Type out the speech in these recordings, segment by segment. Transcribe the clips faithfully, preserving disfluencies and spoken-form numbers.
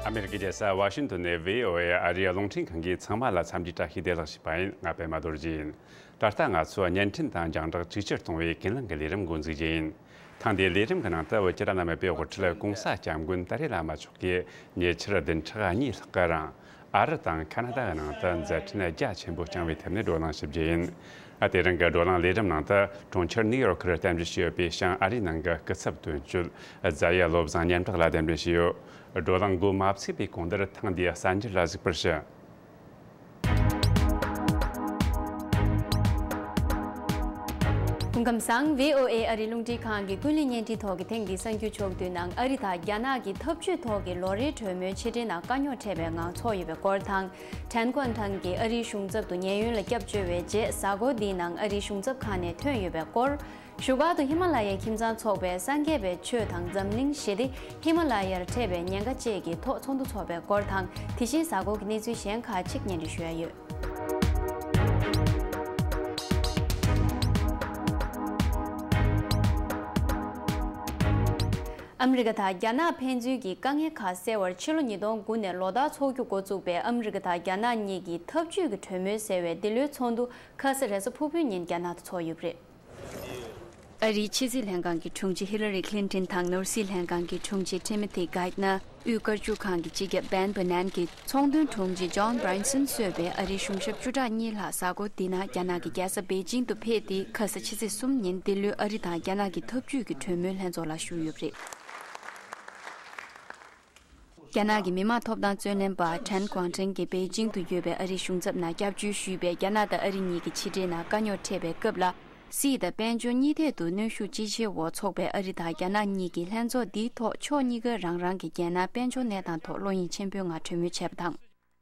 ཨ་མེ་རི་ཀའི་རྒྱལ་ས་ཝ་ཤིང་ཏོན་ནས་ཝི་ཨོ་ཨེ་ཨ་རིའི་རླུང་འཕྲིན་ཁང་གི་ཚང་མ་ལ་འཚམས་འདྲི་བཀྲ་ཤིས་བདེ་ལེགས་ཞུས་པ་ཡིན། ང་པད་མ་རྡོ་རྗེ་ཡིན། ད་ལྟ་ང་ཚོ་བརྙན་འཕྲིན་དང་རྒྱང་བསྒྲགས་ཅིག་ཅར་གཏོང་བའི་ཀུན་གླེང་གི་ལས་རིམ་འགོ་འཛུགས་རྒྱུ་ཡིན། ཐེངས་འདིའི་ལས་རིམ་གྱི་ནང་དུ་བོད་ཀྱི་བླ་ན་མེད་པའི་དབུ་ཁྲིད་གོང་ས་སྐྱབས་མགོན་ཏཱ་ལའི་བླ་མ་མཆོག་གིས་ཉེ་ཆར་བདུན་ཕྲག་གཉིས་ལྷག་གི་རིང་ཨ་རི་དང་ཁ་ན་ཌ་གི་ནང་དུ་མཛད་འཕྲིན་རྒྱ་ཆེན་པོ་བསྐྱངས་པའི་ཐད་ནས་བགྲོ་གླེང་ཞུ་རྒྱུ་ཡིན། དེ་རིང་གི་བགྲོ་གླེང་ལས་རིམ་ནང་དུ་གྲོང་ཁྱེར་ནིའུ་ཡོག་གིར་རྟེན་འབྲེལ་ཞུས་ཡོད་པའི་བྱང་ཨ་རིའི་ནང་གི་སྐུ་ཚབ་དོན་གཅོད་རྫ་ཡ་བློ་བཟང་སྙན་གྲགས་ལ་གདན་འདྲེན་ཞུས་ཡོད། བགྲོ་གླེང་འགོ་མ་ཚུགས་པའི་གོང་དུ་ཐེངས་འདིའི་གསར་འགྱུར་ལ་གཟིགས་པར་ཞུ། སྐུ་ཁམས་བཟང་། ཝི་ཨོ་ཨེ་ཨ་རིའི་རླུང་འཕྲིན་ཁང་གི་ཀུན་གླེང་བརྙན་འཕྲིན་ཐོག་གི་ཐེངས་འདིའི་གསར་འགྱུར་ཕྱོགས་བསྡུས་ནང་ཨ་རི་དང་རྒྱ་ནག་གི་འཐབ་ཇུས་ཐོག་གི་ལོ་རེའི་གྲོས་མོལ་ཕྱིར་འཐེན་ནང་དཀའ་རྙོག་འཕྲད་པའི་ངང་འཚོགས་ཡོད་པའི་སྐོར་དང་། ཁྲན་ཀོང་ཐང་གིས་ཨ་རིའི་གཞུང་ཚབ་ཏུ་ཉེན་གཡོལ་ལ་སྐྱབས་བཅོལ་བའི་རྗེས་གཟའ་འཁོར་འདིའི་ནང་ཨ་རིའི་གཞུང་ཚབ་ཁང་ནས་ཐོན་ཡོད་པའི་སྐོར། བཞུགས་སྒར་དུ་ཧི་མ་ལ་ཡའི་ཁྱིམ་ཚང་ཚོགས་པས་སངས་རྒྱས་པའི་ཆོས་དང་འཛམ་གླིང་ཞི་བདེ་ཧི་མ་ལ་ཡར་འཕྲད་པའི་ཉེན་ཁ་བཅས་ཀྱི་ཐོག་ཚོགས་འདུ་འཚོགས་པའི་སྐོར་དང་། དེ་བཞིན་གཟའ་འཁོར་གྱི་གནས་ཚུལ་གཞན་ཁག་ཅིག་སྙན་སྒྲོན་ཞུ་ཡ་ཡོད། ཨ་མི་རི་ཀ་དང་རྒྱ་ནག་ཕན་ཚུན་གྱི་དཀའ་ངལ་ཁག་སེལ་བར་ཕྱི་ལོ་ཉིས་སྟོང་དགུ་ནས་ལོ་ལྟར་འཚོགས་རྒྱུ་འགོ་བཙུགས་པའི་ཨ་མི་རི་ཀ་དང་རྒྱ་ནག་གཉིས་ཀྱི་འཐབ་ཇུས་ཀྱི་གྲོས་མོལ་ཟེར་བའི་འདི་ལོའི་ཚོགས་འདུ་ཁ་ས་རེས་གཟའ་ཕུར་བུའི་ཉིན་རྒྱ་ནག་ཏུ་འཚོགས་ཡོད་པ་རེད། ཨ་རིའི་ཕྱི་སྲིད་ལྷན་ཁང་གི་དྲུང་ཆེ་ཧི་ལ་རི་ཁི་ལིན་ཏིན་དང་ནོར་སྲིད་ལྷན་ཁང་གི་དྲུང་ཆེ་ཊི་མོ་ཐི་གྷའེ་ཏི་ནར། དབུས་སྐར་ཆུ་ཁང་གི་སྤྱི་ཁྱབ་བྷེན་བྷ་ནན་གྱིས་ཚོང་དོན་དྲུང་ཆེ་ཇོན་བྷ་རན་སོན་གཙོས་པའི་ཨ་རིའི་གཞུང་ཞབས་བཅུ་ཕྲག་གཉིས་ལྷག་གཟའ་འཁོར་འདི་ན་རྒྱ་ནག་གི་རྒྱལ་ས་པེ་ཅིང་དུ་ཕེབས་ཏེ། ཁ་ས་ཕྱི་ཚེས་གསུམ་ཉིན་འདི་ལོའི་ཨ་རི་དང་རྒྱ་ནག་གི་འཐབ་ཇུས་ཀྱི་གྲོས་མོལ་ལྷན་ཚོགས་ལ་ཞུགས་ཡོད་པ་རེད། རྒྱ་ནག་གི་མི་དམངས་ཐོབ་ཐང་རྩོད་ལེན་པ་ཁྲན་ཀོང་ཀྲེང་གིས་པེ་ཅིང་དུ་ཡོད་པའི་ཨ་རིའི་གཞུང་ཚབ་ནང་སྐྱབས་བཅོལ་ཞུས་པའི་རྒྱ་ནག་དང་ཨ་རི་གཉིས་ཀྱི་ཕྱི་འབྲེལ་ནང་དཀའ་རྙོག་འཕྲད་པའི་སྐབས་ལ། སྲིད་དང་དཔལ་འབྱོར་གཉིས་ཐད་དུ་གནོན་ཤུགས་ཅི་ཆེ་འོག་འཚོགས་པའི་ཨ་རི་དང་རྒྱ་ནག་གཉིས་ཀྱི་ལྷན་ཚོགས་འདིའི་ཐོག་ཕྱོགས་གཉིས་ཀའི་རང་རང་གི་རྒྱལ་ནང་དཔལ་འབྱོར་གནས་སྟངས་ཐོག་བློ་གཡེང་ཆེན་པོའི་ངང་གྲོས་མོལ་བྱས་པ་དང་།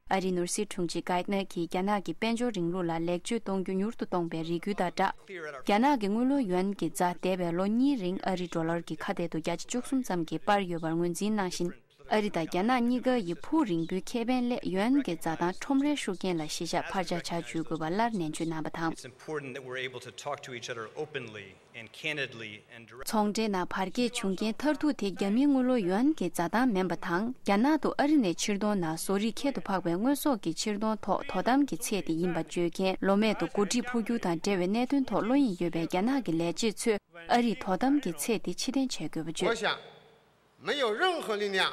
ཨ་རིའི་ནོར་སྲིད་དྲུང་ཆེ་གྷའེ་ཏི་ནར་གྱིས་རྒྱ་ནག་གིས་དཔལ་འབྱོར་རིང་ལུགས་ལ་ལེགས་བཅོས་གཏོང་རྒྱུ་མྱུར་དུ་གཏོང་པའི་རེ་སྐུལ་དང་སྦྲགས། རྒྱ་ནག་གི་དངུལ་ལོར་ཡུན་གྱི་ཛ་འདས་པའི་ལོ་གཉིས་རིང་ཨ་རིའི་ཌོ་ལར་གྱི་ཁ་གཏད་དུ་བརྒྱ་ཆ་བཅུ་གསུམ་ཙམ་གྱིས་སྤར་ཡོད་པར་ངོས་འཛིན་གནང་བཞིན། ཨ་རི་དང་རྒྱ་ནག་གཉིས་ཀ་ཡི་ཕུགས་རིང་པོའི་ཁེ་ཕན་སླད་ཡུན་གྱི་འཛའ་ཐང་ཁྲོམ་རའི་ཤུགས་རྐྱེན་ལ་གཞིས་ཆགས་འཕར་ཆག་བྱ་བཅུག་དགོས་པ་སླར་ནན་བརྗོད་གནང་བ་དང་། It's important that we're able to talk to each other openly and candidly and direct. ཚོང་འབྲེལ་ནང་བར་གས་བྱུང་རྐྱེན་མཐར་ཐུག་དེ་རྒྱ་མིའི་དངུལ་ལོར་ཡུན་གྱི་འཛའ་ཐང་མིན་པ་དང་། རྒྱ་ནག་ཏུ་ཨ་རི་ནས་ཕྱིར་གཏོང་ནང་བཟོ་རིག་ཁྱད་དུ་འཕགས་པའི་དངོས་ཟོག་གི་ཕྱིར་གཏོང་ཐོག་དོ་དམ་གྱི་ཚད་དེ་ཡིན་པ་བརྗོད་མཁན་ལོ་སྨད་དུ་འགོ་ཁྲིད་འཕོ་འགྱུར་དང་འབྲེལ་བའི་གནད་དོན་ཐོག་བློ་གཡེང་ཡོད་པའི་རྒྱ་ནག་གི་ལས་བྱེད་ཚོས་ཨ་རིས་དོ་དམ་གྱི་ཚད་དེ་ཕྱིར་འཐེན་བྱེད་དགོས་པ་བརྗོད། 没有任何力量。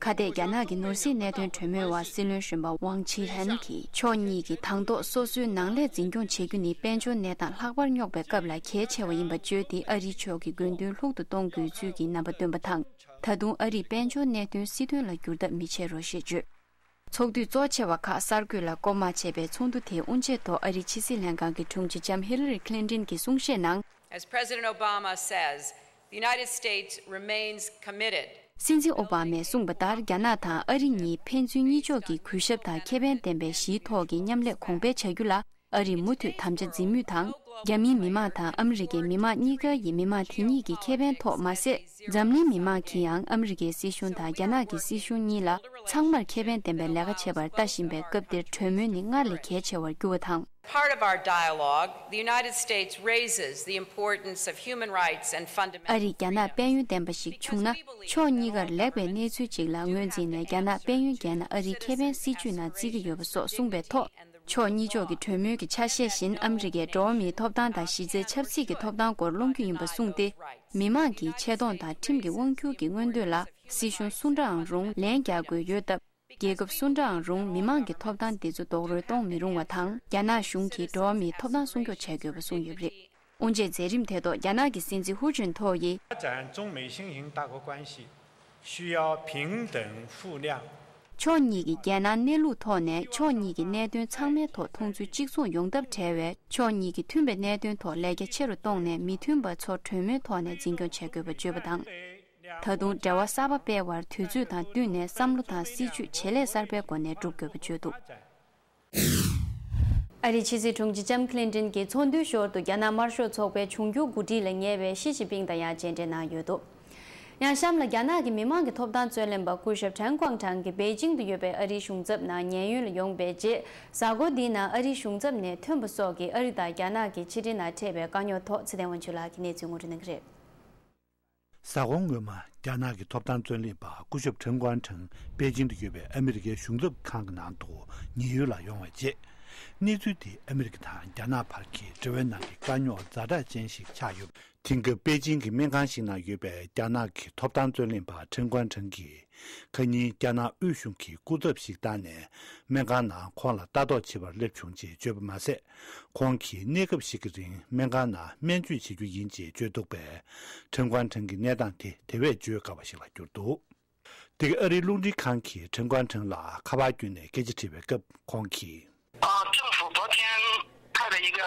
ཁ་གཏད་རྒྱ་ནག་གི་ནོར་སྲིད་གནད་དོན་གྲོས་མོལ་བ་སྲིད་བློན་གཞོན་པ་ཝང་ཆི་ཧན་གྱིས་ཕྱོགས་གཉིས་ཀྱིས་དང་ཐོག་སོ་སོའི་ནང་ལས་འཛིན་སྐྱོང་བྱེད་རྒྱུ་ནི་དཔལ་འབྱོར་གནས་སྟངས་ལྷག་པར་རྙོག་པའི་སྐབས་ལ་གལ་ཆེ་བ་ཡིན་པ་བརྗོད་དེ། ཨ་རིའི་ཕྱོགས་ཀྱི་དགོས་འདུན་ལྷུག་ཏུ་གཏོང་དགོས་ཚུལ་གྱི་རྣམ་པ་བཏོན་པ་དང་། ད་དུང་ཨ་རིས་དཔལ་འབྱོར་གནད་དོན་སྲིད་དོན་ལ་བསྒྱུར་ཐབས་མི་བྱེད་རོགས་ཞེས་བརྗོད། ཚོགས་འདུའི་གཙོ་ཆེ་བ་ཁག་གསར་འགོད་ལ་སྐོར་མ་བྱས་པའི་ཚོགས་འདུ་དེའི་དབུ་འབྱེད་ཐོག་ཨ་རིའི་ཕྱི་སྲིད་ལྷན་ཁང་གི་དྲུང་ཆེ་ལྕམ་ཧི་ལ་རི་ཁི་ལིན་ཏིན་གྱིས་གསུང་བཤད་ནང་། As President Obama says, the United States remains committed. སྲིད་འཛིན་ཨོ་བྷ་མས་གསུངས་པ་ལྟར། རྒྱ་ནག་དང་ཨ་རི་གཉིས་ཕན་ཚུན་གཉིས་ཕྱོགས་ཀྱི་གུས་ཞབས་དང་ཁེ་ཕན་ལྡན་པའི་གཞིའི་ཐོག་གི་མཉམ་ལས་གོང་འཕེལ་བྱ་རྒྱུ་ལ་ཨ་རིས་མུ་མཐུད་དམ་བཅའ་འཛིན་མུས་དང་། རྒྱ་མིའི་མི་དམངས་དང་ཨ་མི་རི་ཀའི་མི་དམངས་གཉིས་ཀ་ཡི་མི་དམངས་དེ་གཉིས་ཀྱི་ཁེ་ཕན་ཐོག་མ་ཟད། འཛམ་གླིང་མི་དམངས་ཀྱིས་ཡང་ཨ་མི་རི་ཀའི་སྲིད་གཞུང་དང་རྒྱ་ནག་གི་སྲིད་གཞུང་གཉིས་ལ་ཚང་མར་ཁེ་ཕན་ལྡན་པའི་ལས་ཀ་བྱེད་པར་ལྟ་བཞིན་པའི་སྐབས་འདིར་གྲོས་མོལ་ནི་སྔར་ལས་གལ་ཆེ་བར་གྱུར་བ་དང་། Part of our dialogue, the United States raises the importance of human rights and fundamental freedoms. ཨ་རིས་རྒྱ་ནག་དཔལ་ཡོན་ལྡན་པ་ཞིག་བྱུང་ན། ཕྱོགས་གཉིས་ཀར་ལེགས་པའི་གནས་ཚུལ་ཅིག་ལ་ངོས་འཛིན་ནས། རྒྱ་ནག་དཔལ་ཡོན་བརྒལ་ན་ཨ་རིའི་ཁེ་ཕན་སྲིད་ཇུས་ནང་བརྩི་གི་ཡོད་པ་སོགས་གསུངས་པའི་ཐོག་ཕྱོགས་གཉིས་ཕྱོགས་ཀྱི་གྲོས་མོལ་གྱི་ཆ་ཤས་བཞིན་ཨ་མི་རི་ཀས་འགྲོ་བ་མིའི་ཐོབ་ཐང་དང་གཞི་རྩའི་ཆབ་སྲིད་ཀྱི་ཐོབ་ཐང་སྐོར་སློང་རྒྱུ་ཡིན་པ་གསུངས་ཏེ། མི་དམངས་ཀྱི་ཆེ་མཐོང་དང་ཁྲིམས་ཀྱི་དབང་སྒྱུར་གྱི་མངོན་འདོད་ལ་སྲིད་གཞུང་སུ་འདྲའང་རུང་ལན་རྒྱག་དགོས་ཡོད་སྟབས། རྒྱལ་ཁབ་སུ་འདྲའང་རུང་མི་དམངས་ཀྱི་ཐོབ་ཐང་འདི་ཚོ་རྡོག་རོལ་གཏོང་མི་རུང་བ་དང་། རྒྱ་ནག་གཞུང་གིས་འགྲོ་བ་མིའི་ཐོབ་ཐང་སྲུང་སྐྱོབ་བྱ་དགོས་པ་གསུངས་ཡོད་པ་རེད། དབུ་འབྱེད་མཛད་རིམ་དེ་ཐོག་རྒྱ་ནག་གི་སྲིད་འཛིན་ཧུ་ཅིན་ཐོ་ཡིས། 发展中美新型大国关系需要平等互谅。 ཕྱོགས་གཉིས་ཀྱི་རྒྱལ་ནང་གནས་ལུགས་ཐོག་ནས་ཕྱོགས་གཉིས་ཀྱི་གནད་དོན་ཚང་མའི་ཐོག་མཐོང་ཚུལ་གཅིག་མཚུངས་ཡོང་ཐབས་བྲལ་བའི་ཕྱོགས་གཉིས་ཀྱི་མཐུན་པའི་གནད་དོན་ཐོག་ལས་ཀ་ཆེ་རུ་གཏོང་ནས། མི་མཐུན་པ་ཚོ་གྲོས་མོལ་ཐོག་ནས་འཛིན་སྐྱོང་བྱེད་དགོས་པ་བརྗོད་པ་དང་། ད་དུང་འབྲེལ་བ་གསར་པ་སྤེལ་བར་དུས་ཚོད་དང་བསྟུན་ནས་བསམ་བློ་དང་སྲིད་ཇུས་བྱེད་ལས་གསར་པའི་སྒོ་ནས་སྒྲུབ་དགོས་པ་བརྗོད་འདུག་ཨ་རིའི་ཕྱི་སྲིད་དྲུང་ཆེ་ལྕམ་ཁི་ལིན་ཏིན་གྱིས་ཚོགས་འདུའི་ཞོར་དུ་རྒྱ་ནག་དམར་ཤོག་ཚོགས་པའི་འབྱུང་འགྱུར་འགོ་ཁྲིད་ལ་ངེས་པའི་ཞི་ཅིན་ཕིང་དང་ཡང་མཇལ་འཕྲད་གནང་ཡོད་འདུག་ཡང་གཤམ་ལ་རྒྱ་ནག་གི་མི་དམངས་ཀྱི་ཐོབ་ཐང་རྩོད་ལེན་པ་སྐུ་ཞབས་ཁྲེན་ཀོང་ཀྲང་གིས་པེ་ཅིང་དུ་ཡོད་པའི་ཨ་རིའི་གཞུང་ཚབ་ནང་ཉེན་གཡོལ་ལ་ཡོང་པའི་རྗེས། གཟའ་འཁོར་འདིའི་ནང་ཨ་རིའི་གཞུང་ཚབ་ནས་ཐོན་པ་སོགས་ཀྱིས་ཨ་རི་དང་རྒྱ་ནག་གི་ཕྱི་འབྲེལ་ནང་འཕྲད་པའི་དཀའ་རྙོག་ཐོག་ཚེ་བརྟན་དབང་ཕྱུག་ལགས་ཀྱིས་གནས་ཚུལ་ངོ་སྤྲོད་གནང་གི་རེད། གཟའ་འཁོར་སྔོན་མ། རྒྱ་ནག་གི་ཐོབ་ཐང་རྩོད་ལེན་པ་སྐུ་ཞབས་ཁྲེན་ཀོན་ཁྲེང་པེ་ཅིང་དུ་ཡོད་པའི་ཨ་མི་རི་ཀའི་གཞུང་ཚབ་ཁང་གི་ནང་དུ་ཉེན་གཡོལ་ལ་ཡོང་བའི་རྗེས། གནས་ཚུལ་དེ་ཨ་མི་རི་ཀ་དང་རྒྱ་ནག་བར་གྱི་འབྲེལ་བའི་ནང་གི་དཀའ་རྙོག་ཛ་དྲག་ཅན་ཞིག་ཆགས་ཡོད། དེང་སྐབས་པེ་ཅིང་གི་སྨན་ཁང་ཞིག་ནང་ཡོད་པའི་རྒྱ་ནག་གི་ཐོབ་ཐང་རྩོད་ལེན་པ་ཁྲེན་ཀོན་ཁྲེང་གིས། ཁ་ཉིན་རྒྱ་ནག་དབུས་གཞུང་གི་སྐུ་ཚབ་ཞིག་བཏང་ནས། སྨན་ཁང་ནང་ཁོང་ལ་ལྟ་རྟོག་བྱེད་པར་སླེབས་བྱུང་ཅེས་བརྗོད་པ་མ་ཟད། ཁོང་གིས་གནས་སྐབས་ཤིག་གི་རིང་སྨན་ཁང་ནང་སྨན་བཅོས་བྱེད་རྒྱུ་ཡིན་ཅེས་བརྗོད་འདུག་པས། ཁྲེན་ཀོན་ཁྲེང་གི་གནས་སྟངས་དེ་དེ་བས་བརྗོད་དཀའ་བ་ཞིག་ལ་གྱུར་འདུག། དེ་ག་ཨ་རིའི་རླུང་འཕྲིན་ཁང་གིས་ཁྲེན་ཀོན་ཁྲེང་ལ་ཁ་པར་བརྒྱུད་ནས་སྐད་ཆ་དྲིས་པའི་སྐབས་ཁོང་གིས། 啊，政府昨天派了一个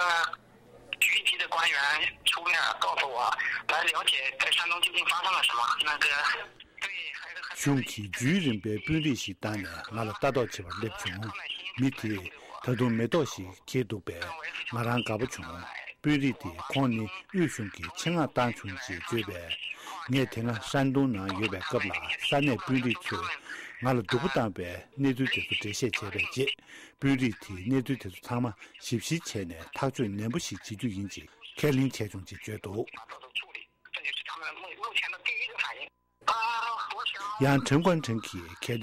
局级的官员出面告诉我，来了解在山东究竟发生了什么。那个，对，还是很 གཞུང་གིས་བརྒྱུད་རིམ་པའི་དཔོན་རིགས་ཤིག་བཏང་ནས་ང་ལ་ལྟ་རྟོག་བྱེད་པར་སླེབས་བྱུང་། མི་དེས་ད་དུང་མེ་ཏོག་ཞིག་འཁྱེར་འདུག་པས་ང་རང་དགའ་པོ་བྱུང་། དཔོན་རིགས་དེས་ཁོང་ནི་དབུས་གཞུང་གི་ཆེད་མངགས་བཏང་བྱུང་ཅེས་བརྗོད་པས། ངས་དེ་སྔ་ཧྲན་ཏུང་ནང་ཡོད་པའི་སྐབས་ལ་ས་གནས་དཔོན་རིགས་ཚོས་ང་ལ་སྡུག་པོ་བཏང་བའི་གནས་ཚུལ་དེ་ཚོ་འགྲེལ་བཤད་བྱས་པའི་རྗེས། དཔོན་རིགས་དེས་གནས་ཚུལ་དེ་ཚོ་ཚང་མ་ཞིབ་བཤེར་བྱས་ནས་ཐག་གཅོད་ནན་པོ་ཞིག་བྱེད་རྒྱུ་ཡིན་ཅེས་ཁས་ལེན་བྱས་བྱུང་ཅེས་བརྗོད་འདུག། 这就是他们目目前的第一个反应。啊，我想 ཡང་ཁྲེན་ཀོན་ཁྲེང་གིས་ཁ་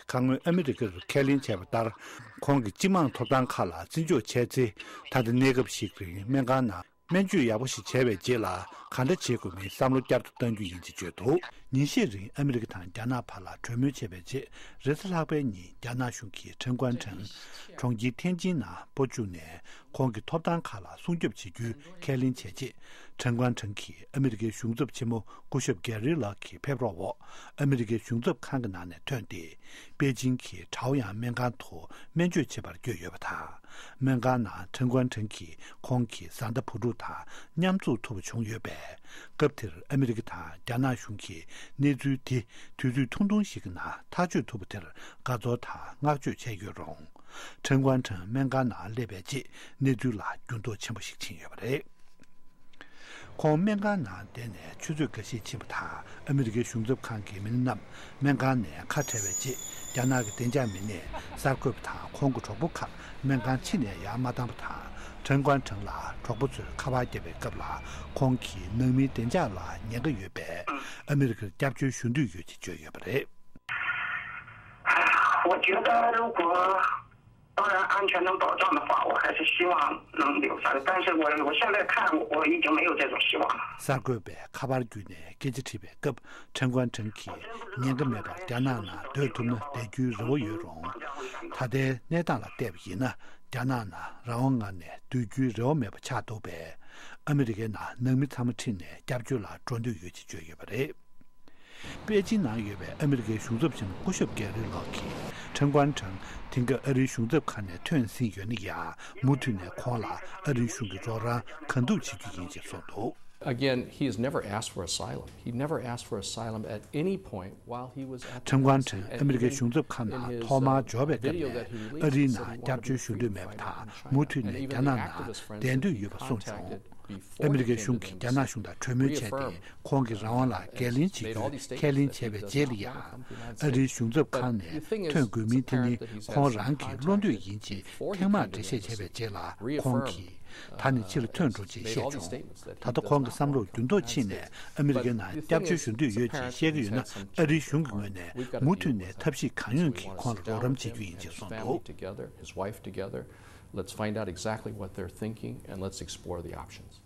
སྔོན་ཨ་མི་རི་ཀར་ཁས་ལེན་བྱས་པ་ལྟར། ཁོང་གིས་སྤྱི་དམངས་ཐོབ་ཐང་ཁག་ལ་བརྩི་འཇོག་བྱས་ཚེ། ད་ལྟ་གནས་སྐབས་ཤིག་རིང་སྨན་ཁང་ནང་སྨན་བཅོས་ཡག་པོ་ཞིག་བྱས་པའི་རྗེས་ལ། ག་འདྲ་བྱེད་དགོས་མིན་བསམ་བློ་བསྐྱར་དུ་གཏང་རྒྱུ་ཡིན་ཅེས་བརྗོད་འདུག། ཉིན་ཤས་རིང་ཨ་མི་རི་ཀ་དང་རྒྱ་ནག་བར་ལ་གྲོས་མོལ་བྱས་པའི་རྗེས། རེས་གཟའ་ལྷག་པའི་ཉིན་རྒྱ་ནག་གཞུང་གིས་ཁྲེན་ཀོན་ཁྲེང་གྲོང་ཁྱེར་ཐེན་ཅིན་ནང་སྤོ་བཅུག་ནས། ཁོང་གི་ཐོབ་ཐང་ཁག་ལ་སྲུང་སྐྱོབ་བྱེད་རྒྱུའི་ཁས་ལེན་བྱས་རྗེས། ཁྲེན་ཀོན་ཁྲེང་གིས་ཨ་མི་རི་ཀའི་གཞུང་ཚབ་ཆེན་མོ་སྐུ་ཞབས་གྷེ་རི་ལགས་ཀྱི་ཕེབས་རོགས་འོག་ཨ་མི་རི་ཀའི་གཞུང་ཚབ་ཁང་གི་ནང་ནས་ཐོན་ཏེ། པེ་ཅིང་གི་ཁྲའོ་ཡང་སྨན་ཁང་དུ་སྨན་བཅོས་བྱེད་པར་བསྐྱོད་ཡོད་པ་དང་། སྨན་ཁང་ནང་ཁྲེན་ཀོན་ཁྲེང་གིས་ཁོང་གི་བཟའ་ཟླ་བུ་ཕྲུག་དང་མཉམ་འཛོམས་ཐུབ་པ་བྱུང་ཡོད་པས། སྐབས་དེར་ཨ་མི་རི་ཀ་དང་རྒྱ་ནག་གཞུང་གིས་གནས་ཚུལ་དེ་དུས་ཚོད་ཐུང་ཐུང་ཞིག་གི་ནང་ཐག་གཅོད་ཐུབ་པ་དེར་དགའ་ཚོར་དང་བསྔགས་བརྗོད་བྱས་ཡོད་རུང་། ཁྲེན་ཀོན་ཁྲེང་སྨན་ཁང་ནང་སླེབས་པའི་རྗེས་གནས་ཚུལ་ལ་འགྱུར་ལྡོག་ཆེན་པོ་ཞིག་ཕྱིན་ཡོད་པ་རེད། ཁོང་སྨན་ཁང་ནང་བསྡད་ནས་ཆུ་ཚོད་འགའ་ཤས་ཕྱིན་པ་དང་། ཨ་མི་རི་ཀའི་གཞུང་ཚབ་ཁང་གི་མི་སྣ་རྣམས་སྨན་ཁང་ནས་ཁ་བྲལ་བའི་རྗེས། རྒྱ་ནག་གི་བདེ་འཇགས་མི་སྣས་གསར་འགོད་པ་དང་ཁོང་གི་གྲོགས་པོ་ཁག་སྨན་ཁང་ཕྱི་ནས་ཡར་མ་བཏང་པ་དང་། ཁྲེན་ཀོན་ཁྲེང་ལ་གྲོགས་པོ་ཚོས་ཁ་པར་བརྒྱབ་པའི་སྐབས་ལ། ཁོང་གིས་ནང་མིའི་བདེ་འཇགས་ལ་ཉེན་ཁ་ཡོད་པས། ཨ་མི་རི་ཀར་སྐྱབས་བཅོལ་ཞུ་འདོད་ཡོད་ཅེས་བརྗོད་ཡོད་པ་རེད། 我觉得如果 当然，安全能保障的话，我还是希望能留下来。但是我我现在看，我已经没有这种希望了。 གསར་འགོད་པས་ཁ་པར་བརྒྱུད་ནས་སྐད་ཆ་དྲིས་པའི་སྐབས། ཁྲེན་ཀོན་ཁྲེང་གིས་ཉེན་ཁ་མེད་པར་རྒྱ་ནག་ནང་སྡོད་ཐུབ་ན་བསྡད་རྒྱུའི་རེ་བ་ཡོད་རུང་། ད་ལྟའི་གནས་སྟངས་ལ་བལྟས་པ་ཡིན་ན། རྒྱ་ནག་ནང་རང་དབང་ངང་ནས་སྡོད་རྒྱུའི་རེ་བ་མེད་པ་ཆགས་འདུག་པས། ཨ་མི་རི་ཀའི་ནང་ནང་མི་ཚང་མ་ཁྲིད་ནས་སྐྱབས་བཅོལ་ལ་འགྲོ་འདོད་ཡོད་ཅེས་བརྗོད་ཡོད་པ་རེད། པེ་ཅིན་ནང་ཡོད་པའི་ཨ་མི་རི་ཀའི་གཞུང་ཚབ་ཆེན་མོ་སྐུ་ཞབས་གྷེ་རི་ལགས་ཀྱིས། ཁྲེན་ཀོན་ཁྲེང་དེང་སྐབས་ཨ་རིའི་གཞུང་ཚབ་ཁང་ནས་ཐོན་ཟིན་ཡོད་ན་ཡང་། མུ་མཐུད་ནས་ཁོང་ལ་ཨ་རིའི་གཞུང་གི་རོགས་རམ་གང་ཐུབ་བྱེད་རྒྱུ་ཡིན་ཅེས་གསུངས་འདུག། Again, he has never asked for asylum. He never asked for asylum at any point while he was at the ཁྲེན་ཀོན་ཁྲེང་ཨ་མི་རི་ཀའི་གཞུང་ཚབ་ཁང་ནང་ཐོག་མར་འབྱོར་བའི་སྐབས་ནས་ཨ་རིའི་ནང་སྐྱབས་བཅོལ་ཞུ་འདོད་མེད་པ་དང་། མུ་མཐུད་ནས་རྒྱ་ནག་ནང་བསྡད་འདོད་ཡོད་པ་གསུངས་བྱུང་། ཨ་མི་རི་ཀའི་གཞུང་གིས་རྒྱ་ནག་གཞུང་དང་གྲོས་མོལ་བྱས་ཏེ། ཁོང་གི་རང་དབང་ལ་འགན་ལེན་བྱེད་རྒྱུའི་ཁས་ལེན་བྱས་པའི་རྗེས་ལ་ཡང་། ཨ་རིའི་གཞུང་ཚབ་ཁང་ནས་ཐོན་དགོས་མིན་དེ་ནི་ཁོང་རང་གི་བློ་འདོད་ཡིན་ཅེས་ཐེངས་མང་འགྲེལ་བཤད་བྱས་པའི་རྗེས་ལ། ཁོང་གིས་ད་ནི་ཕྱི་ལ་ཐོན་འགྲོ་ཅེས་བཤད་བྱུང་། ད་ལྟ་ཁོང་གི་བསམ་བློར་འགྱུར་ལྡོག་ཕྱིན་ནས་ཨ་མི་རི་ཀའི་ནང་སྐྱབས་བཅོལ་ཞུ་འདོད་ཡོད་ཅེས་བཤད་ཀྱི་ཡོད་ན། ཨ་རིའི་གཞུང་གི་ངོས་ནས་མུ་མཐུད་ནས་ཐབས་ཤེས་གང་ཡོང་གིས་ཁོང་ལ་རོགས་རམ་བྱེད་རྒྱུ་ཡིན་ཅེས་གསུངས་འདུག། His wife together. Let's find out exactly what they're thinking and let's explore the options.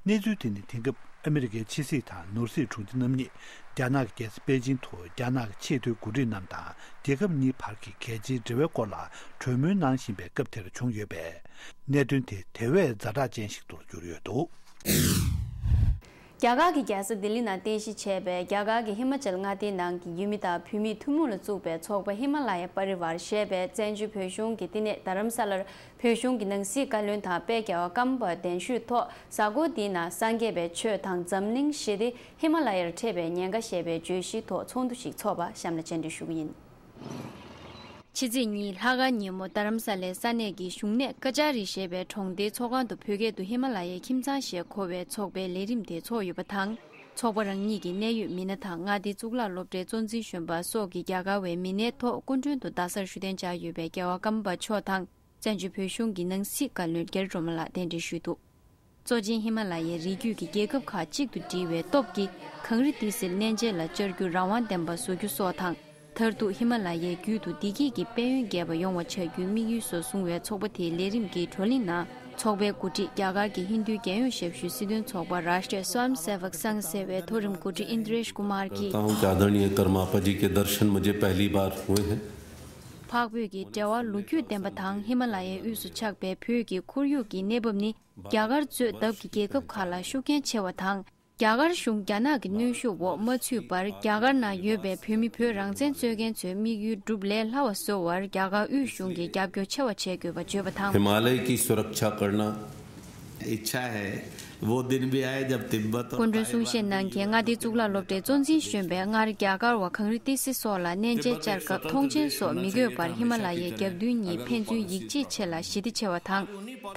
གནས་ཚུལ་དེ་ནི་དེང་སྐབས་ཨ་མི་རི་ཀའི་ཕྱི་སྲིད་དང་ནོར་སྲིད་དྲུང་ཆེ་རྣམ་གཉིས་རྒྱ་ནག་གི་རྒྱལ་ས་པེ་ཅིང་དུ་རྒྱ་ནག་གི་ཆེས་མཐོའི་འགོ་ཁྲིད་རྣམས་དང་རྒྱལ་ཁབ་གཉིས་བར་གྱི་གལ་ཆེའི་འབྲེལ་བའི་སྐོར་ལ་གྲོས་མོལ་གནང་བཞིན་པའི་སྐབས་དེར་བྱུང་ཡོད་པས། གནད་དོན་དེ་དེ་བས་ཛ་དྲག་ཅན་ཞིག་ཏུ་གྱུར་ཡོད་འདུག། རྒྱ་གར་གྱི་རྒྱལ་ས་ལྡི་ལི་ནང་རྟེན་གཞི་བྱས་པའི་རྒྱ་གར་གྱི་ཧི་མ་ཅལ་མངའ་སྡེའི་ནང་གི་ཡུལ་མི་དང་བུད་མེད་ཐུན་མོང་ལ་བཙུགས་པའི་ཚོགས་པ་ཧི་མ་ལ་ཡ་པ་རི་བར་ཞེས་པའི་བཙན་བྱོལ་བོད་གཞུང་གི་བསྟི་གནས་རྡ་རམ་ས་ལར། བོད་གཞུང་གི་ནང་སྲིད་བཀའ་བློན་དང་དཔལ་རྒྱལ་བ་ཀརྨ་པ་གདན་ཞུས་ཐོག་གཟའ་འཁོར་འདིའི་ནང་སངས་རྒྱས་པའི་ཆོས་དང་འཛམ་གླིང་ཞི་བདེ་ཧི་མ་ལ་ཡར་འཕྲད་པའི་ཉེན་ཁ་ཞེས་པའི་བརྗོད་གཞིའི་ཐོག་ཚོགས་འདུ་ཞིག་འཚོགས་པ་གཤམ་ལ་སྤྱན་འདྲེན་ཞུ་གི་ཡིན། ཕྱི་ཚེས་གཉིས་ལྷག་དཀར་ཉིན་མོ་རྡ་རམ་ས་ལའི་ས་གནས་ཀྱི་བཞུགས་གནས་ཀ་ཅཱ་རི་ཞེས་པའི་གྲོང་སྡེའི་ཚོགས་ཁང་དུ་བོད་སྐད་དུ་ཧི་མ་ལ་ཡའི་ཁྱིམ་ཚང་ཞེས་གོ་བའི་ཚོགས་པའི་ལས་རིམ་དེ་འཚོགས་ཡོད་པ་དང་། ཚོགས་པ་རང་ཉིད་ཀྱི་གནད་ཡོད་མི་སྣ་དང་མངའ་སྡེའི་གཙུག་ལག་སློབ་གྲྭའི་གཙོ་འཛིན་གཞོན་པ་སོགས་ཀྱིས་རྒྱ་གར་བའི་མི་སྣའི་ཐོག་སྐུ་མགྲོན་དུ་རྡ་སར་བཞུགས་གདན་འཇགས་ཡོད་པའི་རྒྱལ་བ་ཀརྨ་པ་མཆོག་དང་། བཙན་བྱོལ་བོད་གཞུང་གི་ནང་སྲིད་བཀའ་བློན་རྒྱ་རི་སྒྲོལ་མ་ལགས་གདན་འདྲེན་ཞུས་འདུག། གཙོ་ཆེན་ཧི་མ་ལ་ཡའི་རི་རྒྱུད་ཀྱི་རྒྱལ་ཁབ་ཁག་གཅིག་ཏུ་སྒྲིལ་བའི་སྟོབས་ཀྱིས་གངས་རི་ཏི་སེར་གནས་མཇལ་ལ་བཅར་རྒྱུ་རང་དབང་ལྡན་པ་བཟོ་རྒྱུ་སོགས་དང་། མཐར་ཐུག་ཧི་མ་ལ་ཡའི་རྒྱུད་དུ་བདེ་སྐྱིད་ཀྱི་དཔལ་ཡོན་རྒྱས་པ་ཡོང་བ་བྱ་རྒྱུའི་དམིགས་ཡུལ་སོགས་གསུངས་བའི་ཚོགས་པ་དེའི་ལས་རིམ་གྱི་བགྲོ་གླེང་ནང་། ཚོགས་པའི་འགོ་ཁྲིད་རྒྱ་གར་གྱི་ཧིན་རྡུའི་རྒྱལ་ཡོངས་ཞབས་ཞུའི་སྲིད་དོན་ཚོགས་པ་Rashtriya Swayamsevak Sangh ཟེར་བའི་མཐོ་རིམ་འགོ་ཁྲིད་ཨིནྡྲེཤ་ཀུ་མར་གྱིས། करता हूं कि आदरणीय कर्मापा जी के दर्शन मुझे पहली बार हुए हैं। འཕགས་བོད་ཀྱི་འབྲེལ་བ་ལོ་རྒྱུས་ལྡན་པ་དང་ཧི་མ་ལ་ཡའི་དབུས་སུ་ཆགས་པའི་བོད་ཀྱི་ཁོར་ཡུག་གི་གནས་བབ་ནི། རྒྱ་གར་གཙོས་ལྡབ་ཀྱིས་རྒྱལ་ཁབ་ཁག་ལ་ཤུགས་རྐྱེན་ཆེ་བ་དང་། རྒྱ་གར་གཞུང་རྒྱ་ནག་གི་གནོན་ཤུགས་འོག་མ་ཚུད་པར། རྒྱ་གར་ནང་ཡོད་པའི་བོད་མི་བོད་རང་བཙན་རྩོད་མཁན་ཚོའི་དམིགས་ཡུལ་སྒྲུབ་ལས་སླ་བ་བཟོ་བར། རྒྱ་གར་དབུས་གཞུང་གིས་རྒྱབ་སྐྱོར་ཆེ་བ་བྱེད་དགོས་པ་བརྗོད་པ་དང་། हिमालय की सुरक्षा करना। इच्छा है, वो दिन भी आए जब तिब्बत और इच्छा है, वो दिन भी आए जब तिब्बत और वो दिन भी आए। སྐུ་མགྲོན་གསུང་བཤད་གནང་མཁན་མངའ་སྡེའི་གཙུག་ལག་སློབ་གྲྭའི་གཙོ་འཛིན་གཞོན་པས་སྔར་རྒྱ་གར་བ་གངས་རི་ཏི་སེ་སོགས་ལ་གནས་མཇལ་བཅར་སྐབས་མཐོང་མཆན་སོགས་མི་དགོས་པར་ཧི་མ་ལ་ཡའི་རྒྱབ་མདུན་གཉིས་ཕན་ཚུན་ཡིད་ཆེས་ཆེ་ལ་ཞི་བདེ་ཆེ་བ་དང་།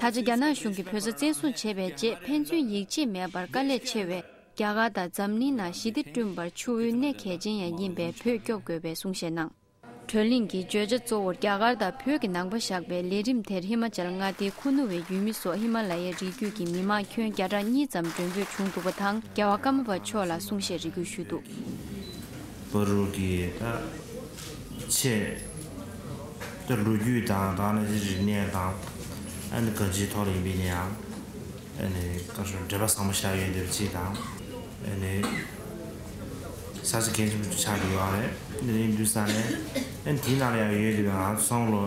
ད་ཆ་རྒྱ་ནག་གཞུང་གིས་བོད་ས་བཙན་བཟུང་བྱས་པའི་རྗེས་ཕན་ཚུན་ཡིད་ཆེས་མེད་པར་དཀའ་ལས་ཆེ་བས། རྒྱ་གར་དང་འཛམ་གླིང་ནང་ཞི་བདེ་བསྐྲུན་པར་ཆུ་བོའི་གནད་གལ་ཆེན་ཡང་ཡིན་པས་བོད་སྐྱོབ་དགོས་པའི་གསུང་བཤད་གནང་། བགྲོ་གླེང་གི་བརྗོད་བྱ་གཙོ་བོར་རྒྱ་གར་དང་བོད་ཀྱི་ནང་པ་བཞག་པའི་ལས་རིམ་དེར་ཧི་མ་ཅལ་མངའ་སྡེའི་ཁུ་ནུ་བའི་ཡུལ་མི་སོགས་ཧི་མ་ལ་ཡའི་རི་རྒྱུད་ཀྱི་མི་མང་ཁྱོན་བརྒྱ་ཕྲག་གཉིས་ཙམ་མགྲོན་འབོད་བྱུང་འདུག་པ་དང་། རྒྱལ་བ་ཀརྨ་པ་མཆོག་ལ་གསུང་བཤད་རེ་སྐུལ་ཞུས་འདུག་བོད་རིགས་ཀྱི་ད་ཆེས་ད་ལོ་རྒྱུས་དང་ད་ནི་རིག་གནས་དང་ཨ་ནི་གང་ཅིའི་ཐོག་ལ་ཡིན་པའི་ནི་ཡང་ཨ་ནི་བཀའ་ཤོག་འགྲེལ་པ་བཟང་པོ་བཞག་ཡོད་འདིར་ཅིག་དང་ཨ་ནི་ས་ཆ་གལ་ཆེན་པོ་ཆགས་ཀྱི་ཡོད་རེད། འདི་ནི་འདུག་ས་ནས་ཨ་ནི་དེའི་ནང་ལ་ཡང་ཡོད་འདུག་ང་ཚོ་ལོ་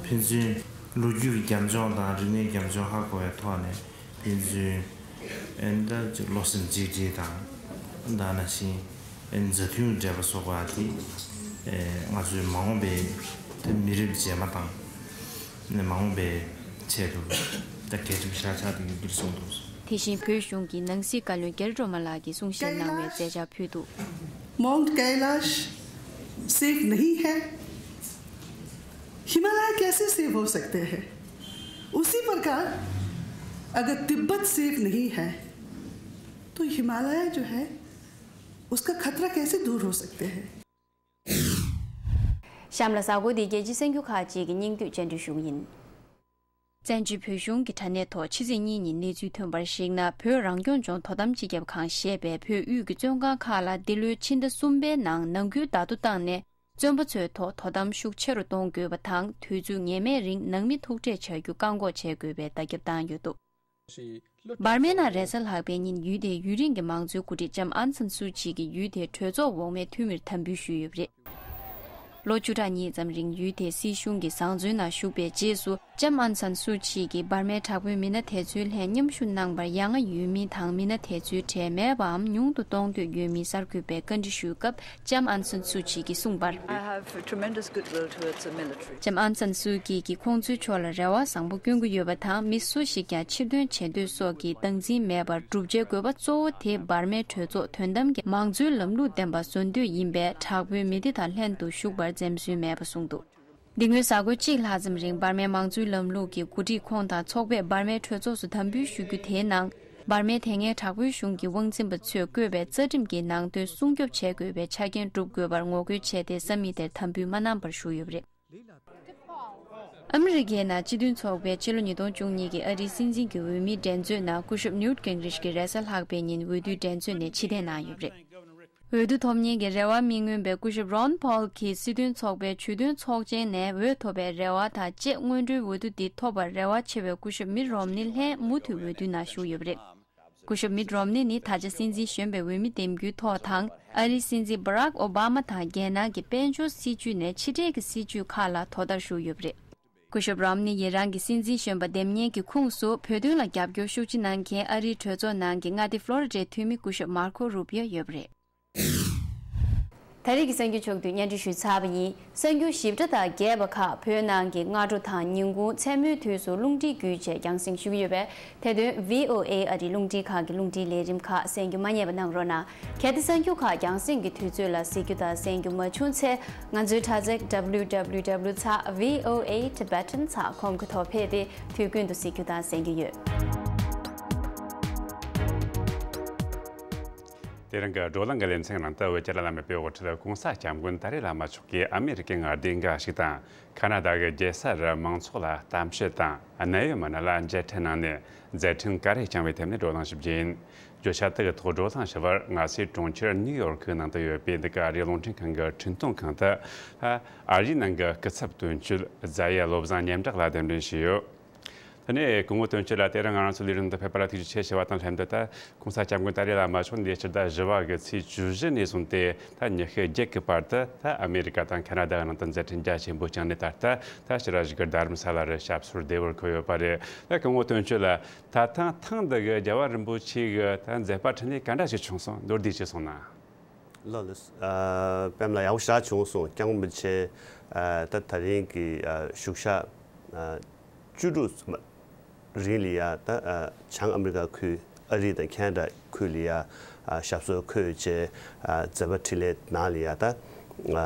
ཕན་ཚུན་ལོ་རྒྱུས་ཀྱི་རྒྱབ་ལྗོངས་དང་རིག་གནས་རྒྱབ་ལྗོངས་ཧ་གོ་བའི་ཐོག་ནས་ཕན་ཚུན་ཨེ་འདྲ་ཅིག་བློ་སེམས་གཅིག་སྒྲིལ་དང་། ད་ནང་བཞིན་ཨེ་མཛའ་མཐུན་འབྲེལ་བ་བཟོ་དགོས་པ་དེ་ཨེ་ང་ཚོའི་མ་འོངས་པའི་དེ་མི་རབས་རྗེས་མ་དང་ནས་མ་འོངས་པའི་ཆེད་དུ་ད་གལ་ཆེན་པོ་ཞེ་དྲག་ཏུ་ཡོད་པར་གསུངས་འདུག་དེ་བཞིན་བོད་གཞུང་གི་ནང་སྲིད་བཀའ་བློན་གེ་སྒྲོལ་མ་ལགས་ཀྱིས་གསུང་བཤད་གནང་བའི་མཛད་འཆར་ཕུལ་འདུག Mount Kailash safe नहीं है, हिमालय कैसे सेफ हो सकते हैं? उसी प्रकार अगर तिब्बत सेफ नहीं है, तो हिमालय जो है, उसका खतरा कैसे दूर हो सकते हैं? གཤམ་ལ་གཟའ་འཁོར་འདིའི་རྒྱལ་སྤྱིའི་གསར་འགྱུར་ཁག་ཅིག་གི་སྙིང་བསྡུས་བཅར་འདྲི་ཞུ་གི་ཡིན། བཙན་བྱོལ་བོད་གཞུང་གི་དྲ་གནས་ཐོག་ཕྱི་ཚེས་གཉིས་ཉིན་གནས་ཚུལ་ཐོན་པར་གཞིགས་ན། བོད་རང་སྐྱོང་ལྗོངས་དོ་དམ་སྤྱི་ཁྱབ་ཁང་ཞེས་པས་བོད་དབུས་ཀྱི་བཙོན་ཁང་ཁག་ལ་འདི་ལོའི་ཕྱི་ཟླ་གསུམ་པའི་ནང་ནང་ཁུལ་བརྡ་ཐོ་བཏང་ནས། བཙོན་པ་ཚོའི་ཐོག་དོ་དམ་ཤུགས་ཆེ་རུ་གཏོང་དགོས་པ་དང་། དུས་ཚོད་ངེས་མེད་རིང་ནང་མི་ཐུག་འཕྲད་བྱ་རྒྱུ་བཀག་འགོག་བྱེད་དགོས་པའི་བརྡ་ཁྱབ་བཏང་ཡོད་འདུག་འབར་མའི་ནང་རེས་གཟའ་ལྷག་པའི་ཉིན་ཡུལ་དེའི་ཡུན་རིང་གི་མང་གཙོའི་འགོ་ཁྲིད་ལྕམ་ཨང་སན་སུའུ་ཅི་གིས་ཡུལ་དེའི་གྲོས་ཚོགས་འོག་མའི་འཐུས་མིར་དམ་འབུལ་ཞུས་ཡོད་པ་རེད། ལོ་བཅུ་ཕྲག་གཉིས་ཙམ་རིང་ཡུལ་དེའི་སྲིད་གཞུང་གི་བཟང་བཙོན་ནང་བཞུགས་པའི་རྗེས་སུ། ལྕམ་ཨང་སན་སུའུ་ཅི་གིས་འབར་མའི་དྲག་པོའི་མི་སྣ་དེ་ཚོའི་ལྷན་མཉམ་ཞུགས་གནང་བར། ཡ་ང་ཡུལ་མི་དང་མི་སྣ་དེ་ཚོའི་གྲས་མེད་པའམ་ཉུང་དུ་གཏོང་འདོད་ཡོད་མིན་གསར་འགོད་པས་བཀའ་འདྲི་ཞུས་སྐབས། ལྕམ་ཨང་སན་སུའུ་ཅི་གིས་གསུངས་པར། I have tremendous goodwill towards the military. ལྕམ་ཨང་སན་སུའུ་ཅི་གིས་ཁོང་ཚོའི་ཕྱོགས་ལ་རེ་བ་བཟང་པོ་སྐྱོན་གྱི་ཡོད་པ་དང་། མི་སུ་ཞིག་ཀྱང་ཕྱིར་ཐོན་བྱེད་འདོད་སོགས་ཀྱི་སྟངས་འཛིན་མེད་པར། བསྒྲུབ་བྱའི་དགོས་པ་གཙོ་བོ་དེ་འབར་མའི་གྲོས་ཚོགས་དོན་དམ་གྱི་མང་གཙོའི་ལམ་ལུགས་ལྡན་པ་བཟོ་འདོད་ཡིན་པས། དྲག་པོའི་མི་སྡེ་དང་ལྷན་དུ་ཞུགས་པར་འཛེམ་ཟོན་མེད་པ་གསུངས་འདུག་འདི་སྔོན་གཟའ་འཁོར་གཅིག་ལྷག་ཙམ་རིང་འབར་མའི་མང་གཙོའི་ལམ་ལུགས་ཀྱི་འགོ་ཁྲིད་ཁོང་དང་ཚོགས་པས་འབར་མའི་གྲོས་ཚོགས་སུ་དམ་འབུལ་ཞུ་རྒྱུ་དེའི་ནང་། འབར་མའི་དེ་སྔའི་དྲག་པོའི་གཞུང་གི་དབང་འཛིན་པ་ཚོས་བཀོད་པའི་རྩ་ཁྲིམས་ཀྱི་ནང་དོན་སྲུང་སྐྱོབ་བྱེད་དགོས་པའི་ཆ་རྐྱེན་སྒྲུབ་དགོས་པར་ངོ་རྒོལ་བྱས་ཏེ། ས་མིག་དེར་དམ་འབུལ་མ་གནང་བར་བཞུགས་ཡོད་པ་རེད། ཨ་མི་རི་ཀའི་ནང་སྤྱི་མཐུན་ཚོགས་པའི་ཕྱི་ལོ་ཉིས་སྟོང་བཅུ་གཉིས་ཀྱི་ཨ་རིའི་སྲིད་འཛིན་གྱི་འོས་མིའི་འགྲན་རྩོད་ནང་། སྐུ་ཞབས་ནིའུ་ཊི་གིང་རིཆ་གིས་རེས་གཟའ་ལྷག་པའི་ཉིན་འོས་བསྡུའི་འགྲན་རྩོད་ནས་ཕྱིར་འཐེན་གནང་ཡོད་པ་རེད། འོས་བསྡུ་ཐོབ་མཁན་གྱི་རེ་བ་མི་མངོན་པའི་སྐུ་ཞབས་རོན་ཕོལ་གྱིས་སྲིད་དོན་ཚོགས་པའི་ཇུས་འདོན་ཚོགས་ཆེན་ནས་འོས་ཐོབ་པའི་རེ་བ་དང་བཅས། སྔོན་འགྲོའི་འོས་བསྡུ་འདི་ཐོབ་པར་རེ་བ་ཆེ་བའི་སྐུ་ཞབས་མིཊ་རོམ་ནི་ལྷན་མུ་མཐུད་འོས་བསྡུའི་ནང་ཞུགས་ཡོད་པ་རེད། སྐུ་ཞབས་མིཊ་རོམ་ནི་ནི་ད་ཆ་སྲིད་འཛིན་གཞོན་པའི་འོས་མི་འདེམས་རྒྱུའི་ཐོག་དང་། ཨ་རིའི་སྲིད་འཛིན་བྷ་རག་ཨོ་བྷ་མ་དང་རྒྱལ་ནང་གི་དཔལ་འབྱོར་སྲིད་ཇུས་ནས་ཕྱི་འབྲེལ་གྱི་སྲིད་ཇུས་ཁག་ལ་དོ་ཟླར་ཞུགས་ཡོད་པ་རེད། སྐུ་ཞབས་རོམ་ནི་ཡི་རང་གི་སྲིད་འཛིན་གཞོན་པ་འདེམས་མཁན་གྱི་ཁོངས་སུ་བོད་དོན་ལ་རྒྱབ་སྐྱོར་ཤུགས་ཆེ་གནང་མཁན་ཨ་རིའི་གྲོས་ཚོགས་ནང་གི་མངའ་སྡེ་ཕློ་རི་ཌའི་འཐུས་མི་སྐུ་ཞབས་མར་ཁོ་རུ་པིའོ་ཡོད་པ་རེད། ད་རེས་ཀྱི་གསར་འགྱུར་ཕྱོགས་བསྡུས་སྙན་སྒྲོན་ཞུས་ཚར་བ་ཡིན། གསར་འགྱུར་ཞིབ་ཕྲ་དང་རྒྱས་པ་ཁག་བོད་ནང་གི་སྔ་དྲོ་དང་ཉིན་གུང་མཚན་མོའི་དུས་སུ་རླུང་འཕྲིན་བརྒྱུད་བཅས་རྒྱང་སྲིང་ཞུ་གི་ཡོད་པས། དེ་དོན་བྷི་ཨོ་ཨེ་ཨ་རིའི་རླུང་འཕྲིན་ཁང་གི་རླུང་འཕྲིན་ལས་རིམ་ཁག་གསན་རྒྱུ་མ་བསྙེལ་བ་གནང་རོགས་གནང་། གལ་ཏེ་གསར་འགྱུར་ཁག་རྒྱང་སྲིང་གི་དུས་ཚོད་ལ་གཟིགས་རྒྱུ་དང་གསན་རྒྱུ་མ་བྱུང་ཚེ། ང་ཚོའི་དྲ་ཚིགས་W W W dot V O A Tibetan dot com གི་ཐོག་ཕེབས་ཏེ་དུས་ཀུན་ཏུ་གཟིགས་རྒྱུ་དང་གསན་རྒྱུ་ཡོད། དེ་རིང་གི་བགྲོ་གླེང་གི་ལེ་ཚན་ནང་དུ་བོད་ཀྱི་བླ་ན་མེད་པའི་དབུ་ཁྲིད་༸གོང་ས་༸སྐྱབས་མགོན་ཏཱ་ལའི་བླ་མ་མཆོག་གིས་ཨ་མེ་རི་ཀའི་མངའ་སྡེ་འགའ་ཞིག་དང་། ཁ་ན་ཌ་གི་རྒྱལ་ས་རུ་མང་ཚོགས་ལ་གཏམ་བཤད་དང་གནད་ཡོད་མི་སྣ་ལ་མཇལ་འཕྲད་གནང་ནས། མཛད་འཕྲིན་ག་རེ་བསྐྱངས་པའི་ཐད་ནས་བགྲོ་གླེང་ཞིབ་རྒྱས་ཡིན། བརྗོད་བྱ་དེ་གི་ཐོག་བགྲོ་གླེང་ཞུ་བར་ང་ཚོའི་གྲོང་ཁྱེར་ནིའུ་ཡོར་ཁི་ནང་དུ་ཡོད་པའི་འདི་ག་ཨ་རིའི་རླུང་འཕྲིན་ཁང་གི་འཕྲིན་གཏོང་ཁང་དུ། ཨ་རིའི་ནང་གི་སྐུ་ཚབ་དོན་གཅོད་རྫ་ཡས་བློ་བཟང་སྙན་གྲགས་ལགས་གདན་འདྲེན་ཞུས་ཡོད། དེ་ནས་སྐུ་ངོ་དོན་གཅོད་ལགས། དེ་རིང་ང་རང་ཚོའི་ལས་རིམ་དུ་ཕེབས་པ་ལ་ཐུགས་རྗེ་ཆེ་ཞུ་བ་དང་ལྷན་དུ། ད་༸གོང་ས་༸སྐྱབས་མགོན་ཏཱ་ལའི་བླ་མ་མཆོག་འདས་ཕྱི་ཟླ་བཞི་བ་གི་ཚེས་བཅུ་བཞི་ནས་བཟུང་སྟེ་ད་ཉི་ཤུ་བརྒྱད་ཀྱི་བར་དུ་ད་ཨ་མེ་རི་ཀ་དང་ཁ་ན་ཌ་ནང་དུ་མཛད་འཕྲིན་རྒྱ་ཆེན་པོ་བསྐྱངས་ནས། ད་ལྟ་ད་ཕྱི་ར་བཞུགས་སྒར་རྡ་རམ་ས་ལ་རུ་ཞབས་སོར་བདེ་བར་འཁོད་ཡོད་པ་རེད། ད་སྐུ་ངོ་དོན་གཅོད་ལགས། ད་ཐེངས་ཐེངས་འདི་གི་རྒྱལ་བ་རིན་པོ་ཆེ་གི་ད་མཛད་པ་འཕྲིན་ལས་ག་འདྲ་ཞིག་བྱུང་སོང་། མདོར་བསྡུས་ཅིག་གསུངས་ན། ལགས་ལགས། ཨ་པདྨ་ལགས། ཡག་པོ་ཞེ་དྲག་བྱུང་སོང་།༸སྐྱབས་མགོན་རིན་པོ་ཆེ་ཨ་ད་ད་རིང་གི་ཨ་བཞུགས་ཞག་ཨ་བཅུ་དྲུག་རིང་ལ་ཡ་ད་ཨ་བྱང་ཨ་མི་རི་ཀ་ཁུལ། ཨ་རི་དང་ཁེ་ན་ཌ་ཁུལ་ལ་ཡ་ཨ་ཞབས་སོར་འཁོད་བྱས། ཨ་མཛད་པ་འཕྲིན་ལས་ནང་ལ་ཡ་ད་ཨ་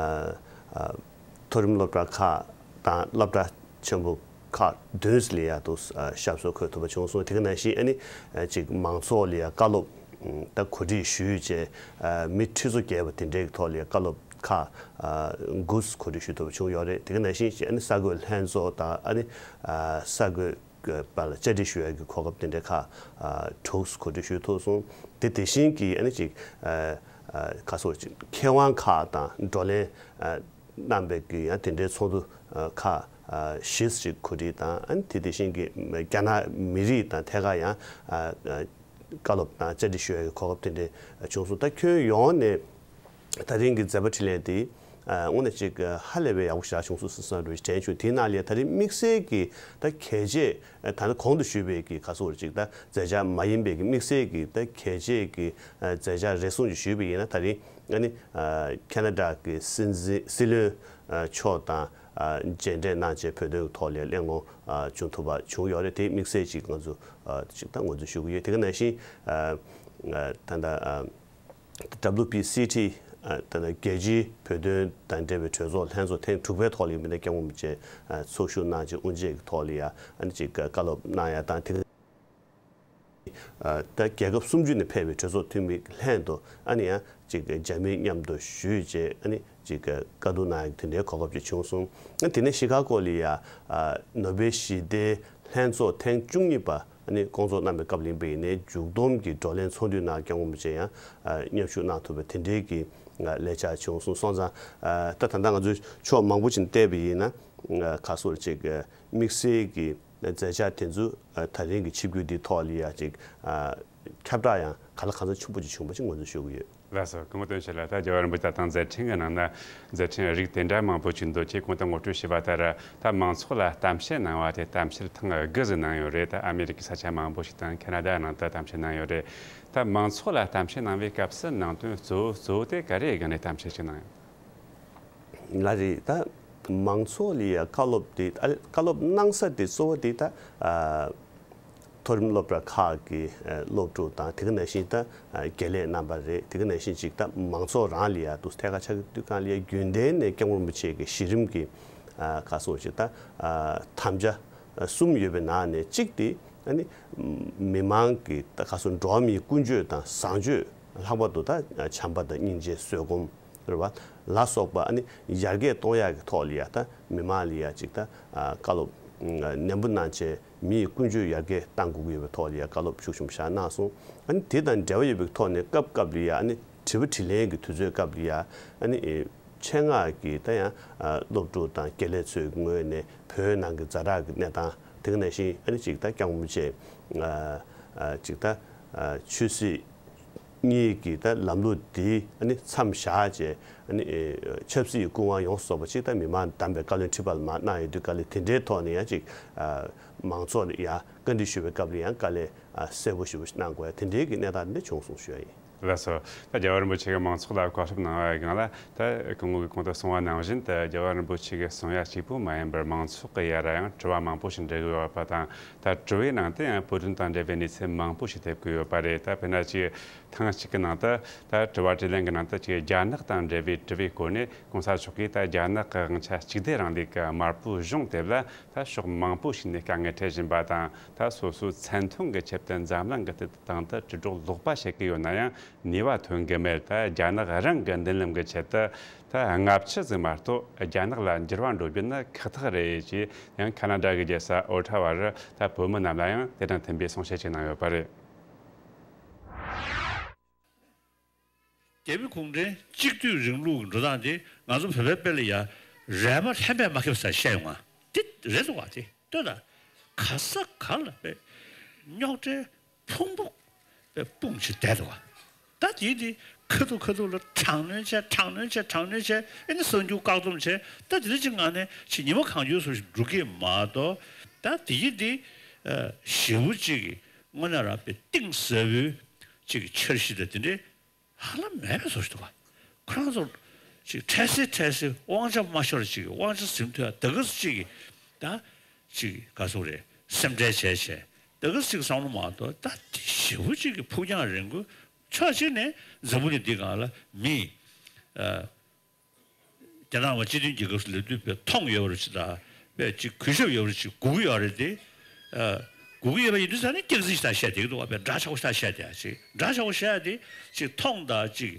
ཨ་མཐོ་རིམ་སློབ་གྲྭ་ཁག་དང་སློབ་གྲྭ་ཆེན་པོ་ཁག་བདུན་ལ་ཡ་དུ་ཨ་ཞབས་སོར་འཁོད་ཐུབ་པ་བྱུང་སོང་། དེ་ག་ནང་བཞིན་ཨ་ནི་ཨ་ཅིག་མང་ཚོགས་ལ་ཡ་བཀའ་སློབ་ད་གོ་སྒྲིག་ཞུས་བྱས། ཨ་མི་ཁྲི་ཚོ་བརྒལ་བ་དེ་འདྲའི་ཐོག་ལ་ཡ་བཀའ་སློབ་ཁག་ཨ་དགུ་གོ་སྒྲིག་ཞུ་ཐུབ་པ་བྱུང་ཡོད་རེད། དེ་ག་ནང་བཞིན་ཨ་ནི་གསར་འགོད་ལྷན་ཚོགས་དང་ཨ་ནི་ཨ་གསར་འགོད་པ་ལ་བཅར་འདྲི་ཞུ་ཡག་གི་གོ་སྐབས་དེ་འདྲའི་ཁག་ཨ་དྲུག་གོ་སྒྲིག་ཞུ་ཐུབ་སོང་། དེ་དེ་བཞིན་གྱི་ཨ་ནི་ཅིག་ཨ་ཨ་ག་སོགས་ཅིག་མཁས་དབང་ཁག་དང་བགྲོ་གླེང་ཨ་གནང་བའི་གི་ཡང་དེ་འདྲའི་ཚོགས་འདུ་ཨ་ཁག་ཨ་བཞི་ཞིག་གོ་སྒྲིག་དང་། ཨ་ནི་དེ་དེ་བཞིན་གྱི་རྒྱ་ནག་མི་རིགས་དང་ཐད་ཀར་ཡང་ཨ་ཨ་བཀའ་སློབ་དང་བཅར་འདྲི་ཞུ་ཡག་གི་གོ་སྐབས་དེ་འདྲ་བྱུང་སོང་། ད་ཁྱོན་ཡོངས་ནས་ད་རིང་གི་མཛད་པ་འཕྲིན་ལས་དེ་ཨ་དངོས་གནས་ཅིག་ཧ་ལས་པའི་ཡག་པོ་ཞེ་དྲག་བྱུང་སོང་ཟེར་བསམ་པའི་དྲན་བྱུང་། དེའི་ནང་ལ་ད་རིང་དམིགས་བསལ་གྱི་ད་གལ་ཆེ་ད་ནི་གོང་དུ་ཞུས་པའི་གི་ག་སོགས་ཅིག་ད་མཛད་འཆར་མ་ཡིན་པའི་གི་དམིགས་བསལ་གྱི་ད་གལ་ཆེ་གི་ཨ་མཛད་འཆར་རེ་ཟུང་ཅིག་ཞུས་པ་ཡིན་ན། ད་རིང་ཨ་ནི་ཨ་ཁེ་ན་ཌ་གི་སྲིད་འཛིན་སྲིད་བློན་ཨ་མཆོག་དང་ཨ་མཇལ་འཕྲད་གནང་བྱས་བོད་དོན་གྱི་ཐོག་ལ་གླེང་སློང་ཨ་བྱུང་ཐུབ་པ་བྱུང་ཡོད་རེད། དེ་དམིགས་བསལ་ཅིག་ང་ཚོ་ཨ་ཅིག་ད་ངོས་འཛིན་ཞུ་གི་ཡོད། དེ་ག་ནང་བཞིན་ཨ་ཨ་ད་ལྟ་ཨ་W P C T ཨ་ད་ལྟ་རྒྱལ་སྤྱིའི་བོད་དོན་དང་འབྲེལ་བའི་གྲོས་ཚོགས་ལྷན་ཚོགས་ཐེངས་དྲུག་པའི་ཐོག་ལ་ཡིན་པ་ནས་སྐྱབས་མགོན་རིན་པོ་ཆེ་ཨ་ཚོགས་ཞུགས་གནང་བྱས་དབུ་འབྱེད་ཀྱི་ཐོག་ལ་ཡ་ཨ་ནི་ཅིག་བཀའ་སློབ་གནང་ཡ་དང་། དེ་ཨ་ད་རྒྱལ་ཁབ་སུམ་ཅུ་ནས་ཕེབས་པའི་གྲོས་ཚོགས་འཐུས་མི་ལྷན་དུ་ཨ་ནི་ཡང་ཅིག་མཇལ་མོལ་མཉམ་དུ་ཞུས་བྱས། ཨ་ནི་ཅིག་བཀའ་བསྡུར་གནང་ཡག་དེ་འདྲའི་གོ་སྐབས་ཅིག་བྱུང་སོང་། ཨ་དེ་ནས་ཤི་ཁ་གོ་ལ་ཡ་ཨ་ནོ་བེལ་ཞི་བདེའི་ལྷན་ཚོགས་ཐེངས་བཅུ་གཉིས་པ་ཨ་ནི་སྐོང་ཚོགས་གནང་བའི་སྐབས་ལ་ཡིན་པ་ཡིན་ནའི་མཇུག་བསྡོམས་ཀྱི་བགྲོ་གླེང་ཚོགས་འདུའི་ནང་སྐྱབས་མགོན་རིན་པོ་ཆེ་ཡང་ཨ་མཉམ་ཞུགས་གནང་ཐུབ་པའི་དེ་འདྲའི་གི་ཨ་ལས་འཆར་བྱུང་སོང་། སོང་ཙང་ཨ་ད་ད་ལྟ་ང་ཚོས་ཕྱོགས་མང་པོ་ཅིག་ནས་བལྟས་པ་ཡིན་ན། ཨ་ག་སོགས་ཅིག་ཨ་དམིགས་བསལ་གྱི་མཛད་འཆར་དེ་ཚོ་ཨ་ད་རིང་གི་ཆིབས་བསྒྱུར་འདིའི་ཐོག་ལ་ཡ་ཅིག་ཨ་ཁྱབ་བསྒྲགས་ཡང་གང་ལ་གང་འཚམ་ཆེན་པོ་ཅིག་བྱུང་བ་ཅིག་ངོས་འཛིན་ཞུ་གི་ཡོད། ལགས་སོ། སྐུ་ངོ་དོན་གཅོད་ལགས། ད་རྒྱལ་བ་རིན་པོ་ཆེ་ད་ཐེངས་མཛད་འཕྲིན་གྱི་ནང་ན་མཛད་འཕྲིན་རིགས་དེ་འདྲ་མང་པོ་ཅིག་འདུག་ཁྱེད་གོང་དུ་ངོ་སྤྲོད་བྱས་པ་ལྟར། ད་མང་ཚོགས་ལ་གཏམ་བཤད་གནང་བ་དེ་གཏམ་བཤད་ཐེངས་དགུ་ཟིག་གནང་ཡོད་རེད། ད་ཨ་མེ་རི་ཀའི་ས་ཆ་མང་པོ་ཞིག་དང་ཁེ་ན་ཌ་ནང་དུ་གཏམ་བཤད་གནང་ཡོད་རེད། ད་མང་ཚོགས་ལ་གཏམ་བཤད་གནང་བའི་སྐབས་སུ་ནང་དོན་གཙོ་བོ་གཙོ་བོ་དེ་ག་རེའི་སྒང་ནས་གཏམ་བཤད་ཅིག་གནང་ཡོད། ལགས་རེད། ད་མང་ཚོགས་ལ་ཡ་བཀའ་སློབ་དེ་ཨ་བཀའ་སློབ་གནང་ས་དེ་གཙོ་བོ་དེ་ད་ཨ་མཐོ་རིམ་སློབ་གྲྭ་ཁག་གི་ཨ་སློབ་ཕྲུག་དང་། དེ་ག་ནང་བཞིན་ད་ཨ་དགེ་ལས་རྣམ་པ་རེད། དེ་ག་ནང་བཞིན་ཅིག་ད་མང་ཚོགས་རང་ལ་ཡ་འདུག་ཐད་ཀར་ཆགས་ཀྱི་དུས་སྒང་ལ་ཡ་རྒྱུན་ལྡན་ནས་སྐྱབས་མགོན་རིན་པོ་ཆེ་གི་གཞི་རིམ་གྱི་ཨ་ག་སོགས་ཅིག་ད་ཨ་དམ་བཅའ་གསུམ་ཡོད་པའི་ནང་ནས་གཅིག་དེ་ཨ་ནི་མི་མང་གི་ད་ག་སོགས་འགྲོ་བ་མིའི་ཀུན་སྤྱོད་དང་བཟང་སྤྱོད། ལྷག་པར་དུ་ད་བྱམས་པ་དང་སྙིང་རྗེ་བཟོད་སྒོམ་རེད་བ། ལ་སོགས་པ་ཨ་ནི་ཡར་རྒྱས་གཏོང་ཡག་གི་ཐོག་ལ་ཡ་ད་མི་མང་ལ་ཡ་ཅིག་ད་ཨ་བཀའ་སློབ་ཨ་ནན་པོ་གནང་བྱས་མི་ཡི་ཀུན་སྤྱོད་ཡར་རྒྱས་གཏང་དགོས་ཀྱི་ཡོད་པའི་ཐོག་ལ་ཡ་བཀའ་སློབ་ཤུགས་ཆེན་པོ་ཞིག་གནང་སོང་། ཨ་ནི་དེ་དང་འབྲེལ་བ་ཡོད་པའི་ཐོག་ནས་སྐབས་སྐབས་ལ་ཡ་ཨ་ནི་དྲི་བ་དྲིས་ལན་གྱི་དུས་ཚོད་སྐབས་ལ་ཡ་ཨ་ནི་ཨེ་ཆེད་མངགས་ཀྱིས་ད་ཡང་ཨ་སློབ་ཕྲུག་དང་དགེ་ལས་ཚོའི་ངོས་ནས་བོད་ནང་གི་ཛ་དྲག་གི་གནས་སྟངས། དེ་ག་ནང་བཞིན་ཨ་ནི་ཅིག་ད་སྐྱབས་མགོན་རིན་པོ་ཆེ་ཨ་ཨ་ཅིག་ད་ཨ་ཆོས་སྲིད་གཉིས་ཀྱི་ད་ལམ་ལུགས་འདི་ཨ་ནི་མཚམས་བཞག་བྱས། ཨ་ནི་ཨེ་ཆབ་སྲིད་ཀྱི་སྐུ་དབང་ཡོངས་སུ་རྫོགས་པ་ཅིག་ད་མི་མང་བདམས་པའི་བཀའ་བློན་ཁྲི་པ་ལ་མར་གནང་ཡོད་དུས། དཀའ་ལས་དེ་འདྲའི་ཐོག་ནས་ཡང་ཅིག་ཨ་མང་ཚོགས་ལ་ཡང་བཀའ་འདྲི་ཞུ་བའི་སྐབས་ལ་ཡང་དཀའ་ལས་ཨ་གསལ་པོ་ཞེ་པོ་ཞིག་གནང་དགོས་ཡ་དེ་འདྲའི་གི་གནས་སྟངས་འདི་བྱུང་སོང་ཞུ་ཡ་ཡིན། ལགས་སོ། ད་རྒྱལ་བ་རིན་པོ་ཆེ་གིས་མང་ཚོགས་ལ་བཀའ་སློབ་གནང་བའི་སྒང་ལ། ད་སྐུ་ངོ་གིས་གོང་དུ་གསུངས་པ་ནང་བཞིན་དུ་རྒྱལ་བ་རིན་པོ་ཆེ་གིས་གསུང་ཡ་གཅིག་པུ་མ་ཡིན་པར་མང་ཚོགས་ཀྱི་ཡ་ར་ཡང་དྲི་བ་མང་པོ་ཞིག་འདྲི་གི་ཡོད་པ་དང་། ད་དྲི་བའི་ནང་དུ་ཡང་བོད་དོན་དང་འབྲེལ་བའི་གནས་ཚུལ་མང་པོ་ཞིག་ཐེབས་ཀྱི་ཡོད་པ་རེད། ད་དཔེར་ན་ཅིག་ཐེངས་གཅིག་གི་ནང་དུ་ད་དྲི་བ་དྲིས་ལན་གྱི་ནང་དུ་ཅིག་རྒྱ་ནག་དང་འབྲེལ་བའི་དྲི་བའི་སྐོར་ནས་༸གོང་ས་མཆོག་གིས་ད་རྒྱ་ནག་གི་དབང་ཆ་གཅིག་སྡུད་རིང་ལུགས་ཀྱི་དམར་པོའི་གཞུང་དེ་ལ་ད་ཕྱོགས་མང་པོ་ཞིག་ནས་དཀའ་ངལ་འཕྲད་བཞིན་པ་དང་། ད་སོ་སོའི་མཚན་མཐོང་གི་ཆེད་དུ་འཛམ་གླིང་གི་སྟེང་དུ་དྲིལ་སྒྲོག་ལོག་པ་བྱེད་ཀྱི་ཡོད་ན་ཡང་། ནུས་པ་ཐོན་གི་མེད། ད་རྒྱ་ནག་རང་གི་མདུན་ལམ་གི་ཆེད་དུ་ད་སྔ་ཕྱི་ཟིག་མ་གཏོགས་རྒྱ་ནག་ལ་འགྱུར་བ་འགྲོ་རྒྱུ་ནི་ཁག་ཐག་རེད་ཅེས་ཡང་ཁ་ན་ཌ་གི་རྒྱལ་ས་ཨོ་ཊ་ཝ་རུ་ད་བོད་མི་རྣམས་ལ་ཡང་དེ་དང་མཐུན་པའི་གསུང་བཤད་ཅིག་གནང་ཡོད་པ་རེད། རྒྱ་མི་གུང་ཁྲན་གཅིག་སྡུད་རིང་ལུགས་ཀྱི་འགྲོ་སྟངས་དེ་ང་ཚོ་བོད་པའི་དཔེ་ལ་ཡ་རལ་པ་ལྷན་པས་མ་ཁེབས་ཟེར་བཤད་ཡོང་ང་། དེ་རེད་འདུག་བ། དེ་ལྟོས་དང་། ག་ས་ག་ལ་དཔེ་རྙོག་དྲའི་ཕུང་པོ་དཔེ་སྤུངས་བྱས་བསྡད་འདུག་བ། ད་དེ་དེ་ཁ་ཐུག་ཁ་ཐུག་ལ་དྲག་གནོན་བྱས། དྲག་གནོན་བྱས། དྲག་གནོན་བྱས། ཨེ་ནི་གསར་འགྱུར་བཀག་སྡོམ་བྱས། ད་དེ་འདྲ་ཅིག་ངང་ནས་ཅིག་ཉི་མ་གང་བྱུང་བཟོ་ཞིག་འགྲོ་གི་མ་གཏོགས། ད་དེ་དེ་ཞེ་པོ་ཅིག་གི་དངོས་གནས་རང་དཔེ་གཏིང་ཟབ་པོའི་ཅིག་འཆར་གཞི་དང་དེ་འདྲའི་ཧ་ལམ་མེད་པའི་བཟོ་ཞིག་འདུག་ག། ཁོ་རང་ཚོ་ཅིག་འཕྲལ་སེལ་འཕྲལ་སེལ་དབང་ཆ་མ་ཤོར་ཅིག་དབང་ཆ་ཟིན་ཐུབ་ཡ་ད་ག་ཟེ་ཅིག་གི་ད་ཅིག་ག་ཟེ་རེད། སེམས་ཁྲལ་བྱས་བྱས་ད་ག་ཟེ་ཅིག་བསམ་བློ་མ་གཏོགས། ད་དེ་ཞེ་པོ་ཅིག་གི་ཕུགས་རྒྱང་རིང་པོ། ཕྱོགས་གཅིག་ནས་འཛམ་བུ་གླིང་འདི་སྒང་ལ་མི་ཨ། རྒྱ་ནག་མ་སྤྱི་མཐུན་རྒྱལ་ཁབ་སུ་ལས་དུས་པའི་མཐོང་ཡོད་པ་ཞིག་དང་། པས་ཅིག་གུས་ཞབས་ཡོད་པ་ཞིག་དགོས་ཀྱི་ཡོད་རེད་དེ། ཨ། དགོས་ཀྱི་ཡོད་པ་ཡིན་དུས་ཙང་ནས་སྐྱག་རྫུན་ཞིག་ད་བཤད་བསྡད་ཀྱི་འདུག་བ། པས་འདྲ་ཆགས་པོ་ཞིག་ད་བཤད་བསྡད་ཡ་ཅིག་འདྲ་ཆགས་པོ་བཤད་ཡ་དེ་ཅིག་མཐོང་དང་ཅིག་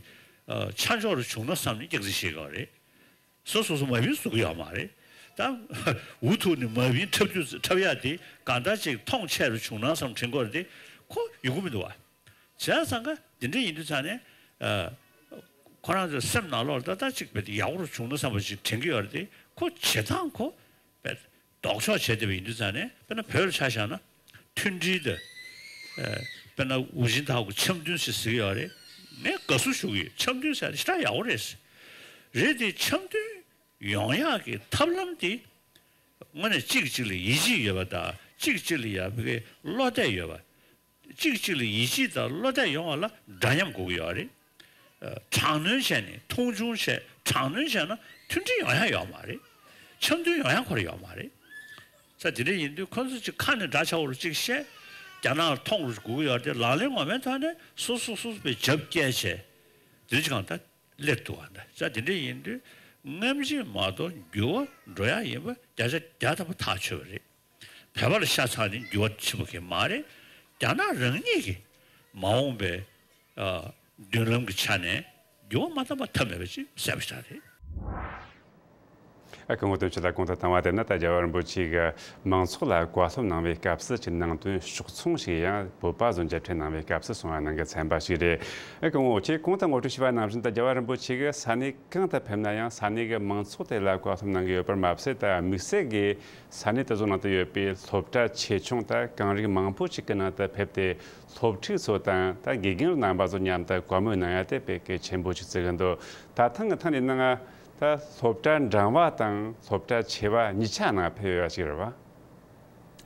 ཨ། ཆ་འཇོག་རུ་བྱུང་ན་བསམ་ནས་སྐྱག་རྫུན་བཤད་ཀྱི་ཡོད་རེད། སོ་སོ་སོ་མ་བིན་བཟོ་གི་ཡོད་མ་རེད། ད་འུ་ཐུག་ནས་མ་བིན་འཁྲབ་རྒྱུ་འཁྲབ་ཡ་དེ་གང་ལྟར་ཅིག་མཐོང་ཆེ་རུ་བྱུང་ན་བསམ་དྲན་གྱི་ཡོད་རེད་དེ། ཁོ་ཡོང་གི་མི་འདུག་བ། བྱས་ཙང་ཀ་འདི་འདྲ་ཡིན་དུས་ཙང་ནས། ཨ། ཁོ་རང་ཚོའི་སེམས་ནང་ལོགས་ལ་ད་ལྟ་ཅིག་དཔེ་ཡག་པོ་རུ་བྱུང་ན་བསམ་པ་ཞིག་དྲན་གྱི་ཡོད་རེད་དེ། ཁོ་བྱེད་སྟངས་ཁོ་དཔེ་ལྡོག་ཕྱོགས་བྱས་བསྡད་པ་ཡིན་དུས་ཙང་ནས། དཔེར་ན་བོད་ལ་ཆ་བཞག་ན་མཐུན་སྒྲིལ་དང་། ཨ། དཔེར་ན་ཝུ་ཅིན་ཐའོ་གི་འཆམ་མཐུན་ཞེས་ཟེར་གྱི་ཡོད་རེད། ངས་དགའ་བསུ་ཞུ་གི་ཡོད། འཆམ་མཐུན་ཟེར་ཡ་དེ་ཞེ་དྲག་ཡག་པོ་རེད། རེད་དེ་འཆམ་མཐུན་ཡོང་ཡག་གི་ཐབས་ལམ་དེ་དངོས་གནས་གཅིག་གཅིག་ལ་ཡིད་ཆེས་ཡོད་པ་དང་། གཅིག་གཅིག་ལ་ཡ་བློ་གཏད་ཡོད་པ། གཅིག་གཅིག་ལ་ཡིད་ཆེས་དང་བློ་གཏད་ཡོང་བ་ལ་འདྲ་མཉམ་དགོས་ཀྱི་ཡོད་རེད། ཨ། དྲག་གནོན་བྱས་ནས་མཐོང་ཆུང་བྱས། དྲག་གནོན་བྱས་ན་མཐུན་སྒྲིལ་ཡོང་ཡ་ཡོད་མ་རེད། འཆམ་མཐུན་ཡོང་ཡ་ཁོ་རང་ཡོད་མ་རེད། ས་དེ་འདྲ་ཡིན་དུས་ཁོ་ཚོ་ཅིག་ཁ་ནས་འདྲ་ཆགས་པོ་རུ་ཅིག་བཤད། རྒྱ་ནག་ལ་མཐོང་རུ་དགོས་ཀྱི་ཡོད་རེད་དེ། ལག་ལེན་ངོ་མའི་ཐོག་ནས་སོ་སོ་སོ་སོ་པའི་རྒྱབ་བཀྱེད་བྱས། དེ་ཅིག་གང་ལྟར་སླེབས་འདུག་བ། ད་ས་དེ་འདྲ་ཡིན་དུས་སྔ་ཕྱི་མ་གཏོགས་འགྱུར་བ་འགྲོ་ཡ་ཡིན་པ་བརྒྱ་ཆ་བརྒྱ་ཐམ་པ་ཐག་ཆོད་པ་རེད། བོད་པ་ལ་ཤ་ཚ་ནས་འགྱུར་བ་ཕྱིན་པ་གང་མ་རེད། རྒྱ་ནག་རང་ཉིད་ཀྱི་མ་འོངས་པའི་ཨ། མདུན་ལམ་གྱི་ཆ་ནས་འགྱུར་བ་མ་བཏང་པ་ཐབས་མེད་པ་ཅིག་གསལ་པོ་ཞིག་རེད། ཨ། སྐུ་ངོ་དོན་གཅོད་ལགས། གོང་དུ་བཏང་བ་དེ་ནི་ད་རྒྱལ་བ་རིན་པོ་ཆེ་གིས་མང་ཚོགས་ལ་བཀའ་སློབ་གནང་བའི་སྐབས་སུ་ཅིག་ནང་དོན་ཕྱོགས་མཚུངས་ཤིག་ཡང་བོད་པ་ཚོ་མཇལ་འཕྲད་གནང་བའི་སྐབས་སུ་གསུང་བ་གནང་གི་ཚན་པ་ཞིག་རེད། ཨ། སྐུ་ངོ་ཁྱེད་གོང་དུ་ངོ་སྤྲོད་ཞུས་པ་ནང་བཞིན་ད་རྒྱལ་བ་རིན་པོ་ཆེ་གིས་ས་གནས་གང་དུ་ཕེབས་ན་ཡང་ས་གནས་ཀྱི་མང་ཚོགས་དེ་ལ་བཀའ་སློབ་གནང་གི་ཡོད་པར་མ་ཟད། ད་དམིགས་བསལ་གྱིས་ས་གནས་དེ་ཚོ་ནང་དུ་ཡོད་པའི་སློབ་གྲྭ་ཆེ་ཆུང་ད་གངས་རིགས་མང་པོ་ཞིག་གི་ནང་དུ་ཕེབས་ཏེ། སློབ་ཕྲུག་ཚོ་དང་ད་དགེ་རྒན་རྣམ་པ་ཚོ་མཉམ་དུ་བཀའ་མོལ་གནང་ཡ་དེ་དཔེ་གལ་ཆེན་པོ་ཞིག་བརྩི་གི་འདུག་ད་ཐེངས་ཀྱི་ཐེངས་འདིའི་ནང་ད་སློབ་གྲྭ་འབྲིང་བ་དང་སློབ་གྲྭ་ཆེ་བ་གཉིས་ཆ་ནང་ཕེབས་ཡོད་པ་ཞིག་རེད་བ།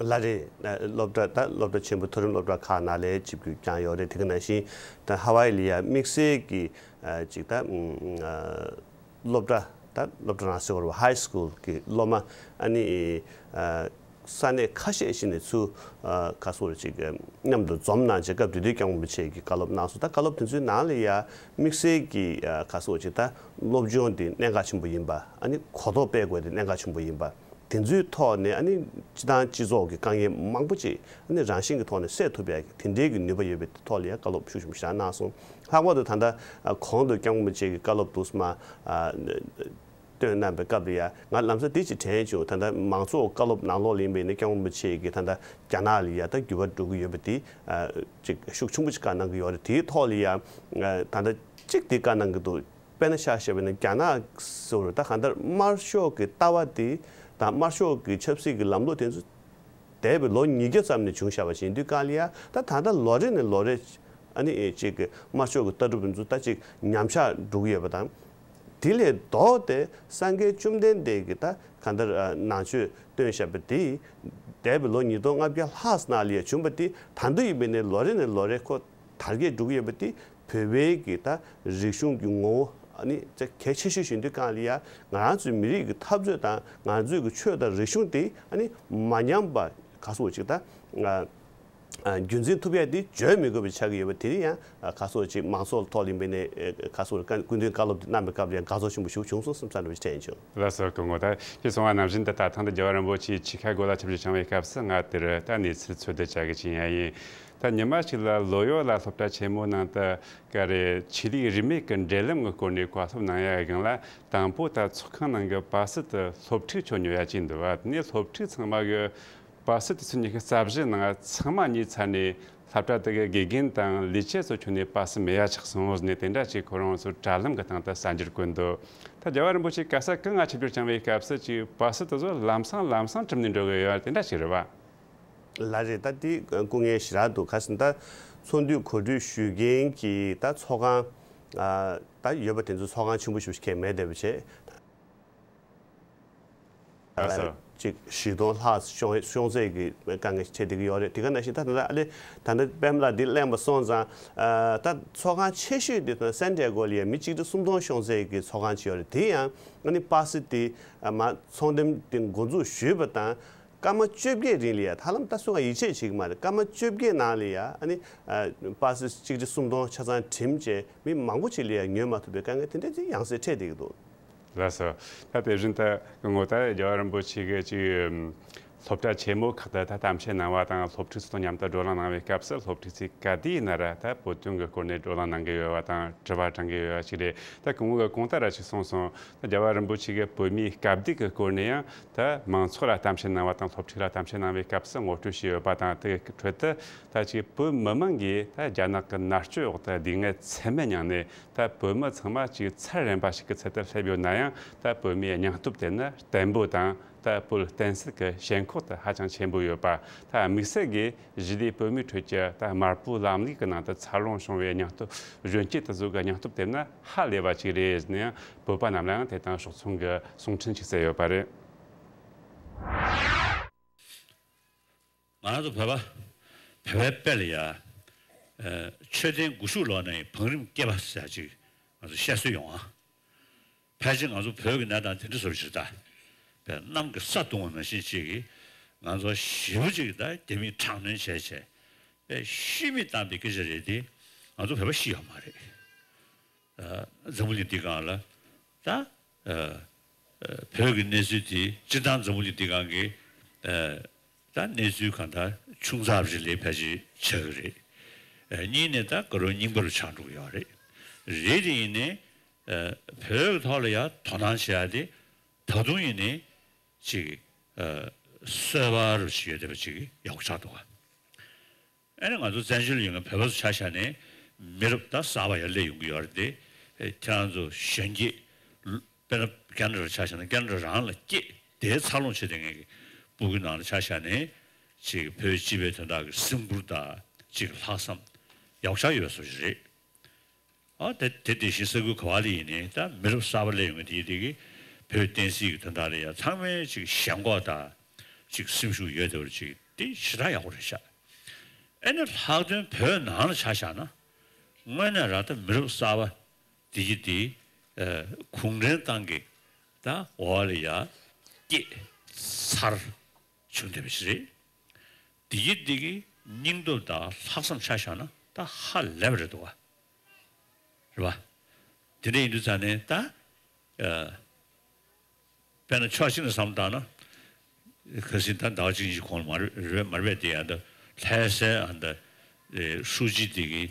ལགས་རེད། སློབ་གྲྭ་ད་སློབ་གྲྭ་ཆེན་པོ་མཐོ་རིམ་སློབ་གྲྭ་ཁག་ནང་ལ་ཆིབས་བསྒྱུར་བསྐྱངས་ཡོད་རེད། དེ་ག་ནང་བཞིན་ད་ཧ་ཝའི་ལ་ཡ་དམིགས་བསལ་གྱི་ཅིག་ད་སློབ་གྲྭ་ད་སློབ་གྲྭ་རང་ཟེར་བ་རེད་བ། ཧའི་སི་ཀུལ་གྱི་སློབ་མ་ཨ་ནི་ས་གནས་ཁ་ཤས་ཤིག་ནས་ཚུར་ག་སོགས་ཅིག་མཉམ་དུ་འཛོམས་གནང་བྱས་སྐབས་དེ་དུས་སྐྱབས་མགོན་རིན་པོ་ཆེ་གིས་བཀའ་སློབ་གནང་སོང་། ད་བཀའ་སློབ་དེ་ཚོའི་ནང་ལ་ཡ་དམིགས་བསལ་གྱི་ག་སོགས་ཅིག་ད་སློབ་སྦྱོང་དེ་གནད་འགག་ཆེན་པོ་ཡིན་པ། ཨ་ནི་གོ་རྟོགས་སྤེལ་དགོས་དེ་གནད་འགག་ཆེན་པོ་ཡིན་པ། དེ་ཚོའི་ཐོག་ནས་ཨ་ནི་སྤྱི་བཏང་སྤྱི་ཚོགས་ཀྱི་དཀའ་ངལ་མང་པོ་ཅིག་ཨ་ནི་རང་བཞིན་གྱི་ཐོག་ནས་སེལ་ཐུབ་པའི་དེ་འདྲའི་གི་ནུས་པ་ཡོད་པའི་ཐོག་ལ་ཡང་བཀའ་སློབ་ཤུགས་ཆེན་པོ་ཞིག་གནང་སོང་། ལྷག་པར་དུ་ད་ལྟ་གོང་དུ་སྐྱབས་མགོན་རིན་པོ་ཆེ་གི་བཀའ་སློབ་དུ་མ་བཏོན་གནང་བའི་སྐབས་ལ་ཡང་ང་ལམ་སང་དེ་ཅིག་དྲན་བྱུང་། ད་ལྟ་མང་ཚོགས་བཀའ་སློབ་ནང་ལོགས་ལ་ཡིན་པ་ཡིན་ན་སྐྱབས་མགོན་རིན་པོ་ཆེ་གིས་ད་ལྟ་རྒྱ་ནག་ལ་ཡང་ད་འགྱུར་བ་འགྲོ་གི་ཡོད་པ་དེ་ཅིག་ཤུགས་ཆེན་པོ་ཅིག་བཀའ་གནང་གི་ཡོད་རེད། དེའི་ཐོག་ལ་ཡང་ད་ལྟ་གཅིག་དེ་བཀའ་གནང་གི་འདུག་དཔེར་ན་ཆ་བཞག་པ་ཡིན་ན་རྒྱ་ནག་ཟེར་བ་རེད། ད་གང་ལྟར་དམར་ཤོག་གི་ལྟ་བ་དེ་དང་དམར་ཤོག་གི་ཆབ་སྲིད་ཀྱི་ལམ་ལུགས་དེ་ཚོ་འདས་པའི་ལོ་ཉིས་བརྒྱ་ཙམ་ནས་བྱུང་བཞག་པ་ཞིག་ཡིན་དུས་སྒང་ལ་ཡ་ད་ད་ལྟ་ལོ་རེ་ནས་ལོ་རེ་ཨ་ནི་ཅིག་གི་དམར་ཤོག་གི་ལྟ་གྲུབ་དེ་ཚོ་ད་ཅིག་ཉམས་ཆག་འགྲོ་གི་ཡོད་པ་དང་། དེ་ལས་ལྡོག་སྟེ་སངས་རྒྱས་བཅོམ་ལྡན་འདས་ཀྱིས་ད་གང་ལྟར་ནང་ཆོས་བཏོན་བཞག་པ་དེ་འདས་པའི་ལོ་ཉིས་སྟོང་ལྔ་བརྒྱ་ལྷག་ཙམ་ནང་ལ་ཡ་བྱུང་བ་དེ་ད་དུང་ཡིན་པ་ནས་ལོ་རེ་ནས་ལོ་རེ་ཁོ་དར་རྒྱས་འགྲོ་གི་ཡོད་པ་དེ་བོད་པའི་གི་ད་རིག་གཞུང་གི་ངོ་བོ་ཨ་ནི་གལ་ཆེ་ཤོས་ཤིག་ཡིན་དུས་སྒང་ལ་ཡ་ང་རང་ཚོའི་མི་རིགས་ཀྱི་འཐབ་རྩོད་དང་ང་ཚོའི་གི་ཆོས་དང་རིག་གཞུང་དེ་ཨ་ནི་མ་ཉམས་པ་ག་སོགས་ཅིག་ད་ རྒྱུན་འཛིན་ཐུབ་ཡ་དེ་བརྗོད་མི་དགོས་པ་ཆགས་ཀྱི་ཡོད་པ་དེ་ཡང་ཁ་སོ་ཅིག་མང་ཚོགས་ཐོག་ལ་ཡིན་པ་ནས་ཁ་སོ་སྐུ་མདུན་བཀའ་སློབ་དེ་གནང་བའི་སྐབས་ལ་ཡང་དགའ་ཚོར་ཆེན་པོ་ཞིག་བྱུང་སོང་བསམ་ས་འདྲ་བ་ཞིག་དྲན་བྱུང་། ལགས་སོ། སྐུ་ངོ་ད་ཅེས་གསུངས་པ་ནང་བཞིན་དུ་ད་ཐེངས་འདི་རྒྱལ་བ་རིན་པོ་ཆེའི་ཆིབས་ཁ་སྒོ་ལ་ཆིབས་བསྒྱུར་བྱུང་བའི་སྐབས་སུ་ང་དེར་ད་གནས་ཚུལ་འཚོལ་བསྡུ་བྱ་གི་ཅིག་ཡང་ཡིན། ད་ཉི་མ་གཅིག་ལ་ལོ་ཡོ་ལ་སློབ་གྲྭ་ཆེན་མོ་ནང་དུ་ག་རེ་ཆོས་ལུགས་རིས་མེད་ཀྱི་འབྲེལ་ལམ་གྱི་སྐོར་ནས་བཀའ་སློབ་གནང་ཡ་སྒང་ལ། དང་པོ་ད་ཚོགས་ཁང་ནང་གི་པ་སི་ཏི་སློབ་ཕྲུག་ཚོ་ཉོ་ཡ་ཅིག་འདུག་བ། དེ་ནས་སློབ་ཕྲུག་ཚང་མ་གི་པ་སི་ཏི་ཚོ་ཉོ་མཁན་རྩ་བཞི་ནང་ཚང་མ་ཉོས་ཚར་ནས། སློབ་གྲྭ་དེ་གི་དགེ་རྒན་དང་ལས་བྱེད་ཚོ་ཁྱོན་ནས་པ་སི་མེད་ཡ་ཆགས་སོང་ཟེར་ནས། དེ་འདྲ་ཅིག་ཁོ་རང་ཚོ་དྲ་ལམ་གི་སྟེང་དུ་གསར་འགྱུར་བཀོད་འདུག་ད་རྒྱལ་བ་རིན་པོ་ཆེ་ག་ས་གང་ང་ཆིབས་བསྒྱུར་བྱུང་བའི་སྐབས་སུ་ཅིག་པ་སི་དེ་ཚོ་ལམ་སང་ལམ་སང་གྲུབ་ནས་འགྲོ་གི་ཡོད་དེ་འདྲ་ཞིག་རེད་བ། ལགས་རེད། ད་དེ་སྐུ་ངལ་ཞེ་དྲག་འདུག་ག་ཟེར་ན་ད་ཚོགས་འདུ་གོ་སྒྲིག་ཞུ་མཁན་གྱི་ད་ཚོགས་ཁང་ད་ཡོད་པ་དེ་ཚོ་ཚོགས་ཁང་ཆེན་པོ་ཞིག་གང་མེད་བསྡད་པ་བྱས། ལགས་སོ། ཅིག་བཞི་སྟོང་ལྷག་ཤོང་ཤོང་ཚད་ཀྱི་དཀའ་ངལ་ཞིག་འཕྲད་བསྡད་ཀྱི་ཡོད་རེད། དེ་ག་ནང་བཞིན་ད་ད་ལྟ་ཨ་ནི་ད་ལྟ་པད་མ་ལགས་འདི་གླེང་པ་སོང་ཙང་ད་ཚོགས་ཁང་ཆེ་ཤོས་དེ་ད་སན་ཏི་ཡ་གོ་ལ་ཡ་མི་གཅིག་ཁྲི་སུམ་སྟོང་ཤོང་ཚད་ཀྱི་ཚོགས་ཁང་ཅིག་ཡོད་རེད། དེ་ཡང་ཨ་ནི་པ་སི་དེ་མ་ཚོང་འགྲེམས་དེ་འགོ་འཛུགས་ཞུས་པ་དང་། སྐར་མ་བཅོ་བརྒྱད་རིང་ལ་ཡ་ཧ་ལམ་ད་སུ་གང་ཡིད་ཆེས་བྱེད་ཀྱི་མ་རེད། སྐར་མ་བཅོ་བརྒྱད་ནང་ལ་ཡ་ཨ་ནི་པ་སི་གཅིག་ཁྲི་སུམ་སྟོང་ཆ་ཚང་བྲིམས་བྱས་མི་མང་པོ་ཅིག་ལ་ཡ་ཉོ་མ་ཐུབ་པའི་དཀའ་ངལ་དེ་འདྲ་ཅིག་ཡང་སེ་འཕྲད་བསྡད་ཀྱི་འདུག་ལགས་སོ། ད་དེ་བཞིན་དུ་སྐུ་ངོ་ད་རྒྱལ་བ་རིན་པོ་ཆེ་གི་ཅིག་སློབ་གྲྭ་ཆེན་མོ་ཁག་ཏུ་ད་གཏམ་བཤད་གནང་བ་དང་། སློབ་ཕྲུག་ཚོ་དང་མཉམ་དུ་བགྲོ་གླེང་གནང་བའི་སྐབས་སུ། སློབ་ཕྲུག་ཚོས་ག་དུས་ཡིན་ན་ར་ད་བོད་དོན་གྱི་སྐོར་ནས་བགྲོ་གླེང་གནང་གི་ཡོད་པ་དང་། དྲི་བ་དྲང་གི་ཡོད་པ་ཞིག་རེད། ད་སྐུ་ངོ་གིས་གོང་ལྟར་ར་ཞིག་གསུངས་སོང་། ད་རྒྱལ་བ་རིན་པོ་ཆེ་གི་བོད་མིའི་སྐབས་དུས་ཀྱི་སྐོར་ནས་ཡང་ད་མང་ཚོགས་ལ་གཏམ་བཤད་གནང་བ་དང་། སློབ་ཕྲུག་ལ་གཏམ་བཤད་གནང་བའི་སྐབས་སུ་ངོ་སྤྲོད་བྱས་ཡོད་པ་དང་། དེའི་ཁྲོད་དུ་ད་ཅིག་བོད་མི་མང་གིས་ད་རྒྱ་ནག་གི་མནར་གཅོད་འོག་ཏུ་སྡུག་བསྔལ་ཚད་མེད་མྱངས་ནས། ད་བོད་མི་ཚང་མ་ཅིག་ཚར་རན་པ་ཞིག་གི་ཚུལ་དུ་སླེབས་ཡོད་ན་ཡང་། ད་བོད་མིའི་སྙིང་སྟོབས་དེ་ནི་བརྟན་པོ་དང་། ད་བོད་བསྟན་སྲིད་ཀྱི་ཞེན་ཁོག་དེ་ཧ་ཅང་ཆེན་པོ་ཡོད་པ། ད་དམིགས་བསལ་གྱིས་གཞིས་ལུས་བོད་མིའི་ཁྲོད་ཀྱི་ད་དམར་པོའི་ལམ་ལུགས་ཀྱི་ནང་དུ་འཚར་ལོངས་བྱུང་བའི་སྙིང་སྟོབས། གཞོན་སྐྱེས་དེ་ཚོ་གི་སྙིང་སྟོབས་དེ་ནི་ཧ་ལས་པ་ཅིག་རེད་ཟེར་ནས་ཡང་། བོད་པ་རྣམས་ལའང་དེ་དང་ཕྱོགས་མཚུངས་ཀྱི་གསུང་འཕྲིན་ཅིག་བསྩལ་ཡོད་པ་རེད། ང་རང་ཚོ་བོད་པ། བོད་པའི་དཔེ་ལ་ཡ། ཨ། མཆོད་རྟེན་སྒོ་ཕྱུགས་ལོག་ནས་བང་རིམ་སྐེད་པ་ཟེར་ཡ་ཅིག་ང་ཚོ་བཤད་སྲོལ་ཡོང་ཨ། ཕལ་ཆེར་ང་ཚོ་བོད་ཀྱི་གནས་སྟངས་དེ་འདྲ་བཟོ་འདྲ་ཞིག་རེད་ད། བས་གནམ་གྱི་ས་བརྡུངས་པ་ནང་བཞིན་ཅིག་གིས་ང་ཚོ་ཞེ་པོ་ཅིག་ད་རྒྱ་མིས་དྲག་གནོན་བྱས་བྱས། བས་ཤི་མི་བཏང་པའི་སྐད་ཆ་རེད་དེ། ང་ཚོ་བོད་པ་ཤི་ཡོད་མ་རེད། ཨ། འཛམ་བུ་གླིང་འདི་སྒང་ལ་ད། ཨ། ཨ། བོད་ཀྱི་གནས་ཚུལ་དེ་སྤྱིར་བཏང་འཛམ་བུ་གླིང་འདི་སྒང་གི། ཨ། ད་གནས་ཚུལ་གང་ལྟར་ཆུང་ཙག་རེ་ལས་ཕལ་ཆེར་ཆགས་ཀྱི་རེད། ཨ། གཉིས་ནས་ད་དགའ་རབ་རྙིང་པ་རུ་ཆགས་འགྲོ་གི་ཡོད་རེད། རེད་དེ་ཡིན་ནའི། ཨ། བོད་ཀྱི་ཐོག་ལ་ཡ་དོ་སྣང་བྱེད་ཡ་དེ་ད་དུང་ཡིན་ནའི་ཅིག་ཨ། སོས་པ་རུ་ཞིག་ཡོད་བསྡད་པ་ཅིག་ཡག་པོ་ཆགས་འདུག་ག་ཨ་ནི་ང་ཚོ་བཙན་བྱོལ་ལ་ཡོད་མཁན་བོད་པ་ཚོ་ཆ་བཞག་ནས་མི་རབས་ད་གསར་པ་ཡར་སླེབས་ཡོང་གི་ཡོད་རེད་དེ། ཨེ། ཁྱེད་རང་ཚོ་གཞོན་སྐྱེས། དཔེར་ན་ཁེ་ན་ཌ་ལ་ཆ་བཞག་ན་ཁེ་ན་ཌ་རང་ལ་སྐྱེས་དེ་འཚར་ལོངས་བྱེད་བསྡད་མཁན་གྱི་ཕྲུ་གུ་ནང་ལ་ཆ་བཞག་ནས་ཅིག་བོད་སྤྱི་པའི་དོན་དག་གི་སེམས་ཁུར་དང་ཅིག་ལྷག་བསམ་ཡག་ཆགས་ཡོད་པ་བཟོ་ཞིག་རེད། ཨ། དེ་དེ་དེ་བཞིན་ས་ཁུལ་ག་བ་ལ་ཡིན་ནའི་ད་མི་རབས་གསར་པ་སླེབས་ཡོང་མཁན་དེ་དེ་གིས་བོད་བསྟན་སྲིད་ཀྱི་དོན་དག་ལ་ཡང་ཚང་མས་ཅིག་ཞེན་ཁོག་དང་ཅིག་སེམས་ཤུགས་ཡོད་བསྡད་པ་ཅིག་དེ་ཞེ་དྲག་ཡག་པོ་རེད་ཤག་ཨ་ནི་ལྷག་དོན་བོད་ནང་ལ་ཆ་བཞག་ན། དངོས་གནས་རང་ད་མི་རབས་གསར་པ་དེ་གི་དེ། ཨ། གུང་ཁྲན་ཏང་གི་ད་འོག་ལ་ཡ་སྐྱེས་ཚར་བྱུང་བསྡད་པ་ཞིག་རེད། དེ་གི་དེ་གི་སྙིང་སྟོབས་དང་ལྷག་བསམ་ཆ་བཞག་ན་ད་ཧ་ལས་པ་རེད་འདུག་ག་རེད་བ། དེ་འདྲ་ཡིན་དུས་ཙང་ནས་ད། ཨ། དཔེར་ན་ཕྱོགས་གཅིག་ནས་བསམ་བློ་བཏང་ན། ཁ་སང་ད་ཟླ་བ་གཅིག་གཉིས་ཤིག་གོང་ལ་མ་རེད་མ་རེད་པས་དེ་ཡང་ད་ལྷ་སའི་ཨ་ད། ཨེ། ཧྲུའུ་ཅི་དེ་གིས་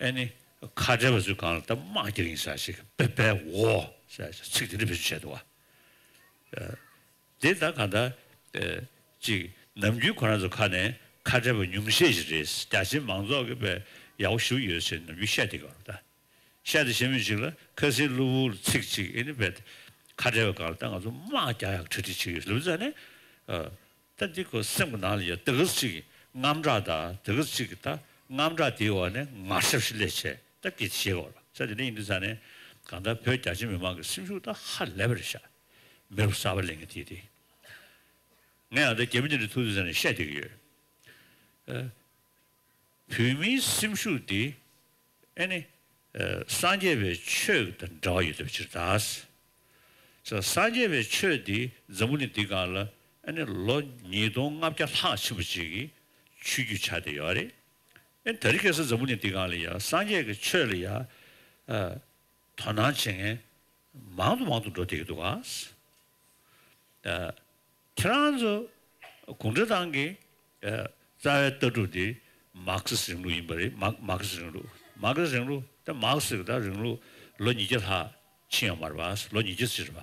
ཨ་ནི་ཁ་བྲལ་བ་ཚོའི་སྒང་ལ་ད་དམག་རྒྱག་གི་ཡིན་ཟེར་ཞིག་པེ་པེ་འོ་ཟེར་ཚིག་དེ་འདྲ་བེད་སྤྱོད་བྱས་འདུག་བ། ཨ། དེ་ད་གང་ལྟར། ཨེ། ཅིག་ནམ་རྒྱུན་ཁོ་རང་ཚོ་ཁ་ནས་ཁ་བྲལ་བ་ཉུང་ཤས་ཤིག་རེད། རྒྱ་ཆེའི་མང་ཚོགས་ཀྱིས་དཔེ་ཡག་པོ་ཞེ་པོ་ཡོད་ཟེར་ནམ་རྒྱུན་བཤད་བསྡད་ཀྱི་ཡོད་རེད་ད། བཤད་དེ་བཤད་མི་ཞིག་ལ་ཁ་སང་གློ་བུར་ཚིག་ཅིག་ཨེ་ནི་བེད་ཁ་བྲལ་བའི་སྒང་ལ་ད་ང་ཚོ་དམག་རྒྱག་ཡག་གྲ་སྒྲིག་བྱེད་ཀྱི་ཡོད་ལབ་ཙང་ནས། ཨ། ད་འདི་ཁོ་སེམས་ཀྱི་ནང་ལ་ཡ་དེ་ག་ཅིག་དངངས་སྐྲག་དང་དེ་ག་ཅིག་གི་ད་དངངས་སྐྲག་དེའི་འོག་ནས་ངར་ཤབ་ཞིག་སླེབས་བྱས་ད་སྐད་ཆ་བཤད་ཀྱི་ཡོད་རེད། ས་དེ་འདྲ་ཡིན་དུས་ཙང་ནས་གང་ལྟར་བོད་རྒྱ་ཆེ་མི་མང་གི་སེམས་ཤུགས་ད་ཧ་ལས་པ་རེད་ཤག་མི་རབས་གསར་པ་སླེབས་མཁན་དེ་དེ། ངས་ཡང་ད་རྒྱ་མི་དེ་འདྲ་ཐུག་དུས་ཙང་ནས་བཤད་བསྡད་ཀྱི་ཡོད། ཨ། བོད་མིའི་སེམས་ཤུགས་འདི་ཨ་ནི། ཨ། སངས་རྒྱས་པའི་ཆོས་དང་འབྲེལ་བ་ཡོད་པ་ཅིག་རེད་ད། སངས་རྒྱས་པའི་ཆོས་འདི་འཛམ་བུ་གླིང་འདི་སྒང་ལ་ཨ་ནི་ལོ་ཉིས་སྟོང་ལྔ་བརྒྱ་ལྷག་ཕྱིན་པ་ཅིག་གིས་ ཆོས་བརྒྱུད་ཆགས་བསྡད་ཡོད་རེད། ཨེ་ད་རེས་ཁ་སང་འཛམ་བུ་གླིང་འདི་སྒང་ལ་ཡ་སངས་རྒྱས་ཀྱི་ཆོས་ལ་ཡ་ཨ་དོ་སྣང་བྱེད་མཁན་མང་དུ་མང་དུ་འགྲོ་བསྡད་ཀྱི་འདུག་ག་ཨ་ཁྱེད་རང་ཚོ་གུང་ཁྲན་ཏང་གི་ཨ་རྩ་བའི་ལྟ་གྲུབ་དེ་མར་ཁེ་སི་རིང་ལུགས་ཡིན་པ་རེད། མར་མར་ཁེ་སི་རིང་ལུགས། མར་ཁེ་སི་རིང་ལུགས་དེ་མར་ཁེ་སི་གི་ད་རིང་ལུགས་ལོ་ཉིས་བརྒྱ་ལྷག་ཕྱིན་ཡོད་མ་རེད་པ། ལོ་ཉིས་བརྒྱ་ཙམ་རེད་པ།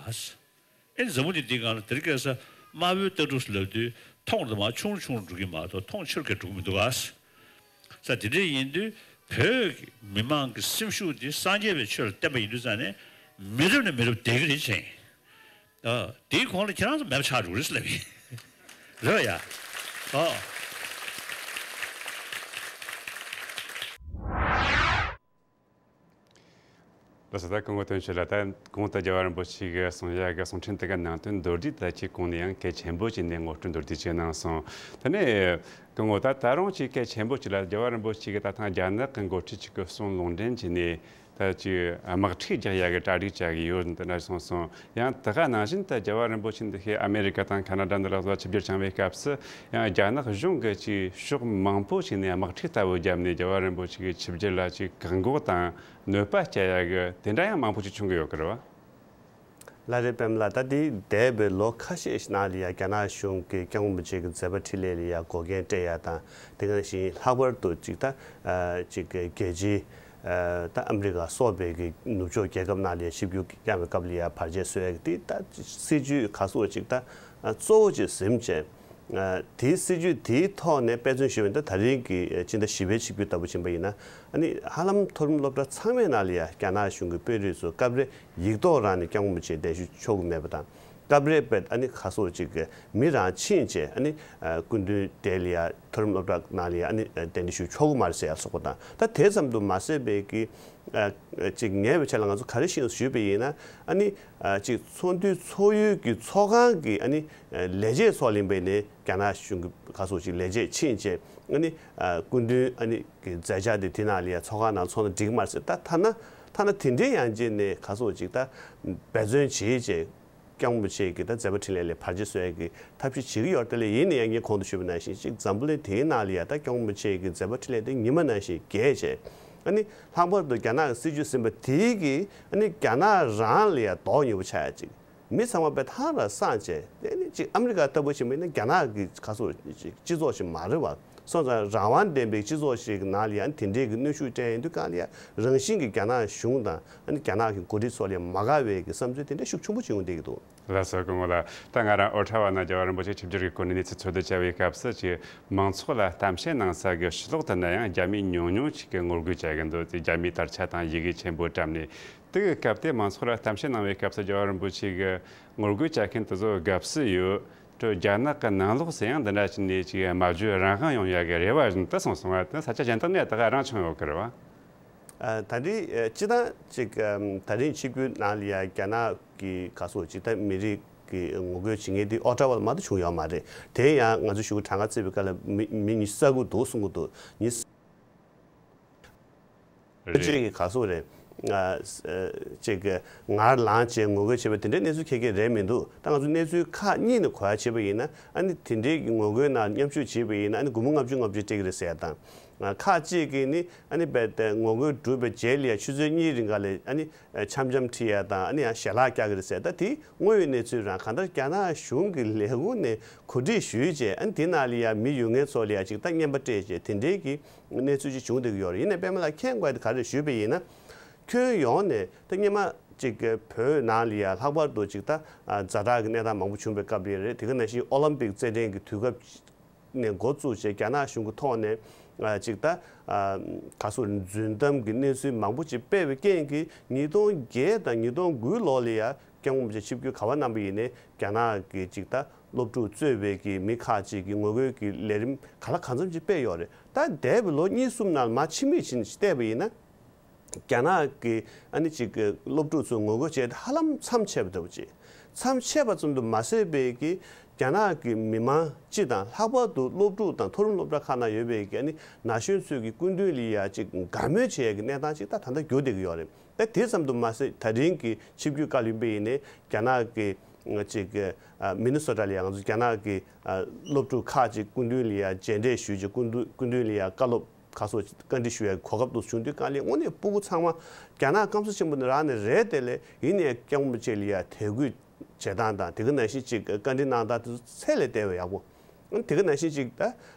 ཨེ་འཛམ་བུ་གླིང་འདི་སྒང་ལ་དེ་རིང་ཁ་སང་དམར་པོའི་ལྟ་གྲུབ་ཟེར་ལབ་དུས་མཐོང་རུ་མར་ཆུང་རུ་ཆུང་རུ་འགྲོ་གི་མ་གཏོགས་མཐོང་ཆེ་རུ་ག་འགྲོ་གི་མི་འདུག་ག་ས་དེ་འདྲ་ཡིན་དུས་བོད་ཀྱི་མི་མང་གི་སེམས་ཤུགས་འདི་སངས་རྒྱས་པའི་ཆོས་ལ་བརྟེན་པ་ཡིན་དུས་ཙང་ནས་མི་རབས་ནས་མི་རབས་འདས་ཀྱི་རེད་ཅེས། ཨ། དེའི་གོང་ལ་ཁྱེད་རང་ཚོ་མེད་པ་ཆགས་འགྲོ་གི་རེད་ཟེར་ལབ་ཡིན། རེད་པ་ཡ། ཨ། ལགས་སོ། ད་སྐུ་ངོ་དོན་གཅོད་ལགས། ད་གོང་དུ་རྒྱལ་བ་རིན་པོ་ཆེ་གིས་གསུང་ཡག་གི་གསུང་འཕྲིན་དེ་གའི་ནང་དོན་མདོར་བསྡུས་ད་ཁྱེད་གོང་ནས་ཡང་གལ་ཆེན་པོ་བྱས་ནས་ངོ་སྤྲོད་མདོར་བསྡུས་ཅིག་གནང་སོང་། དེ་ནས་སྐུ་ངོ་ད་ད་རུང་ཅིག་གལ་ཆེན་པོ་ཅིག་ལ། རྒྱལ་བ་རིན་པོ་ཆེ་གིས་ད་ཐེངས་རྒྱ་ནག་གི་འགོ་ཁྲིད་ཅིག་གི་གསུང་ལུང་འདྲེན་བྱས་ནས། ད་ཅིག་དམག་འཁྲུག་རྒྱག་ཡག་གི་གྲ་སྒྲིག་བྱ་གི་ཡོད་འདི་འདྲ་གསུངས་སོང་། ཡང་དེ་ག་ནང་བཞིན་ད་རྒྱལ་བ་རིན་པོ་ཆེ་འདི་ཤེས་ཨ་མེ་རི་ཀ་དང་ཁ་ན་ཌ་འདི་ལ་སོགས་ཆིབས་བསྒྱུར་བྱུང་བའི་སྐབས་སུ་ཡང་རྒྱ་ནག་གཞུང་གིས་ཅིག་ཕྱོགས་མང་པོ་ཞིག་ནས་དམག་འཁྲུག་ལྟ་བུ་བརྒྱབ་ནས་རྒྱལ་བ་རིན་པོ་ཆེ་གི་ཆིབས་བསྒྱུར་ལ་ཅིག་བཀག་འགོག་དང་གནོད་པ་སྐྱེལ་ཡག་གི་དེ་འདྲ་ཡང་མང་པོ་ཞིག་བྱུང་གི་ཡོད་ཀི་རེད་བ། ལགས་རེད། པདྨ་ལགས། ད་འདི་འདས་པའི་ལོ་ཁ་ཤས་ཤིག་ནང་ལ་ཡ་རྒྱ་ནག་གཞུང་གིས་སྐྱབས་མགོན་རིན་པོ་ཆེ་གི་མཛད་པ་འཕྲིན་ལས་ལ་ཡ་འགོག་རྐྱེན་སྤྲད་ཡ་དང་། དེ་ག་ནང་བཞིན་ལྷག་པར་དུ་ཅིག་ད་ཨ་ཅིག་རྒྱལ་སྤྱི་ཨ་ད་ཨ་མི་རི་ཀ་སོགས་པའི་གི་ནུབ་ཕྱོགས་རྒྱལ་ཁབ་ནང་ལ་ཡ་ཆིབས་བསྒྱུར་བསྐྱངས་པའི་སྐབས་ལ་ཡ་བར་ཆད་བཟོ་ཡ་གི་དེ་ད་སྲིད་ཇུས་ག་ཟེར་ཅིག་ད་གཙོ་བོ་ཅིག་ཟིན་བྱས། ཨ་དེའི་སྲིད་ཇུས་དེའི་ཐོག་ནས་དཔེ་མཚོན་ཞུས་པ་ཡིན་ན། ད་རིང་གི་ཨ་སྤྱི་ཟླ་བཞི་པའི་ཆིབས་བསྒྱུར་ལྟ་བུ་ཕྱིན་པ་ཡིན་ན། ཨ་ནི་ཧ་ལམ་མཐོ་རིམ་སློབ་གྲྭ་ཚང་མའི་ནང་ལ་ཡ་རྒྱ་ནག་གཞུང་གི་དཔོན་རིགས་ཚོ་སྐབས་རེ་ཡིག་ཐོག་རང་ནས་སྐྱབས་མགོན་རིན་པོ་ཆེ་གདན་ཞུ་ཆོག་གི་མེད་པ་དང་། སྐབས་རེ་དཔེ་ཨ་ནི་ག་ཟེར་ཅིག་གི་མི་རང་ཕྱིན་བྱས་ཨ་ནི་ཨ་སྐུ་མདུན་དེ་ལ་ཡ་མཐོ་རིམ་སློབ་གྲྭ་ནང་ལ་ཡ་ཨ་ནི་ཨ་གདན་འདྲེན་ཞུ་ཆོག་གི་མ་རེད་ཟེར་ཡ་སོགས་པ་དང་། ད་དེ་ཙམ་དུ་མ་ཟད་པའི་གི་ཨ་ཅིག་ཉེ་བའི་ཆར་ལ་ང་ཚོ་ག་རེ་ཤེས་ཞུས་པ་ཡིན་ན། ཨ་ནི་ཨ་ཅིག་ཚོགས་འདུའི་ཚོགས་ཡུལ་གྱི་ཚོགས་ཁང་གི་ཨ་ནི་ཨ་ལས་བྱེད་ཚོ་ལ་ཡིན་པ་ཡིན་ནའི་རྒྱ་ནག་གཞུང་གི་ག་ཟེར་ཅིག་ལས་བྱེད་ཕྱིན་བྱས་ཨ་ནི་ཨ་སྐུ་མདུན་ཨ་ནི་གི་མཛད་འཆར་དེ་དེ་ནང་ལ་ཡ་ཚོགས་ཁང་ནང་ཚོགས་ན་འགྲིག་གི་མ་རེད་ཟེར། ད་ཐ་ན་ཐ་ན་དེ་འདྲའི་ཡང་རྗེས་ནས་ག་ཟེར་ཅིག་ད་འབད་བརྩོན་བྱེད་བྱས་སྐྱབས་མགོན་རིན་པོ་ཆེ་གི་ད་མཛད་པ་འཕྲིན་ལས་ལ་བར་ཆད་བཟོ་ཡ་གི་ཐབས་ཤེས་བྱེད་ཀྱི་ཡོད་རེད། དེ་ལས་ཡིན་ན་ཡང་ངས་གོང་དུ་ཞུས་པ་ནང་བཞིན་ཅིག་འཛམ་བུ་གླིང་དེའི་ནང་ལ་ཡ་ད་སྐྱབས་མགོན་རིན་པོ་ཆེ་གི་མཛད་པ་འཕྲིན་ལས་དེ་ཉི་མ་ནང་བཞིན་རྒྱས་བྱས། ཨ་ནི་ལྷག་པར་དུ་རྒྱ་ནག་གི་སྲིད་ཇུས་ཟིན་པ་དེའི་གི་ཨ་ནི་རྒྱ་ནག་རང་ལ་ཡ་དོགས་ཡོད་པ་ཆགས་ཡ་ཅིག་མི་ཚང་མ་དཔེ་ཐང་རང་སངས་བྱས། དེ་ནི་ཅིག་ཨ་མི་རི་ཀ་ལྟ་བུ་ཞིག་མིན་ན་རྒྱ་ནག་གི་ག་ཟེར་ཅིག་སྤྱི་ཚོགས་ཤིག་མ་རེད་བ། སོང་ཙང་རང་དབང་ལྡན་པའི་སྤྱི་ཚོགས་ཤིག་གི་ནང་ལ་ཡང་དེ་འདྲའི་གི་གནོན་ཤུགས་སྤྲད་ཡོང་དུས་གང་ལ་ཡང་རང་བཞིན་གྱིས་རྒྱ་ནག་གཞུང་དང་ཨ་ནི་རྒྱ་ནག་གི་འགོ་ཁྲིད་ཚོ་ལ་ཡང་མ་དགའ་བའི་གི་བསམ་ཚུལ་དེ་འདྲ་ཤུགས་ཆེན་པོ་བྱུང་བསྡད་ཀྱི་འདུག་ལགས་སོ། སྐུ་ངོ་ལགས། ད་ང་རང་ཨོ་ཊ་ཝ་ནང་རྒྱལ་བ་རིན་པོ་ཆེ་ཆིབས་བསྒྱུར་གྱི་གོ་གནས་ནས་ཚུར་འཚོལ་བསྡུ་བྱ་བའི་སྐབས་སུ་ཅིག་མང་ཚོགས་ལ་གཏམ་བཤད་གནང་ས་གི་ཕྱི་ལོགས་དེ་ན་ཡང་རྒྱ་མི་ཉུང་ཉུང་ཅིག་གིས་ངོ་རྒོལ་བྱ་གི་འདུག་དེ་རྒྱ་མིའི་དར་ཆ་དང་ཡི་གེ་ཆེན་པོ་བཀྲམ་ནས། དེ་གི་སྐབས་དེ་མང་ཚོགས་ལ་གཏམ་བཤད་གནང་བའི་སྐབས་སུ་རྒྱལ་བ་རིན་པོ་ཆེ་གིས་ངོ་རྒོལ་བྱ་མཁན་དེ་ཚོ་དགའ་བསུ་ཡོད། དེ་རྒྱ་ནག་གི་ནང་ལོགས་སུ་ཡང་འདི་འདྲ་བྱས་ནས་ཅིག་སྨྲ་བརྗོད་རང་དབང་ཡོང་ཡག་གི་རེ་བ་བཞིན་དུ་གསུངས་སོང་བ་དེ་ས་ཆ་གཞན་དག་ནས་ད་ག་རང་བྱུང་ཡོད་ཀི་རེད་བ། ཨ། ད་རེས་ཨ་སྤྱིར་བཏང་ཅིག་ཨམ་ད་རིང་ཆིབས་བསྒྱུར་ནང་ལ་ཡ་རྒྱ་ནག་གི་ག་ཟེར་ཅིག་ད་མི་རིགས་ཀྱི་ངོ་རྒོལ་བྱེད་མཁན་དེ་ཨོ་ཊ་ཝ་ལ་མ་གཏོགས་བྱུང་ཡོད་མ་རེད། དེ་ཡང་ང་ཚོ་གཞུག་གུ་གྲངས་ཀ་བརྩིས་པའི་སྐབས་ལ་མི་མི་ཉི་ཤུ་རྩ་དགུ་འདུག་གསུང་གི་འདུག་ཉི་རེད། ཅིག་གི་ག་ཟེར་རེད། ཨ་ཅིག་གི་ངར་ལངས་བྱས་ངོ་རྒོལ་བྱས་པ་དེ་འདྲའི་གནས་ཚུལ་ཁྱད་ཁྱད་རེད་མི་འདུག་ད་ང་ཚོ་གནས་ཚུལ་ཁག་གཉིས་ནས་གོ་ཡ་བྱས་པ་ཡིན་ན། ཨ་ནི་དེ་འདྲའི་གི་ངོ་རྒོལ་ནང་མཉམ་ཞུགས་བྱས་པ་ཡིན་ན་ཨ་ནི་སྒོར་མོ་ལྔ་བཅུ་ལྔ་བཅུ་སྤྲད་ཀྱི་རེད་ཟེར་ཡ་དང་། ཨ་ཁག་ཅིག་གིས་ནི་ཨ་ནི་རྦད་དེ་ངོ་རྒོལ་གྲུབ་པའི་རྗེས་ལ་ཡ་ཆུ་ཚོད་གཉིས་རིང་ག་ལ་ཨ་ནི་འཆམ་འཆམ་ཁྲིད་ཡ་དང་ཨ་ནི་ཡང་ཞལ་ལག་བཀྱག་གི་རེད་ཟེར། ད་དེ་དངོས་ཡོད་གནས་ཚུལ་རང་གང་ལྟར་རྒྱ་ནག་གཞུང་གི་ལས་ཁུངས་ནས་གོ་སྒྲིག་ཞུས་བྱས་ཨ་ནི་དེ་ནང་ལ་ཡ་མི་ཡོད་མཁན་ཚོ་ལ་ཡ་ཅིག་ད་རྔན་པ་སྤྲད་བྱས་དེ་འདྲའི་གི་གནས་ཚུལ་ཅིག་བྱུང་བསྡད་ཀྱི་ཡོད་རེད། ཡིན་ནའི་པད་མ་ལགས་མཁྱེན་དགོས་ཡ་དེ་ག་རེ་རེད་ཞུས་པ་ཡིན་ན། ཁྱོན་ཡོངས་ནས་ད་སྔོན་མ་ཅིག་བོད་ནང་ལ་ཡ་ལྷག་པར་དུ་ཅིག་ད་ཛ་དྲག་གི་གནས་སྟངས་མང་པོ་བྱུང་བའི་སྐབས་རེད། དེ་ག་ནང་བཞིན་ཨོ་ལིམ་པིག་རྩེད་འགྲན་གྱི་དུས་སྐབས་ནས་འགོ་བཙུགས་བྱས་རྒྱ་ནག་གཞུང་གི་ཐོག་ནས་ཅིག་ད་ག་ཟེར་རྫུན་གཏམ་གྱི་གནས་ཚུལ་མང་པོ་ཅིག་སྤེལ་བའི་རྐྱེན་གྱིས་ཉིས་སྟོང་བརྒྱད་དང་ཉིས་སྟོང་དགུའི་ལོ་ལ་ཡ་སྐྱབས་མགོན་རིན་པོ་ཆེ་ཆིབས་བསྒྱུར་ག་པར་གནང་པ་ཡིན་ནའི་རྒྱ་ནག་གི་ཅིག་ད་སློབ་ཕྲུག་གཙོས་པའི་གི་མི་ཁག་ཅིག་གིས་ངོ་རྒོལ་གྱི་ལས་རིམ་ག་ལ་གང་འཚམ་ཅིག་སྤེལ་ཡོད་རེད། ད་འདས་པའི་ལོ་གཉིས་གསུམ་ནང་མར་ཕྱི་མིག་ཅིག་བལྟས་པ་ཡིན་ན། རྒྱ་ནག་གི་ཨ་ནི་ཅིག་གི་སློབ་ཕྲུག་ཚོ་ངོ་རྒོལ་བྱས་ཏེ་ཧ་ལམ་མཚམས་ཆད་པ་འདྲ་བོ་ཅིག་མཚམས་ཆད་པ་ཙམ་དུ་མ་ཟད་པའི་གི་རྒྱ་ནག་གི་མི་མང་སྤྱི་དང་ལྷག་པར་དུ་སློབ་ཕྲུག་དང་མཐོ་རིམ་སློབ་གྲྭ་ཁག་ནང་ཡོད་པའི་གི་ཨ་ནི་ན་གཞོན་ཚོས་གི་སྐུ་མདུན་ལ་ཡ་ཅིག་དགའ་མོས་བྱེད་ཡ་གི་གནས་སྟངས་ཅིག་ད་ད་ལྟ་འགྱུར་བསྡད་ཀྱི་ཡོད་རེད། ད་དེ་ཙམ་དུ་མ་ཟད་ད་རིང་གི་ཆིབས་བསྒྱུར་སྐབས་ལ་ཡིན་པ་ཡིན་ནའི་རྒྱ་ནག་གི་ ཅིག་མི་ནི་སོ་ཊ་ལ་ཡང་ང་ཚོ་རྒྱ་ནག་གི་སློབ་ཕྲུག་ཁག་ཅིག་སྐུ་མདུན་ལ་ཡང་མཇལ་འཕྲད་ཞུས་ཅིག་སྐུ་མདུན་སྐུ་མདུན་ལ་ཡང་བཀའ་སློབ་ཁ་སོགས་བཀའ་འདྲི་ཞུ་ཡ་གོ་སྐབས་དུ་བྱུང་དུས་གང་ལས་དངོས་གནས་སྤུ་གུ་ཚང་མ་རྒྱ་ནག་སྐམ་ས་ཆེན་པོ་ནས་རག་ནས་རེད་དེ་ལས་ཡིན་ནའི་སྐྱབས་མགོན་རིན་པོ་ཆེ་ལ་ཡང་དད་གུས་བྱེད་སྟངས་དང་དེ་ག་ནང་བཞིན་ཅིག་བཀའ་འདྲི་གནང་སྟངས་དེ་ཚོ་ཚད་ལས་བརྟན་པ་ཡག་པོ། དེ་ག་ནང་བཞིན་ཅིག་ད་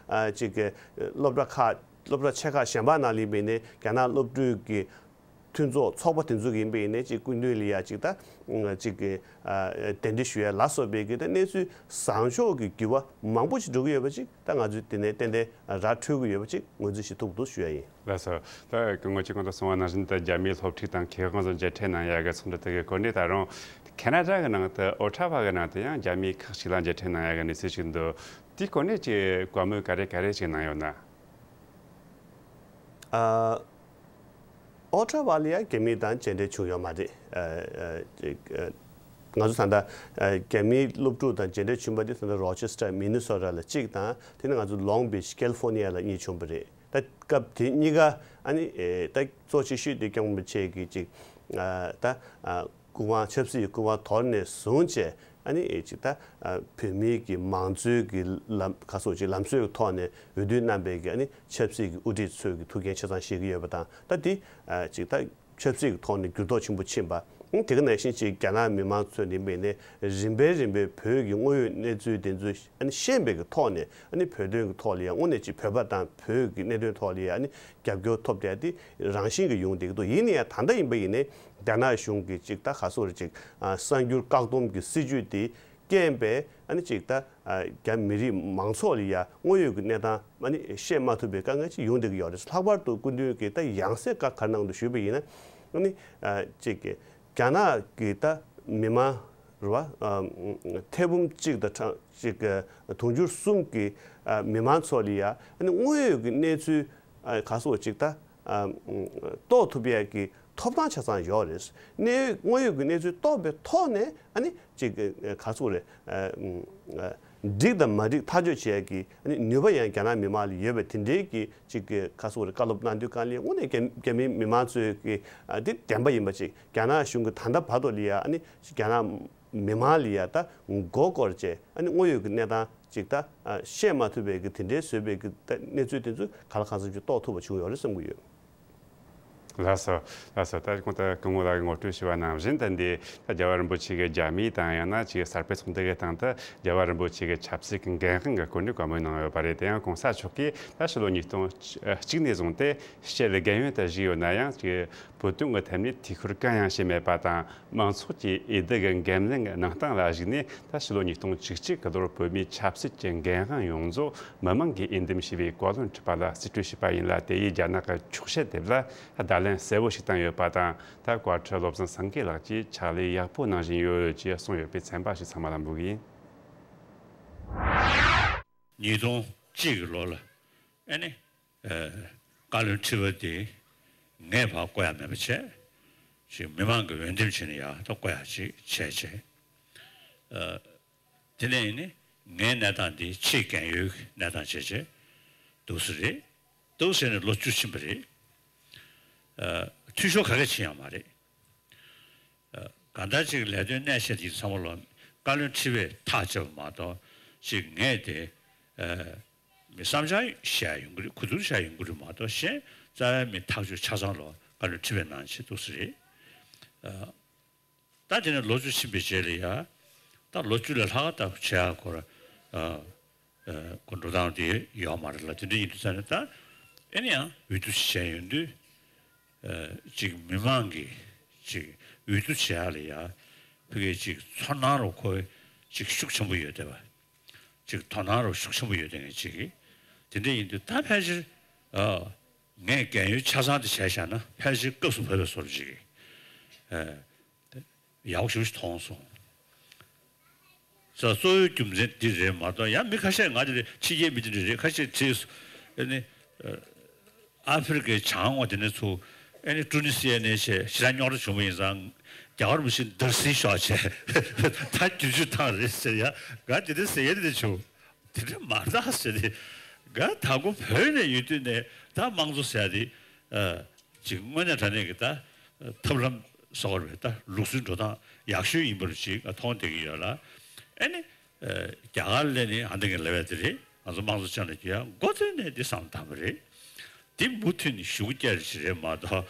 ཅིག་སློབ་གྲྭ་ཁག་སློབ་གྲྭ་ཆེ་ཁག་གཞན་པ་ནང་ལ་ཡིན་པ་ཡིན་ནའི་རྒྱ་ནག་སློབ་ཕྲུག་གི་མཐུན་ཚོགས་ཚོགས་པ་དེ་ཚོ་ཡིན་པ་ཡིན་ནའི་ཅིག་སྐུ་མདུན་ལ་ཡ་ཅིག་ད་ཅིག་གི་གདན་འདྲེན་ཞུ་ཡ་ལ་སོགས་པའི་གི་ད་གནས་ཚུལ་བཟང་ཕྱོགས་ཀྱི་འགྱུར་བ་མང་པོ་ཞིག་འགྲོ་གི་ཡོད་པ་ཅིག་ད་ང་ཚོས་དེ་ནས་ཏན་ཏན་ར་འཕྲོད་ཀྱི་ཡོད་པ་ཅིག་ངོས་འཛིན་ཞིག་ཐུབ་འདུག་ཞུ་ཡ་ཡིན། ལགས་སོ། ད་སྐུ་ངོ་གཅིག་གོང་དུ་གསུངས་པ་ནང་བཞིན་དུ་རྒྱ་མིའི་སློབ་ཕྲུག་དང་མཁས་དབང་ཚོ་མཇལ་འཕྲད་གནང་ཡ་གི་ཚོགས་འདུ་དེ་གི་སྐོར་ནས་ད་རུང་ཁེ་ན་ཌ་གི་ནང་དུ་ཨོ་ཊ་ཝ་གི་ནང་དུ་ཡང་རྒྱ་མིའི་ཁག་ཅིག་ལ་མཇལ་འཕྲད་གནང་ཡ་གི་གནས་ཚུལ་ཞིག་འདུག་དེའི་སྐོར་ནས་ཀྱི་བཀའ་མོལ་ག་རེ་ག་རེ་ཞིག་གནང་ཡོད་ན། ཨོ་ཊ་ཝ་ལ་ཡང་རྒྱ་མི་དང་མཇལ་འཕྲད་བྱུང་ཡོད་མ་རེད། ཨ་ཨ་ཅིག་ཨ་ང་ཚོ་ད་ལྟ་ཨ་རྒྱ་མིའི་སློབ་ཕྲུག་དང་མཇལ་འཕྲད་བྱུང་པ་དེ་ད་ལྟ་རོ་ཆེ་སི་ཊར་མི་ནི་སོ་ཊ་ལ་གཅིག་དང་དེ་ནས་ང་ཚོ་ལོང་བིཆ་ཀེ་ལི་ཧྥོ་ནི་ཡ་ལ་གཉིས་བྱུང་པ་རེད། ད་སྐབས་དེ་གཉིས་ཀ་ཨ་ནི་ཨེ་ད་གཙོ་ཆེ་ཤོས་དེ་སྐྱབས་མགོན་རིན་པོ་ཆེ་གི་ཅིག་ཨ་ད་ཨ་སྐུ་དབང་ཆབ་སྲིད་ཀྱི་སྐུ་དབང་དོར་ནས་བཟུང་བྱས། ཨ་ནི་ཅིག་ད་ཨ་བོད་མིའི་གི་མང་གཙོའི་གི་ལམ་ཁ་སོགས་ཅིག་ལམ་སྲོལ་གྱི་ཐོག་ནས་འོས་བསྡུ་གནང་པའི་གི་ཨ་ནི་ཆབ་སྲིད་ཀྱི་དབུ་ཁྲིད་ཚོས་གི་ཐུགས་འགན་ཆ་ཚང་བཞེས་ཀྱི་ཡོད་པ་དང་། ད་འདི་ཨ་ཅིག་ད་ཆབ་སྲིད་ཀྱི་ཐོག་ནས་འགྱུར་ལྡོག་ཆེན་པོ་ཕྱིན་པ། ཨ་དེ་ག་ནང་བཞིན་ཅིག་རྒྱ་ནག་མི་མང་ཚོས་ནི་མེད་ནས་རིམ་པས་རིམ་པས་བོད་ཀྱི་དངོས་ཡོད་གནས་ཚུལ་དེ་ཚོ་ཨ་ནི་ཤེས་པའི་གི་ཐོག་ནས་ཨ་ནི་བོད་དོན་གྱི་ཐོག་ལ་ཡང་དངོས་གནས་ཅིག་བོད་པ་དང་བོད་ཀྱི་གནད་དོན་ཐོག་ལ་ཡང་ཨ་ནི་རྒྱབ་སྐྱོར་ཐོབ་བསྡད་དེ་རང་བཞིན་གྱི་ཡོང་བསྡད་ཀྱི་འདུག་ཡིན་ན་ཡང་ད་ལྟ་ཡིན་པ་ཡིན་ནའི་རྒྱ་ནག་གཞུང་གིས་ཅིག་ད་ག་སོགས་རེ་ཅིག་ཨ་གསར་འགྱུར་བཀག་སྡོམ་གྱི་སྲིད་ཇུས་དེ་རྐྱེན་པས་ཨ་ནི་ཅིག་ད་ཨ་རྒྱ་མི་རིགས་མང་ཚོགས་ལ་ཡ་དངོས་ཡོད་ཀྱི་གནས་སྟངས་ཨ་ནི་ཤེས་མ་ཐུབ་པའི་དཀའ་ངལ་ཅིག་ཡོང་བསྡད་ཀྱི་ཡོད་རེད། ལྷག་པར་དུ་སྐུ་མདུན་གྱིས་ད་ཡང་སེ་བཀའ་ག་རེ་གནང་འདུག་ཞུས་པ་ཡིན་ན་ཨ་ནི་ཨ་ཅིག་རྒྱ་ནག་གི་ད་མི་མང་རེད་བ་ཨ་ཐེར་འབུམ་གཅིག་དང་ཕྲག་ཅིག་དུང་ཕྱུར་གསུམ་གྱི་ཨ་མི་མང་ཚོ་ལ་ཡ་ཨ་ནི་དངོས་ཡོད་ཀྱི་གནས་ཚུལ་ཨ་ག་སོགས་ཅིག་ད། ཨ་རྟོགས་ཐུབ་ཡས་ཀྱི་ཐོབ་ཐང་ཆ་ཚང་ཡོད་རེད། གནས་དངོས་ཡོད་ཀྱི་གནས་ཚུལ་རྟོགས་པའི་ཐོག་ནས་ཨ་ནི་ཅིག་ག་ཚོད་རེད། ཨ་འགྲིག་དང་མ་འགྲིག་ཐག་གཅོད་བྱེད་ཡས་ཀྱི་ཨ་ནི་ནུས་པ་ཡང་རྒྱ་ནག་མི་མང་ལ་ཡོད་པའི་དེ་འདྲའི་གི་ཅིག་ག་ཚོད་རེད། བཀའ་སློབ་གནང་དུས་གང་ལ་དངོས་གནས་རྒྱ་རྒྱ་མིའི་མི་མང་ཚོས་ཀྱི་ཨ་འདི་བདེན་པ་ཡིན་པ་ཅིག་རྒྱ་ནག་གཞུང་གི་ད་ལྟ་བར་དུ་ལ་ཡ་ཨ་ནི་རྒྱ་ནག་མི་མང་ལ་ཡ་ད་མགོ་སྐོར་བྱས་ཨ་ནི་དངོས་ཡོད་ཀྱི་གནས་སྟངས། ཅིག་ད་ཨ་བཤད་མ་ཐུབ་པའི་གི་དེ་འདྲའི་བཟོས་པའི་གི་ད་གནས་ཚུལ་དེ་ཚོ་ག་ལ་གང་འཚམ་ཅིག་རྟོགས་ཐུབ་པ་བྱུང་ཡོད་རེད་བསམ་གྱི་ཡོད། ལགས་སོ། ལགས་སོ། ད་གོང་དུ་སྐུ་ངོ་ལགས་ཀྱིས་ངོ་སྤྲོད་ཞུས་པ་ནང་བཞིན་དུ་འདི་ད་རྒྱལ་བ་རིན་པོ་ཆེ་གི་རྒྱ་མིའི་དང་ཡང་ན་ཅིག་གསར་སྤེལ་ཚོགས་འདུ་གི་སྟེང་དུ་རྒྱལ་བ་རིན་པོ་ཆེ་གི་ཆབ་སྲིད་ཀྱི་འགན་དབང་གི་སྐོར་ནས་བཀའ་མོལ་གནང་ཡོད་པ་རེད། དེ་ཡང་གོང་ས་མཆོག་གིས་ད་ཕྱི་ལོ་ཉིས་སྟོང་གཅིག་ནས་བཟུང་སྟེ་སྤྱི་ལ་རྒན་ཡོལ་དུ་བཞུགས་ཡོད་ན་ཡང་ཅིག་བོད་དོན་གྱི་ཐད་ནས་ཐུགས་ཁུར་གང་ཡང་བཞེས་མེད་པ་དང་། མང་ཚོགས་ཀྱི་འོས་བསྡུ་གི་འགན་ལེན་གནང་སྟངས་ལ་གཞིགས་ནས། ད་ཕྱི་ལོ་ཉིས་སྟོང་བཅུ་གཅིག་གི་ལོར་བོད་མིའི་ཆབ་སྲིད་ཀྱི་འགན་དབང་ཡོངས་རྫོགས་མི་མང་གིས་འོས་འདེམས་བྱས་པའི་བཀའ་བློན་ཁྲི་པ་ལ་རྩིས་སྤྲོད་བྱས་པ་ཡིན་ལ། དེ་ཡིས་རྒྱ་ནག་གི་འཁྱོག་བཤད་དེ་ལ་བརྡ་ལན་གསལ་བོ་ཞིག་བཏང་ཡོད་པ་དང་། ད་བཀའ་ཁྲི་བློ་བཟང་སེང་གེ་ལགས་ཀྱིས་ཕྱག་ལས་ཡག་པོ་གནང་བཞིན་ཡོད་ཅེས་གསུངས་ཡོད་པའི་ཚན་པ་ཞིག་ཚང་མ་ལ་འབུལ་གྱི་ཡིན། ཉིས་སྟོང་གཅིག་གི་ལོ་ལ་ཨ་ནི། ཨ་བཀའ་བློན་ཁྲི་པ་དེ་ངས་ཕར་བསྐོ་ཡ་མེད་པ་བྱས། ཅིག་མི་མང་གིས་འོས་འདེམས་བྱས་ནས་ཡར་ད་བསྐོ་ཡ་ཅིག་བྱས་བྱས། ཨ་དེ་ནས་ཡིན་ནི་ངའི་གནས་སྟངས་འདི་ཆེས་རྒན་ཡོལ་གྱི་གནས་སྟངས་བྱས་བྱས་འདུག་སེ་རེད། འདུག་ཟེར་ནས་ལོ་བཅུ་ཕྱིན་པ་རེད། ཨ་འཐུས་ཤོར་ག་གེ་ཕྱིན་ཡོད་མ་རེད། ཨ་གང་ལྟར་ཅིག་ལས་དོན་གནད་ཆེ་དེ་ཚང་མ་ལ་བཀའ་བློན་ཁྲི་པས་ཐག་བཅད་པ་མ་གཏོགས་ཅིག་ངས་དེ་ཨ་མི་བསམ་འཆར་བཤད་ཡོང་གི་རེད། གོ་བསྡུར་བྱ་ཡོང་གི་རེད་མ་གཏོགས་གཞན་རྩ་བའི་མི་ཐག་གཅོད་ཆ་ཚང་ལ་བཀའ་བློན་ཁྲི་པས་གནང་བྱས་འདུག་སེ་རེད། ཨ་ད་དེ་ནས་ལོ་བཅུ་ཕྱིན་པའི་རྗེས་ལ་ཡ་ད་ལོ་བཅུ་ལས་ལྷག་ད་བྱེད་ཡག་སྐོར་ཨ་ཨ་འགྲོ་སྟངས་དེ་ཡོད་མ་རེད་ལ། དེ་འདྲ་ཡིན་དུས་ཙང་ནས་ད་ཨེ་ནི་ཡང་འོས་བསྡུ་ཞིག་བྱས་ཡོང་དུས། ཨ་ཅིག་མི་མང་གིས་ཅིག་འོས་བསྡུ་བྱེད་ཡག་ལ་ཡ་ཕ་གིའི་ཅིག་ཚོར་སྣང་རུ་ཁོ་ཅིག་ཤུགས་ཆེན་པོ་ཡོད་བསྡད་པ། ཅིག་དོ་སྣང་རུ་ཤུགས་ཆེན་པོ་ཡོད་བསྡད་མཁན་ཅིག་གིས་དེ་འདྲ་ཡིན་དུས་ད་ཕལ་ཆེར་ཨ་ངས་རྒན་ཡོལ་ཆ་ཚང་དེ་བྱས་བཞག་ན་ཕལ་ཆེར་སྐབས་སུ་བབས་པའི་བཟོ་འདྲ་ཅིག་གིས་ཨ་ཡག་པོ་ཞེ་པོ་ཞིག་མཐོང་སོང་། ས་གཙོ་བོའི་རྒྱུ་མཚན་འདི་རེད་མ་གཏོགས། ཡང་མི་ཁ་ཤས་ང་འདི་རེད། ཕྱི་རྒྱལ་མི་འདི་འདྲ་རེད། ཁ་ཤས་བྲིས་སོང་། ཨ་ནི་ཨ་ཧྥེ་རི་ཁའི་བྱང་ངོས་དེ་ནས་ཚུར་ཨ་ནི་ཀྲུ་ནི་སི་ཡ་ནས་བྱས་ཞེ་དྲག་རྙོག་དྲ་བྱུང་བ་ཡིན་ཙང་རྒྱ་གར་མི་ཤིན་འདར་སིག་ཤོག་བྱས། ད་བསྒྱུར་བཅོས་བཏང་རེད་ཟེར་ཡ། ང་དེ་འདྲ་ཟེར་ཡ་དེ་འདྲ་བྱུང་། དེ་འདྲ་མ་རེད་ཟེར་ཏེ། ང་དང་པོ་བོད་ནས་ཡོད་དུས་ནས་ད་དམངས་གཙོ་ཟེར་ཡ་དེ་ཨ་ཅིག་དངོས་གནས་དྲང་གནས་ཀྱི་ད་ཐབས་ལམ་ སོགས་རེད། ད་ལུགས་སྲོལ་འགྲོ་སྟངས་ཡག་ཤོས་ཡིན་པ་ཅིག་མཐོང་བསྡད་ཀྱི་ཡོད་ལ། ཨ་ནི་རྒྱ་གར་སླེབས་ནས་ཨ་འདི་གི་ལབ་ཡ་དེ་རེད། ང་ཚོ་དམངས་གཙོ་ཅན་ལ་རྒྱུ་ཡ་མགོ་ཐོན་ནས་འདི་བསམ་བཏང་བ་རེད། འདི་མུ་མཐུད་ནས་ཞུ་རྒྱུ་རེད་མ་གཏོགས།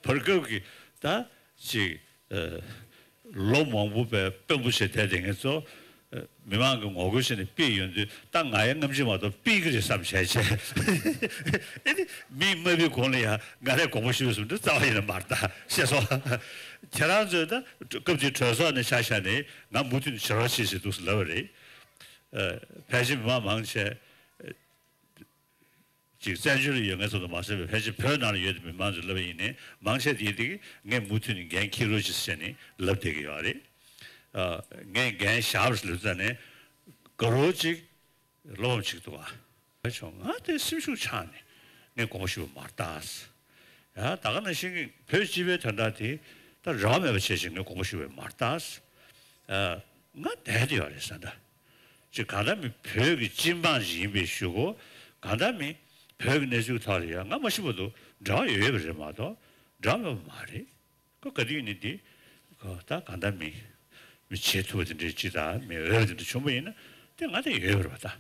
བར་སྐབས་ཀྱི་ད་ཅིག་ལོ་མང་པོ་པའི་དཔོན་པོ་བྱས་བསྡད་དེ་ངས་ཚོ་མི་མང་གི་ངོ་རྒོལ་བྱས་ནས་ཕུད་ཡོང་དུས། ད་ང་ཡང་རྔམ་བརྗིད་མ་གཏོགས་ཕུད་ཀྱི་རེད་བསམ་བྱས་བྱས། ཨེ་ནི་མིས་དམའ་བའི་གོང་ལ་ཡང་ང་རས་དགོངས་པ་ཞུས་པ་བཟུམ་འདི་རྩ་བ་ཡིན་ན་མ་རེད་ད་ཤེས་སོང་། ཁྱེད་རང་ཚོས་ད་སྐབས་དེའི་གྲོས་ཚོགས་ནས་ཆ་བཞག་ནས་ང་མུ་མཐུད་ནས་བྱེད་རོགས་བྱེད་ཟེར་འདུག་ཟེར་ལབ་པ་རེད། ཕལ་ཆེར་མི་མང་མང་ཆེ་ཅིག་བཙན་བྱོལ་ལ་ཡོད་མཁན་ཚོ་དང་མ་ཟད་པའི་ཕལ་ཆེར་བོད་ནང་ལ་ཡོད་པའི་མི་མང་ཚོས་ལབ་པ་ཡིན་ནའི། མང་ཆེ་དེ་དེ་ངས་མུ་མཐུད་ནས་འགན་འཁྱེར་རོགས་གྱིས་ཟེར་ནས་ལབ་བསྡད་ཀྱི་ཡོད་རེད། ངས་འགན་བཞག་པ་ཞིག་ལབ་ཙང་ནས་དགའ་རོགས་ཅིག་བློ་ཕམ་ཅིག་འདུག་ག་བྱུང་། ང་དེ་སེམས་ཤུགས་ཆག་ནས་ངས་དགོངས་པ་ཞུ་བ་མ་རེད་ད། ཡ་ད་ག་ནང་བཞིན་གྱི་བོད་སྤྱི་པའི་དོན་དག་དེ་ད་རག་མེད་པ་བྱས་ཤིང་ངས་དགོངས་པ་ཞུ་བ་མ་རེད་ད། ང་བསྡད་དེ་ཡོད་རེད་ཟེར་ད། ཅིག་གང་ལྟར་མི་བོད་ཀྱི་སྤྱི་འབངས་ཤིག་ཡིན་པའི་གཞུག་གུ། གང་ལྟར་མི་བོད་ཀྱི་གནས་ཚུལ་ཐོག་ལ་ཡང་ང་མ་ཤི་བར་དུ་འབྲེལ་བ་ཡོད་ཡོད་པ་རེད་མ་གཏོགས་འབྲེལ་བ་མེད་པ་མ་རེད། ཁོ་ག་དུས་ཡིན་ནའི་འདི་ཁོ་ད་གང་ལྟར་མི་མི་བྱེད་ཐུབ་པ་དེ་འདྲའི་ཅིག་དང་མི་འོས་པ་དེ་འདྲ་བྱུང་པ་ཡིན་ན་དེ་ང་དེ་ཡོད་པ་རེད་པ་ད།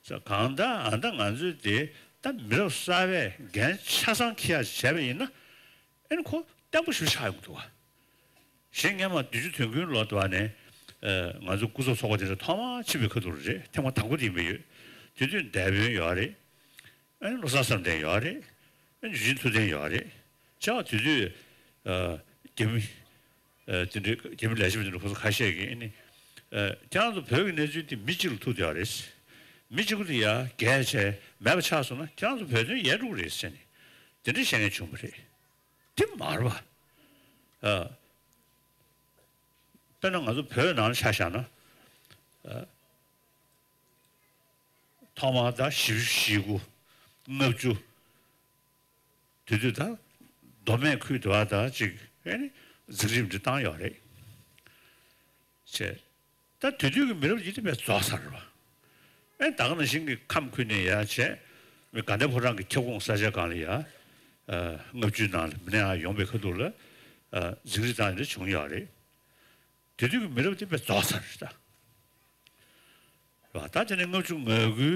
ས་གང་ལྟར་ཨ་ད་ང་ཚོས་དེ་ད་མི་རབས་གསར་པས་འགན་ཆ་ཚང་འཁྱེར་ཡག་ཅིག་བྱས་པ་ཡིན་ན། ཨེ་ནི་ཁོ་བརྟན་པོ་ཞིག་ཆགས་ཡོང་གི་འདུག་བ། གཞན་སྔོན་མ་བདུན་ཅུ་དོན་དགུའི་ལོ་དུ་བ་ནས་ཨ་ང་ཚོ་སྐུ་ཚབ་ཚོགས་པ་དེ་འདྲ་ཐོག་མར་ཕྱིན་པའི་ཁ་ཐུག་རེད། ཐེངས་མ་དང་པོ་དེ་ཡིན་པ་ཡོད། དེ་དུས་འདས་དཔོན་ཡོད་རེད། ཨ་ནི་བློ་བཟང་བསམ་གཏན་ཡོད་རེད། ཨ་ནི་ཡུལ་ཤུལ་ཐུབ་བསྟན་ཡོད་རེད། བྱས་པ་དེ་དུས་ཨ་རྒྱ་མི་ཨ་དེ་འདྲའི་རྒྱ་མི་ལས་བྱེད་པ་དེ་འདྲ་ཁོ་ཚོ་ཁ་ཤས་ཀྱིས་ཨ་ནི་ཨ་ཁྱེད་རང་ཚོ་བོད་ཀྱི་གནས་ཚུལ་དེ་མི་གཅིག་ལ་ཐུག་བསྡད་ཡོད་རེད། མི་གཅིག་པུ་དེ་ཡར་རྒྱས་བྱས་མེད་པ་ཆགས་སོང་ན་ཁྱེད་རང་ཚོ་བོད་དོན་ཡལ་འགྲོ་གི་རེད་ཟེར་ནས་དེ་འདྲ་བཤད་མཁན་བྱུང་བ་རེད། དེ་མ་རེད་པ། ཨ། དཔེར་ན་ང་ཚོ་བོད་ནང་ཆ་བཞག་ན། ཨ། ཐོག་མར་ཟླ་བཞི་བཅུ་ཞེ་དགུ། ལྔ་བཅུ། དེ་དུས་ད་མདོ་སྨད་ཁུལ་དུ་བ་ད་ཅིག་ཨེ་ནི་འཛིན་རིམ་འདི་བཏང་ཡོད་རེད། བྱས། ད་དེ་དུས་ཀྱི་མི་རབས་ཡིན་དེ་བས་རྫོགས་ཚར་བ། ཨེ་ད་ག་ནང་བཞིན་གྱི་ཁམས་ཁུལ་ནས་ཡར་བྱས། མི་དགའ་ལྡན་ཕོ་བྲང་གི་ཁྱབ་ཁོངས་ས་ཆ་སྒང་ལ་ཡ། ཨ་ལྔ་བཅུའི་ནང་ལ་མི་སྣ་ཡར་ཡོང་པའི་ཁ་ཐུག་ལ། ཨ་འཛིང་རེས་བཏང་ནས་བྱུང་ཡོད་རེད། དེ་དུས་ཀྱི་མི་རབས་དེ་བས་རྫོགས་ཚར་རེད་ད། རེད་བ། ད་དེ་ནས་ལྔ་བཅུ་ང་དགུའི་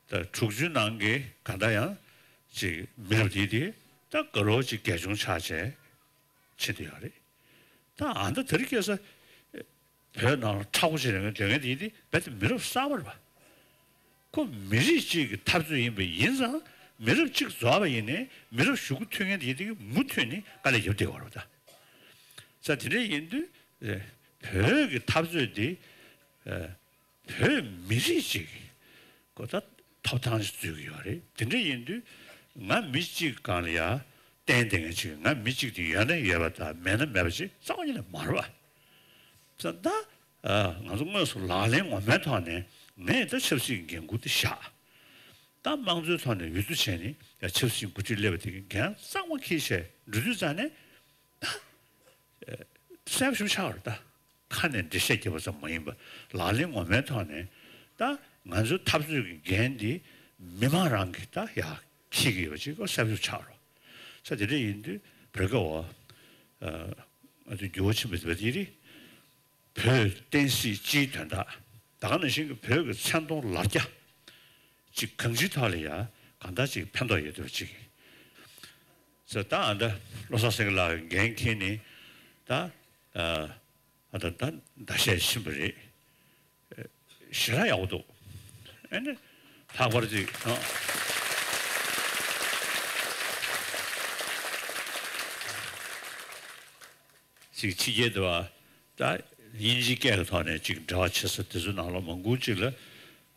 ད་དྲུག་ཅུའི་ནང་གི་གང་ལྟར་ཡང་ཅིག་མི་རབས་དེ་དེ་ད་དགའ་རོགས་ཅིག་གལ་ཆུང་ཆགས་བྱས་ཕྱིན་བསྡད་ཡོད་རེད། ད་ཨ་ད་དེ་རིང་ཁ་སང་བོད་ནང་ལ་མཁྲེགས་པོ་བྱས་ནས་སྡོད་མཁན་དེ་དེ་རྦད་དེ་མི་རབས་གསར་པ་རེད་བ། ཁོ་མི་རིགས་གཅིག་གི་འཐབ་རྩོད་ཡིན་པ་ཡིན་ཙང་། མི་རབས་གཅིག་རྫོགས་པ་ཡིན་ནའི་མི་རབས་གཞུག་གུ་ཐོན་མཁན་དེ་དེ་གི་མུ་མཐུད་ནས་དཀའ་ལས་རྒྱབ་བསྡད་ཡོད་རེད་བ་ད། ས་དེ་འདྲ་ཡིན་དུས་ཨེ་བོད་ཀྱི་འཐབ་རྩོད་འདི་ཨེ་བོད་མི་རིགས་གཅིག་གི་ཐོབ་ཐང་ཞིག་རྩོད་ཀྱི་ཡོད་རེད། དེ་འདྲ་ཡིན་དུས་ང་མི་གཅིག་སྒང་ལ་ཡ་བརྟེན་བསྡད་མཁན་ཅིག་ང་མི་གཅིག་དེ་ཡོད་ན་ཡོད་པ་དང་མེད་ན་མེད་པ་ཅིག་རྩ་བ་ཉིད་ནས་མ་རེད་བ། ཙང་ད། ཨ་ང་ཚོ་དངོས་སུ་ལག་ལེན་ངོ་མའི་ཐོག་ནས་ངས་ད་ཆབ་སྲིད་ཀྱི་འགན་འཁུར་དེ་བཞག་ད་དམངས་གཙོའི་ཐོག་ནས་འོས་བསྡུ་བྱས་ནས་ཡ་ཆབ་སྲིད་འགོ་ཁྲིད་སླེབས་པ་དེ་གི་འགན་གཙང་མ་འཁྱེར་བྱས་འགྲོ་དུས་ཙང་ནས་ད་གསལ་པོ་ཞིག་ཆགས་རེད་ད། ཁ་ནས་འགྲེལ་བཤད་རྒྱབ་པ་ཙམ་མ་ཡིན་པར་ལག་ལེན་ངོ་མའི་ཐོག་ནས་ད་ང་ཚོའི་འཐབ་རྩོད་ཀྱི་འགན་འདི་མི་མང་རང་གིས་ད་ཡ་འཁྱེར་གྱི་ཡོད་པ་ཅིག་གསལ་པོ་ཞིག་ཆགས་རེད། ས་དེ་འདྲ་ཡིན་དུས་བོད་སྐད་འོ་ང་ཚོ་འགྱུར་བ་ཕྱིན་པ་དེ་རེད། བོད་བསྟན་སྲིད་སྤྱིའི་དོན་དག་ད་ག་ནང་བཞིན་གྱི་བོད་ཀྱི་མཚན་མཐོང་ལ་རྒྱ་ཅིག་གང་ཅིའི་ཐོག་ལ་ཡ་གང་ལྟར་ཅིག་ཕན་ཐོགས་ཡོད་བསྡད་པ་ཅིག་ཟེར་ད་ཨ་ད་བློ་བཟང་སེང་གེ་ལགས་འགན་འཁྱེར་ནས་ད་ཨ་ད་ད་ཟླ་ཤས་ཕྱིན་པ་རེད། ཞེ་དྲག་ཡག་པོ་འདུག་ཨ་ནི་ལྷག་པར་ཅིག་ཨ། ཅིག་ཕྱི་རྒྱལ་དུ་བ་ད་དབྱིན་ཇིའི་སྐད་ཀྱི་ཐོག་ནས་ཅིག་འབྲེལ་བ་བྱེད་ས་དེ་ཚོའི་ནང་ལ་མང་པོ་ཅིག་ལ་ཨ་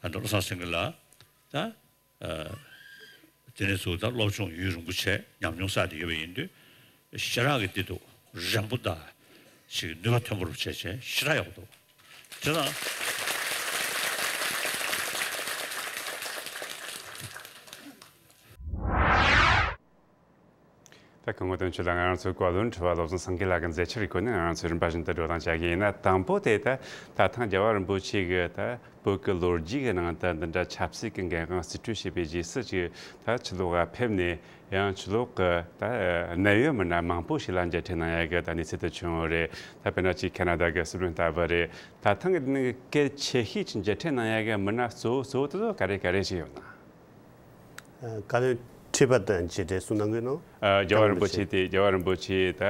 ནི་བློ་བཟང་སེང་གེ་ལགས་ད་ཨ་དེ་ནས་ཚུར་ད་སློབ་སྦྱོང་ཡུན་རིང་པོ་བྱས་ཉམས་མྱོང་བསགས་ཏེ་ཡོད་པ་ཡིན་དུས་ཞེ་དྲག་གི་བདེ་སྡུག་རན་པོ་དང་ཅིག་ནུས་པ་ཐོན་པོ་རུ་བྱས་བྱས་ཞེ་དྲག་ཡག་པོ་འདུག་དེ་དང་། ད་ སྐུ་ངོ་དོན་གཅོད་ལགས། ང་རང་ཚོའི་བཀའ་བློན་ཁྲི་པ་བློ་བཟང་སེང་གེ་ལགས་ཀྱི་མཛད་འཆར་གྱི་སྒོ་ནས་ང་རང་ཚོས་རིམ་པ་བཞིན་དུ་བགྲོ་གླེང་བྱ་གི་ཡིན་ན། དང་པོ་དེ་ད་ད་ཐེངས་རྒྱལ་བ་རིན་པོ་ཆེ་གི་ད་བོད་ཀྱི་ལོ་རྒྱུས་ཀྱི་ནང་དུ་འདི་འདྲ་ཆབ་སྲིད་ཀྱི་འགན་དབང་རྩིས་སྤྲོད་བྱས་པའི་རྗེས་སུ་ཅིག་ད་ཕྱི་ལོགས་ལ་ཕེབས་ནས། ཡང་ཕྱི་ལོགས་ཀྱི་ད་གནད་ཡོད་མི་སྣ་མང་པོ་ཞིག་ལ་མཇལ་འཕྲད་གནང་ཡ་གི་ད་གནས་ཚུལ་དེ་བྱུང་ཡོད་རེད། ད་དཔེར་ན་ཅིག་ཁ་ན་ཌ་གི་སྲིད་བློན་ལྟ་བུ་རེད། ད་ཐེངས་ཀྱི་ནི་གལ་ཆེ་ཤོས་ཅིག་མཇལ་འཕྲད་གནང་ཡ་གི་མི་སྣ་གཙོ་བོ་གཙོ་བོ་དེ་ཚོ་ག་རེ་ག་རེ་ཞིག་ཡོད་ན། ཨ། བཀའ་བློན་ཁྲི་པ་དང་མཇལ་འཕྲད་གསུང་གནང་གི་ནོ། ཨ། རྒྱལ་བ་རིན་པོ་ཆེ་དེ། རྒྱལ་བ་རིན་པོ་ཆེ་ད་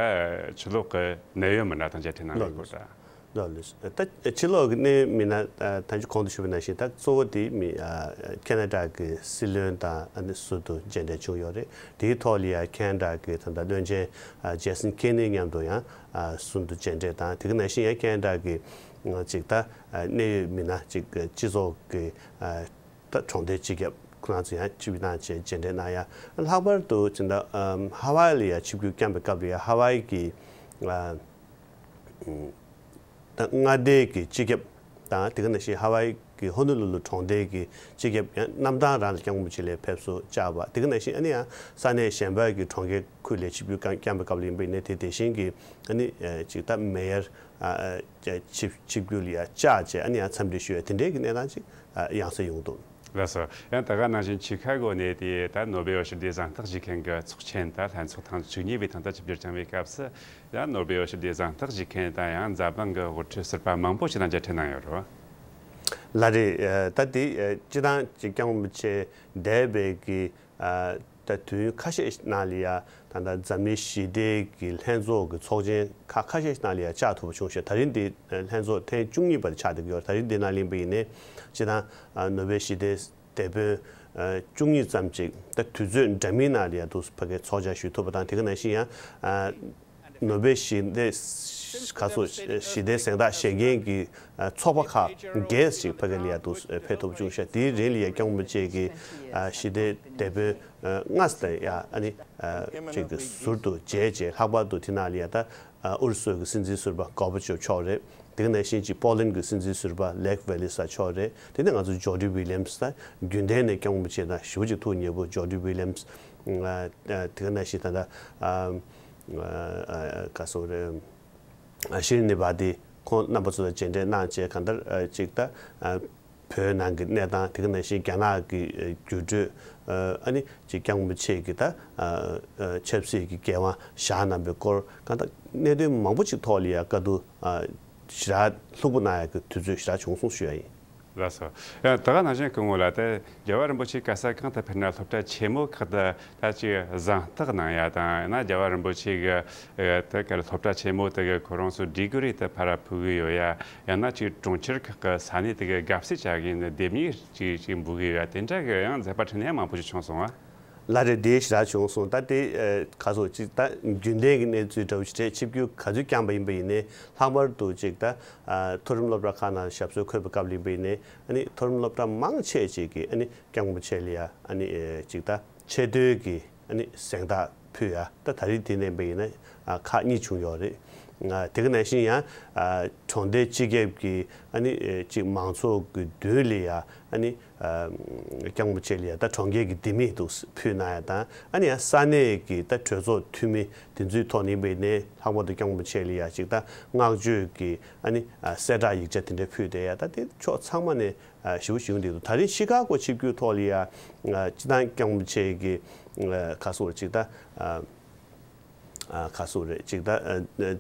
ཕྱི་ལོགས་ཀྱི་གནད་ཡོད་མི་སྣ་དང་མཇལ་འཕྲད་གནང་གི་ཡོད་རེད། ལགས་ལགས། ད་ཕྱི་ལོགས་ཀྱི་གནད་ཡོད་མི་སྣ། ཨ། ད་ཅི་གོང་དུ་ཞུས་པ་ནང་བཞིན་ད་གཙོ་བོ་དེ་མི། ཨ། ཁ་ན་ཌ་གི་སྲིད་བློན་དང་ཨ་ནི་ཟུར་དུ་མཇལ་འཕྲད་བྱུང་ཡོད་རེད། དེའི་ཐོག་ལ་ཡང་ཁ་ན་ཌ་གི་ད་ལྟ་བློན་ཆེན། ཨ། ཇེ་སན་ཁེ་ནི་མཉམ་དུ་ཡང་། ཨ། ཟུར་དུ་མཇལ་འཕྲད་དང་། དེ་ག་ནང་བཞིན་ཡང་ཁ་ན་ཌ་གི་ཅིག་ད་གནད་ཡོད་མི་སྣ་ཅིག་སྤྱི་ཚོགས་ཀྱི། ཨ། ད་གྲོང་སྡེ་སྤྱི་ཁྱབ་ཁོ་རང་ཚོ་ཡང་ཆིབས་བསྒྱུར་གནང་བྱས་མཇལ་འཕྲད་གནང་ཡ། ལྷག་པར་དུ་ཅིག་ད་ཧ་ཝའི་ལ་ཡང་ཆིབས་བསྒྱུར་བསྐྱངས་པའི་སྐབས་ལ་ཡང་ཧ་ཝའི་གི། ཨ། ད་མངའ་སྡེ་གི་སྤྱི་ཁྱབ་དང་། དེ་ག་ནང་བཞིན་ཧ་ཝའི་གི་ཧོ་ནོ་ལུ་ལུ་གྲོང་སྡེ་གི་སྤྱི་ཁྱབ་ཡང་གནམ་ཐང་རང་ལ་སྐྱབས་མགོན་རིན་པོ་ཆེ་ལ་ཕེབས་བསུ་བཅར་བ། དེ་ག་ནང་བཞིན་ཨ་ནི་ཡང་ས་གནས་གཞན་པ་གི་གྲོང་ཁྱེར་ཁུལ་ལ་ཆིབས་བསྒྱུར་བསྐྱངས་པའི་སྐབས་ལ་ཡིན་པ་ཡིན་ནའི་དེ་དེ་བཞིན་གྱི་ཨ་ནི་ཅིག་ད་མེ་ཡར། ཨ། ཆིབས་ཆིབས་བསྒྱུར་ལ་ཡང་བཅར་བྱས་ཨ་ནི་ཡང་འཚམས་འདྲི་ཞུ་བའི་དེ་འདྲའི་གི་གནས་སྟངས་ཅིག་ཡང་སེ་ཡོང་འདུག། ལགས་སོ། ཡང་ད་ག་ནང་བཞིན་ཆི་ཁ་གོ་ནས་དེ་ད་ནོ་བེལ་ཞི་བདེ་གཟེངས་རྟགས་བཞེས་མཁན་གྱི་ཚོགས་ཆེན་ད་ལྷན་ཚོགས་ཐེངས་བཅུ་གཉིས་པའི་ཐོག་ད་ཆིབས་བསྒྱུར་བསྐྱངས་པའི་སྐབས་སུ། ཡང་ནོ་བེལ་ཞི་བདེ་གཟེངས་རྟགས་བཞེས་མཁན་དང་ཡང་འཛམ་གླིང་གི་དབུ་ཁྲིད་ཟུར་པ་མང་པོ་ཞིག་དང་མཇལ་འཕྲད་གནང་ཡོད་རེད། ལགས་རེད། ད་དེ་སྤྱི་བཏང་ཅིག་སྐྱབས་མགོན་རིན་པོ་ཆེ་འདས་པའི་གི། ཨ། ད་དུས་ཡུན་ཁ་ཤས་ནང་ལ་ཡ་ད་ལྟ་འཛམ་གླིང་ཞི་བདེ་གི་ལྷན་ཚོགས་ཀྱི་ཚོགས་ཆེན་ཁག་ཁ་ཤས་ནང་ལ་ཡ་བཅར་ཐུབ་པ་བྱུང་ཞེས། ད་རིང་འདི་ལྷན་ཚོགས་ཐེངས་བཅུ་གཉིས་པ་དེ་ཆགས་བསྡད་ཀྱི་ཡོད། ད་རིང་འདི་ནང་ལ་ཡིན་པ་ཡིན་ནའི་སྤྱི་བཏང་ནོ་བེལ་ཞི་བདེའི་དེད་དཔོན་བཅུ་གཉིས་ཙམ་ཅིག་ད་དུས་ཚོད་འདྲ་མིན་ནང་ལ་ཡ་འདུག་ཕ་གིར་ཚོགས་བཅར་ཞུ་ཐུབ་པ་དང་། དེ་ག་ནང་བཞིན་ཡང་ནོ་བེལ་ཞི་བདེ་ག་སོ་ཞི་བདེའི་གཟེངས་རྟགས་བཞེས་མཁན་གྱི་ཚོགས་པ་ཁག་བརྒྱད་ཅིག་ཕ་གི་ལ་ཡ་འདུག་ཕེབས་ཐུབ་བྱུང་ཤག། དེའི་རིང་ལ་ཡ་སྐྱབས་མགོན་རིན་པོ་ཆེ་གི་ཞི་བདེའི་དེད་དཔོན་ལྔ་ཙམ་ཡ་ཨ་ནི་ཅིག་གི་ཟུར་དུ་མཇལ་རྗེས། ལྷག་པར་དུ་དེ་ནང་ལ་ཡ་ད་ཨུ་རུ་སུ་གི་སྲིད་འཛིན་ཟུར་པ་གོར་བ་ཆོབ་མཆོག་རེད། དེ་ག་ནང་བཞིན་ཅིག་པོ་ལན་གི་སྲིད་འཛིན་ཟུར་པ་ལེག་ཝེ་ལི་ས་མཆོག་རེད། དེ་ནས་ང་ཚོ་ཇོ་ཌི་ཝི་ལི་ཡམ་སི། ད་རྒྱུན་ལྡན་ནས་སྐྱབས་མགོན་རིན་པོ་ཆེ་དང་ཞེ་པོ་ཅིག་ཐུགས་མཉེས་པོ་ཇོ་ཌི་ཝི་ལི་ཡམ་སི། དེ་ག་ནང་བཞིན་ད་ལྟ་ཨ། ཨ། ག་སོང་རེད། ཨ། ཤི་རི་ནི་བ་ཏི་ཁོང་རྣམ་པ་ཚོ་དང་མཇལ་འཕྲད་གནང་བྱས། གང་ལྟར་ཨ་ཅིག་ད་ཨ་བོད་ནང་གི་གནས་སྟངས། དེ་ག་ནང་བཞིན་རྒྱ་ནག་གི་ཨ་འགྱུར་འགྲོས། ཨ་ནི་ཅིག་སྐྱབས་མགོན་རིན་པོ་ཆེ་གི་ད་ཨ་ཨ་ཆབ་སྲིད་ཀྱི་འགན་དབང་བཞག་གནང་པའི་སྐོར། གང་ལྟར་གནད་དོན་མང་པོ་ཅིག་ཐོག་ལ་ཡ་བཀའ་བསྡུར་ཨ་ཞེ་དྲག་ལྷུག་པོ་གནང་ཡ་གི་དུས་ཚོད་ཞེ་དྲག་བྱུང་སོང་ཞུ་ཡ་ཡིན། ལགས་སོ། ཡང་ད་ག་ནང་བཞིན་སྐུ་ངོ་ལགས། ད་རྒྱལ་བ་རིན་པོ་ཆེ་ག་ས་གང་དུ་ཕེབས་ན་སློབ་གྲྭ་ཆེན་མོ་ཁག་ཏུ་ད་ཅིག་གཟེངས་རྟགས་གནང་ཡ་དང་། ཡང་ན་རྒྱལ་བ་རིན་པོ་ཆེ་གི་ད་ག་སློབ་གྲྭ་ཆེན་མོ་དེ་གི་ཁོ་རང་ཚོ་ཌི་གི་རི་དེ་ཕར་ཕུལ་གི་ཡོད་ཡ། ཡང་ན་ཅིག་གྲོང་ཁྱེར་ཁག་གི་ས་གནས་དེ་གི་དགའ་བསུ་བྱ་གི་ཡིན་ན་ལྡེབས་ངོས་ཅིག་ཅིག་འབུལ་གི་ཡོད་ཡ། དེ་འདྲ་གི་ཡང་མཛད་པ་འཕྲིན་ལས་མང་པོ་ཞིག་བྱུང་སོང་ང་། ལགས་རེད། དེ་ཞེ་དྲག་བྱུང་སོང་། ད་དེ་ཨ་ག་སོ་ཅིག་ད་རྒྱུན་ལྡན་གྱི་གནས་ཚུལ་འདྲ་བོ་ཞིག་རེད། ཆིབས་བསྒྱུར་ག་ཚོད་བསྐྱངས་པ་ཡིན་པ་ཡིན་ནའི། ལྷག་པར་དུ་ཅིག་ད་ཨ་མཐོ་རིམ་སློབ་གྲྭ་ཁག་ནང་ཞབས་སོར་འཁོད་པའི་སྐབས་ལ་ཡིན་པ་ཡིན་ནའི། ཨ་ནི་མཐོ་རིམ་སློབ་གྲྭ་མང་ཆེ་ཅིག་གིས་ཨ་ནི་སྐྱབས་མགོན་རིན་པོ་ཆེ་ལ་ཡ་ཨ་ནི་ཨེ་ཅིག་ད་ཆེ་མཐོའི་གི་ཨ་ནི་གཟེངས་རྟགས་ཕུལ་ཡ། ད་ད་རེས་དེ་ནས་པ་ཡིན་ན་ཨ་ཁག་གཉིས་བྱུང་ཡོད་རེད། ཨ་དེ་ག་ནང་བཞིན་ཡང་ཨ་གྲོང་སྡེ་སྤྱི་ཁྱབ་ཀྱི་ཨ་ནི་ཨེ་ཅིག་མང་ཚོགས་ཀྱི་མདུན་ལ་ཡ་ཨ་ནི་ཨ་སྐྱབས་མགོན་རིན་པོ་ཆེ་ལ་ཡ་ད་གྲོང་ཁྱེར་གྱི་ལྡེ་མིག་ཏུ་ཕུལ་གནང་ཡ་དང་། ཨ་ནི་ཡང་ས་གནས་ཀྱི་ད་གྲོས་ཚོགས་འཐུས་མི་དེ་ཚོའི་ཐོག་ནས་པ་ཡིན་ནའི་ལྷག་པར་དུ་སྐྱབས་མགོན་རིན་པོ་ཆེ་ལ་ཡ་ཅིག་ད་བསྔགས་བརྗོད་ཀྱི་ཨ་ནི་ཨ་གསལ་བསྒྲགས་ཡིག་ཆ་དེ་འདྲ་ཕུལ་བསྡད་ཡ། ད་དེ་ཕྱོགས་ཚང་མ་ནས་ཨ་ཞེ་པོ་ཞིག་ཡོང་བསྡད་འདུག། ད་རེས་ཤི་ཀ་གོ་ཆིབས་བསྒྱུར་ཐོག་ལ་ཡ་ཨ་སྤྱི་བཏང་སྐྱབས་མགོན་རིན་པོ་ཆེ་གི་ཨ་ག་སོ་ཅིག་ད་ཨ་ཨ་ག་སོ་རེད། ཅིག་ད་ཨ་ཨ་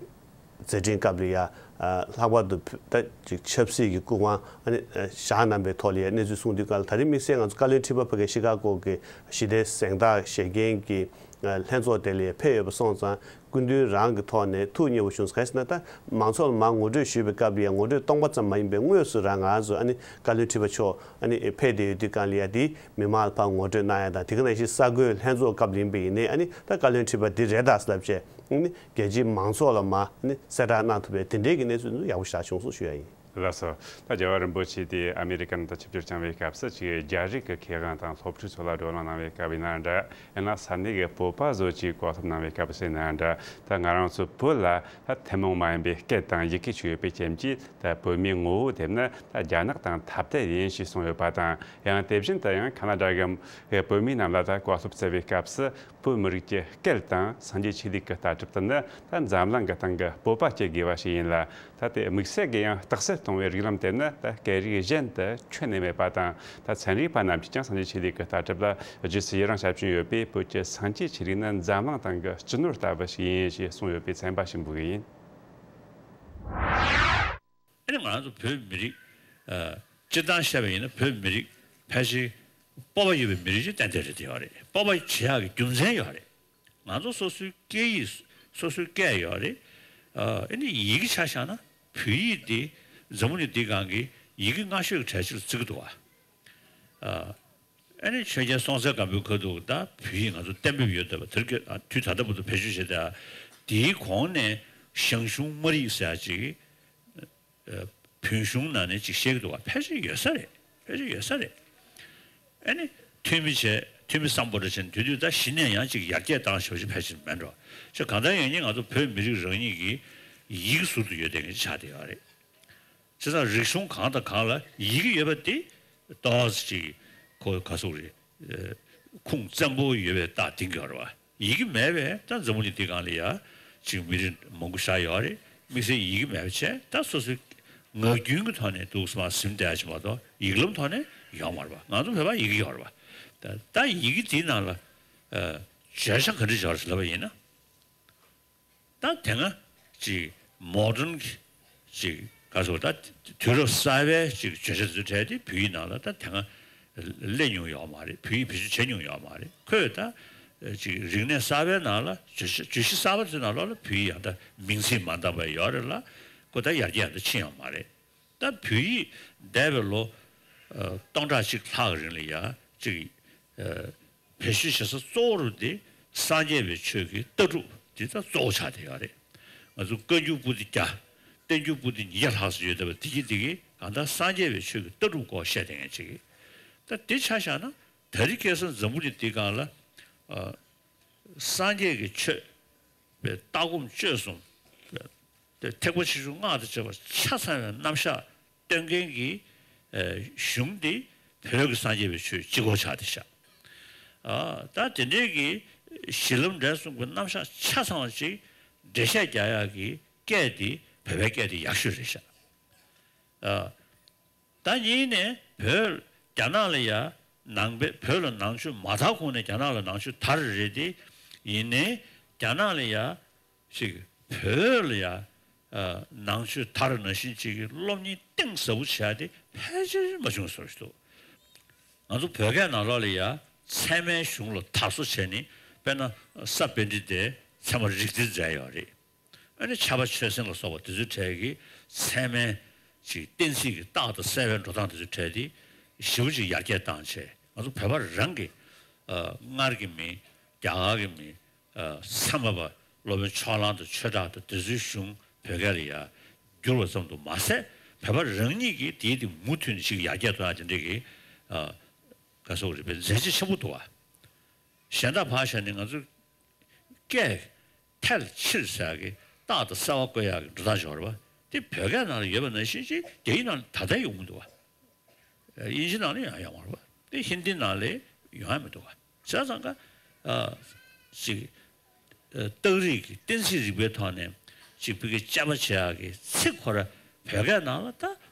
མཛད་འཕྲིན་སྐབས་ལ་ཡ་ཨ་ལྷག་པར་དུ་ད་ཅིག་ཆབ་སྲིད་ཀྱི་སྐུ་དབང་ཨ་ནི་ཨ་བཞག་གནང་པའི་ཐོག་ལ་ཡ་གནས་ཚུལ་གསུངས་དུས་སྐབས་ལ། ད་རེས་དམིགས་བསལ་ང་ཚོ་བཀའ་བློན་ཁྲི་པ་ཕ་གིར་ཤི་ཀ་གོ་གི་ཞི་བདེའི་གཟེངས་རྟགས་བཞེས་མཁན་གྱི་ཨ་ལྷན་ཚོགས་དེ་ལ་ཡ་ཕེབས་ཡོད་པ་སོང་ཙང་། སྐུ་མདུན་རང་གི་ཐོག་ནས་ཐུགས་མཉེས་པོ་བྱུང་སོང་། ག་རེ་ཟེར་ན་ད་མང་ཚོགས་ལ་མར་ངོ་སྤྲོད་ཞུས་པའི་སྐབས་ལ་ཡ་ངོ་སྤྲོད་སྟོང་པ་ཙམ་མ་ཡིན་པའི་དངོས་སུ་རང་ང་ཚོ་ཨ་ནི་བཀའ་བློན་ཁྲི་པ་མཆོག་ཨ་ནི་ཕེབས་བསྡད་ཡོད་དུས་སྒང་ལ་ཡ་དེ་མི་མང་ལ་ཕར་ངོ་སྤྲོད་གནང་ཡ་དང་། དེ་ག་ནང་བཞིན་ས་བགོས་ལྷན་ཚོགས་སྐབས་ལ་ཡིན་པ་ཡིན་ནའི་ཨ་ནི་ད་བཀའ་བློན་ཁྲི་པ་འདི་རེད་ད་ཟེར་ལབ་བྱས་ཨ་ནི་རྒྱལ་སྤྱིའི་མང་ཚོགས་ལ་མར་ཨ་ནི་གསལ་བསྒྲགས་གནང་ཐུབ་པའི་དེ་འདྲའི་གི་གནས་ཚུལ་ཡག་པོ་ཞེ་དྲག་བྱུང་སོང་ཞུ་ཡ་ཡིན། ལགས་སོ། ད་རྒྱལ་བ་རིན་པོ་ཆེ་དེ་ཨ་མེ་རི་ཀ་ནང་དུ་ཆིབས་བསྒྱུར་བསྐྱངས་པའི་སྐབས་སུ་ཅིག་རྒྱ་རིགས་ཀྱི་མཁས་དབང་དང་སློབ་ཕྲུག་ཚོ་ལ་བགྲོ་གླེང་གནང་བའི་སྐབས་ཡིན་ན་འདྲ། ཡང་ན་ས་གནས་ཀྱི་བོད་པ་ཚོ་ཅིག་བཀའ་སློབ་གནང་བའི་སྐབས་སུ་ཡིན་ན་འདྲ། ད་ང་རང་ཚོ་བོད་ལ་ད་ཐུན་མོང་མ་ཡིན་པའི་སྐད་དང་ཡི་གེ་ཅིག་ཡོད་པའི་རྐྱེན་གྱིས། ད་བོད་མིའི་ངོ་བོ་དེ་ནི་ད་རྒྱ་ནག་དང་ཐ་དད་ཡིན་ཞེས་གསུངས་ཡོད་པ་དང་། ཡང་དེ་བཞིན་དུ་ཡང་ཁ་ན་ཌ་གི་བོད་མི་རྣམས་ལ་ད་བཀའ་སློབ་སྩལ་བའི་སྐབས་སུ། བོད་མི་རིགས་ཀྱི་སྐད་དང་སངས་རྒྱས་ཆོས་ལུགས་ཀྱི་ལྟ་གྲུབ་དེ་ནི་ད་འཛམ་གླིང་གི་སྟེང་གི་སྤོབས་པ་སྐྱེ་དགོས་པ་ཞིག་ཡིན་ལ། ད་དེ་དམིགས་བསལ་གྱི་ཡང་རྟགས་གསལ་གཏོང་བའི་རིགས་ལམ་དེ་ནི་ད་སྐད་རིགས་གཞན་དུ་ཁྱོན་ནས་མེད་པ་དང་། ད་ཚན་རིག་པ་རྣམས་ཀྱིས་ཀྱང་སངས་རྒྱས་ཆོས་ལུགས་ཀྱི་ལྟ་གྲུབ་ལ་རྗེས་སུ་ཡི་རང་བྱ་བཞིན་ཡོད་པས། བོད་ཀྱི་སངས་རྒྱས་ཆོས་ལུགས་ནི་འཛམ་གླིང་སྟེང་གི་སྤྱི་ནོར་ལྟ་བུ་ཞིག་ཡིན་ཞེས་གསུངས་ཡོད་པའི་ཚན་པ་ཞིག་འབུལ་གྱི་ཡིན། ཨ་ནི་ང་ཚོ་བོད་མི་རིགས། ཨ། སྤྱིར་བཏང་བཤད་པ་ཡིན་ན་བོད་མི་རིགས་ཕལ་ཆེར་སྤོབས་པ་ཡོད་པའི་མི་རིགས་ཅིག་ཏན་ཏན་རེད། དེ་ཡོད་རེད། སྤོབས་པ་བྱེད་ཡག་གི་རྒྱུ་མཚན་ཡོད་རེད། ང་ཚོ་སོ་སོའི་སྐད་ཡིག་སོ་སོའི་སྐད་ཡོད་རེད། ཨ། ཨ་ནི་ཡི་གེ་ཆ་བཞག་ན་བོད་ཡིག་དེ་འཛམ་བུ་གླིང་འདིའི་སྒང་གི་ཡི་གེ་སྔ་ཤོས་ཀྱི་གྲས་ཅིག་ལ་བརྩི་གི་འདུག་བ། ཨ། ཨ་ནི་ཆོས་རྒྱལ་སྲོང་བཙན་སྒམ་པོའི་ཁ་ཐུག་ད་བོད་ཡིག་ང་ཚོ་གཏན་འབེབས་ཡོད་བསྡད་པ་དེར་གྱི། ཨ། དུས་ད་ལྟ་བར་དུ་བེད་སྤྱོད་བྱས་ཏེ། དེའི་གོང་ནས་ཞང་ཞུང་སྨར་ཡིག་ཟེར་ཡག་ཅིག་ཨ། བོན་གཞུང་ནང་ནས་ཅིག་བཤད་ཀྱི་འདུག་བ། ཕལ་ཆེར་ཡོད་ས་རེད། ཕལ་ཆེར་ཡོད་ས་རེད། ཨ་ནི་ཐོན་མི་བྱས། ཐོན་མི་སམ་བྷོ་ཊ་བྱས་ནས་དེ་དུས་ད་གཞི་ནས་ཡང་ཅིག་ཡར་རྒྱས་བཏང་ཞེ་པོ་ཅིག་ཕལ་ཆེར་མེད་འགྲོ། ཅིག་གང་ལྟར་ཡིན་ནའི་ང་ཚོ་བོད་མི་རིགས་རང་ཉིད་ཀྱི་ཡིག་ཟུར་དུ་ཡོད་བསྡད་མཁན་ཅིག་ཆགས་བསྡད་ཡོད་རེད། བྱས་ཙང་རིག་གཞུང་གང་དང་གང་ལ་ཡི་གེ་ཡོད་པ་དེ་ཏོག་ཙམ་ཅིག་ཁོ་ག་ཟེར་དགོས་རེད། ཨ། ཁུངས་བཙན་པོ་ཡོད་པའི་རྟགས་འདིང་གི་ཡོད་རེད་བ། ཡི་གེ་མེད་པས་ད་འཛམ་བུ་གླིང་འདིའི་སྒང་ལ་ཡ་ཅིག་མི་རིགས་མང་པོ་ཞིག་ཡོད་རེད། དམིགས་བསལ་ཡི་གེ་མེད་པ་བྱས། ད་སོ་སོའི་ངག་རྒྱུན་གྱི་ཐོག་ནས་འདུག་སེ་མར་ཟིན་བསྡད་ཡག་ཅིག་མ་གཏོགས་ཡིག་ལམ་ཐོག་ནས་ཡོད་མ་རེད་བ། ང་ཚོ་བོད་པ་ཡི་གེ་ཡོད་རེད་བ། ད་ད་ཡི་གེ་དེའི་ནང་ལ། ཨ། བརྗོད་བྱ་ག་འདྲ་ཡོད་རེད་ལབ་པ་ཡིན་ན། ད་དེ་སྔ་ཅིག་མོ་ཌན་གྱི་ཅིག་ག་ཟེར། ད་དུས་རབས་གསར་པའི་ཅིག་བརྗོད་བྱ་དེ་ཚོའི་གྲས་དེ་བོད་ཡིག་ནང་ལ་ད་དེ་སྔ་སླེབས་མྱོང་ཡོད་མ་རེད། བོད་ཡིག་བེད་སྤྱོད་བྱས་མྱོང་ཡོད་མ་རེད། ཁོས་ད་ཅིག་རིག་གནས་གསར་པའི་ནང་ལ་བརྗོད་བྱ། བརྗོད་གཞི་གསར་པ་ཚོའི་ནང་ལོགས་ལ་བོད་ཡིག་ཡང་ད་མིང་ཚིག་མ་འདང་བ་ཡོད་རེད་ལ། ཁོ་ད་ཡར་རྒྱས་ཡང་ད་ཕྱིན་ཡོད་མ་རེད། ད་བོད་ཡིག་འདས་པའི་ལོ། ཨ། སྟོང་ཕྲག་གཅིག་ལྷག་གི་རིང་ལ་ཡ་ཅིག་ཨ། བེད་སྤྱོད་བྱེད་ས་གཙོ་བོ་རུ་དེ་སངས་རྒྱས་པའི་ཆོས་ཀྱི་ལྟ་གྲུབ་དེ་ད་གཙོ་བོ་ཆགས་བསྡད་ཡོད་རེད། ང་ཚོ་བཀའ་འགྱུར་པོ་ཏི་བརྒྱ། བསྟན་འགྱུར་པོ་ཏི་ཉིས་བརྒྱ་ལྷག་ཙམ་ཡོད་བསྡད་པ་དེ་གྱིས་དེ་གིས་གང་ལྟར་སངས་རྒྱས་པའི་ཆོས་ཀྱི་ལྟ་གྲུབ་སྐོར་བཤད་བསྡད་མཁན་ཅིག་ད་དེ་ཆ་བཞག་ན་ད་རེས་ཁ་སང་འཛམ་བུ་གླིང་འདིའི་སྒང་ལ། ཨ། སངས་རྒྱས་ཀྱི་ཆོས་པའི་ལྟ་སྒོམ་སྤྱོད་གསུམ། དེ་ཐེག་པ་ཆེ་ཆུང་སྔགས་དང་བཅས་པ་ཆ་ཚང་བའི་རྣམ་གཞག་སྟོན་མཁན་གྱི། ཨ། གཞུང་འདི་བོད་ཀྱི་སངས་རྒྱས་པའི་ཆོས་གཅིག་པོ་ཆགས་བསྡད་ཤག་ཨ། ད་དེ་འདྲའི་གི་གཞི་ལམ་འབྲས་གསུམ་གྱི་རྣམ་གཞག་ཆ་ཚང་བ་ཅིག་འགྲེལ་བཤད་རྒྱག་ཡག་གི་སྐད་དེ་བོད་པའི་སྐད་དེ་ཡག་ཤོས་རེད་ཤག་ཨ། ད་གཉིས་ནས་བོད་རྒྱ་ནག་ལ་ཡ་ནང་པའི། བོད་ལ་ནང་ཆོས་མ་དར་གོང་ནས་རྒྱ་ནག་ལ་ནང་ཆོས་དར་རེད་དེ། ཡིན་ནའི་རྒྱ་ནག་ལ་ཡ་ཅིག་བོད་ལ་ཡ། ཨ། ནང་ཆོས་དར་ནང་བཞིན་ཅིག་གི་སློབ་གཉེར་གཏིང་ཟབ་པོ་བྱས་ཏེ་ཕལ་ཆེར་མ་བྱུང་བཟོ་ཞིག་འདུག་ང་ཚོ་བོད་སྐད་ནང་ལོགས་ལ་ཡ་ཚད་མའི་གཞུང་ལ་དར་སོ་བྱས་ནས། དཔེར་ན་ས་པཎྜི་ཏས་ཚད་མ་རིགས་གཏེར་མཛད་ཡོད་རེད། ཨ་ནི་ཕྱྭ་པ་ཆོས་སེང་ལ་སོགས་པ་དེ་ཚོའི་གྲས་ཀྱིས་ཚད་མའི་ཅིག་གཏན་ཚིགས་ཀྱི་རྟགས་དང་གསལ་བའི་འགྲོ་སྟངས་དེ་ཚོའི་གྲས་དེ་ཞེ་པོ་ཅིག་ཡར་རྒྱས་བཏང་བྱས། ང་ཚོ་བོད་པ་རང་གི། ཨ། སྔར་གྱི་མི། རྒྱ་གར་གྱི་མི། ཨ། ཚད་མ་པ་སློབ་དཔོན་ཕྱོགས་གླང་དང་ཆོས་གྲགས་དང་དེ་ཚོའི་གཞུང་བོད་སྐད་ལ་ཡར་བསྒྱུར་བ་ཙམ་དུ་མ་ཟད། བོད་པ་རང་ཉིད་ཀྱིས་དེའི་སྟེང་མུ་མཐུད་ནས་ཅིག་ཡར་རྒྱས་གཏོང་ཡག་དེ་འདྲས་ཀྱི། ཨ། ག་ཟེར་དགོས་རེད། དཔེ་མཛད་རྗེས་ཆེན་པོ་འདུག་བ། གཞན་དག་ཕར་བཞག་ནས་ང་ཚོ་སྐད་ཐལ་ཕྱིར་ཟེར་ཡག་གི་རྟགས་དང་གསལ་བ་བཀོད་ཡག་གི་འགྲོ་སྟངས་ཤིག་ཡོད་རེད་བ། དེ་བོད་སྐད་ནང་ལ་ཡོད་པ་ནང་བཞིན་ཅིག་རྒྱ་ཡིག་ནང་ལ་ད་ལྟ་ཡོང་གི་མི་འདུག་བ། དབྱིན་ཇི་ནང་ལ་ཡང་ཡོད་མ་རེད་བ། དེ་ཧིན་དི་ནང་ལ་ཡོང་ཡ་མི་འདུག་བ། བྱས་ཙང་ཀ། ཨ། ཅིག་ཨ། རྟགས་རིགས་ཀྱི་གཏན་ཚིགས་རིག་པའི་ཐོག་ནས་ཅིག་བོད་སྐད་དཔྱད་པ་བྱེད་ཡག་གི་ཚིག་ཁོ་ར་བོད་སྐད་ནང་ལ་ད་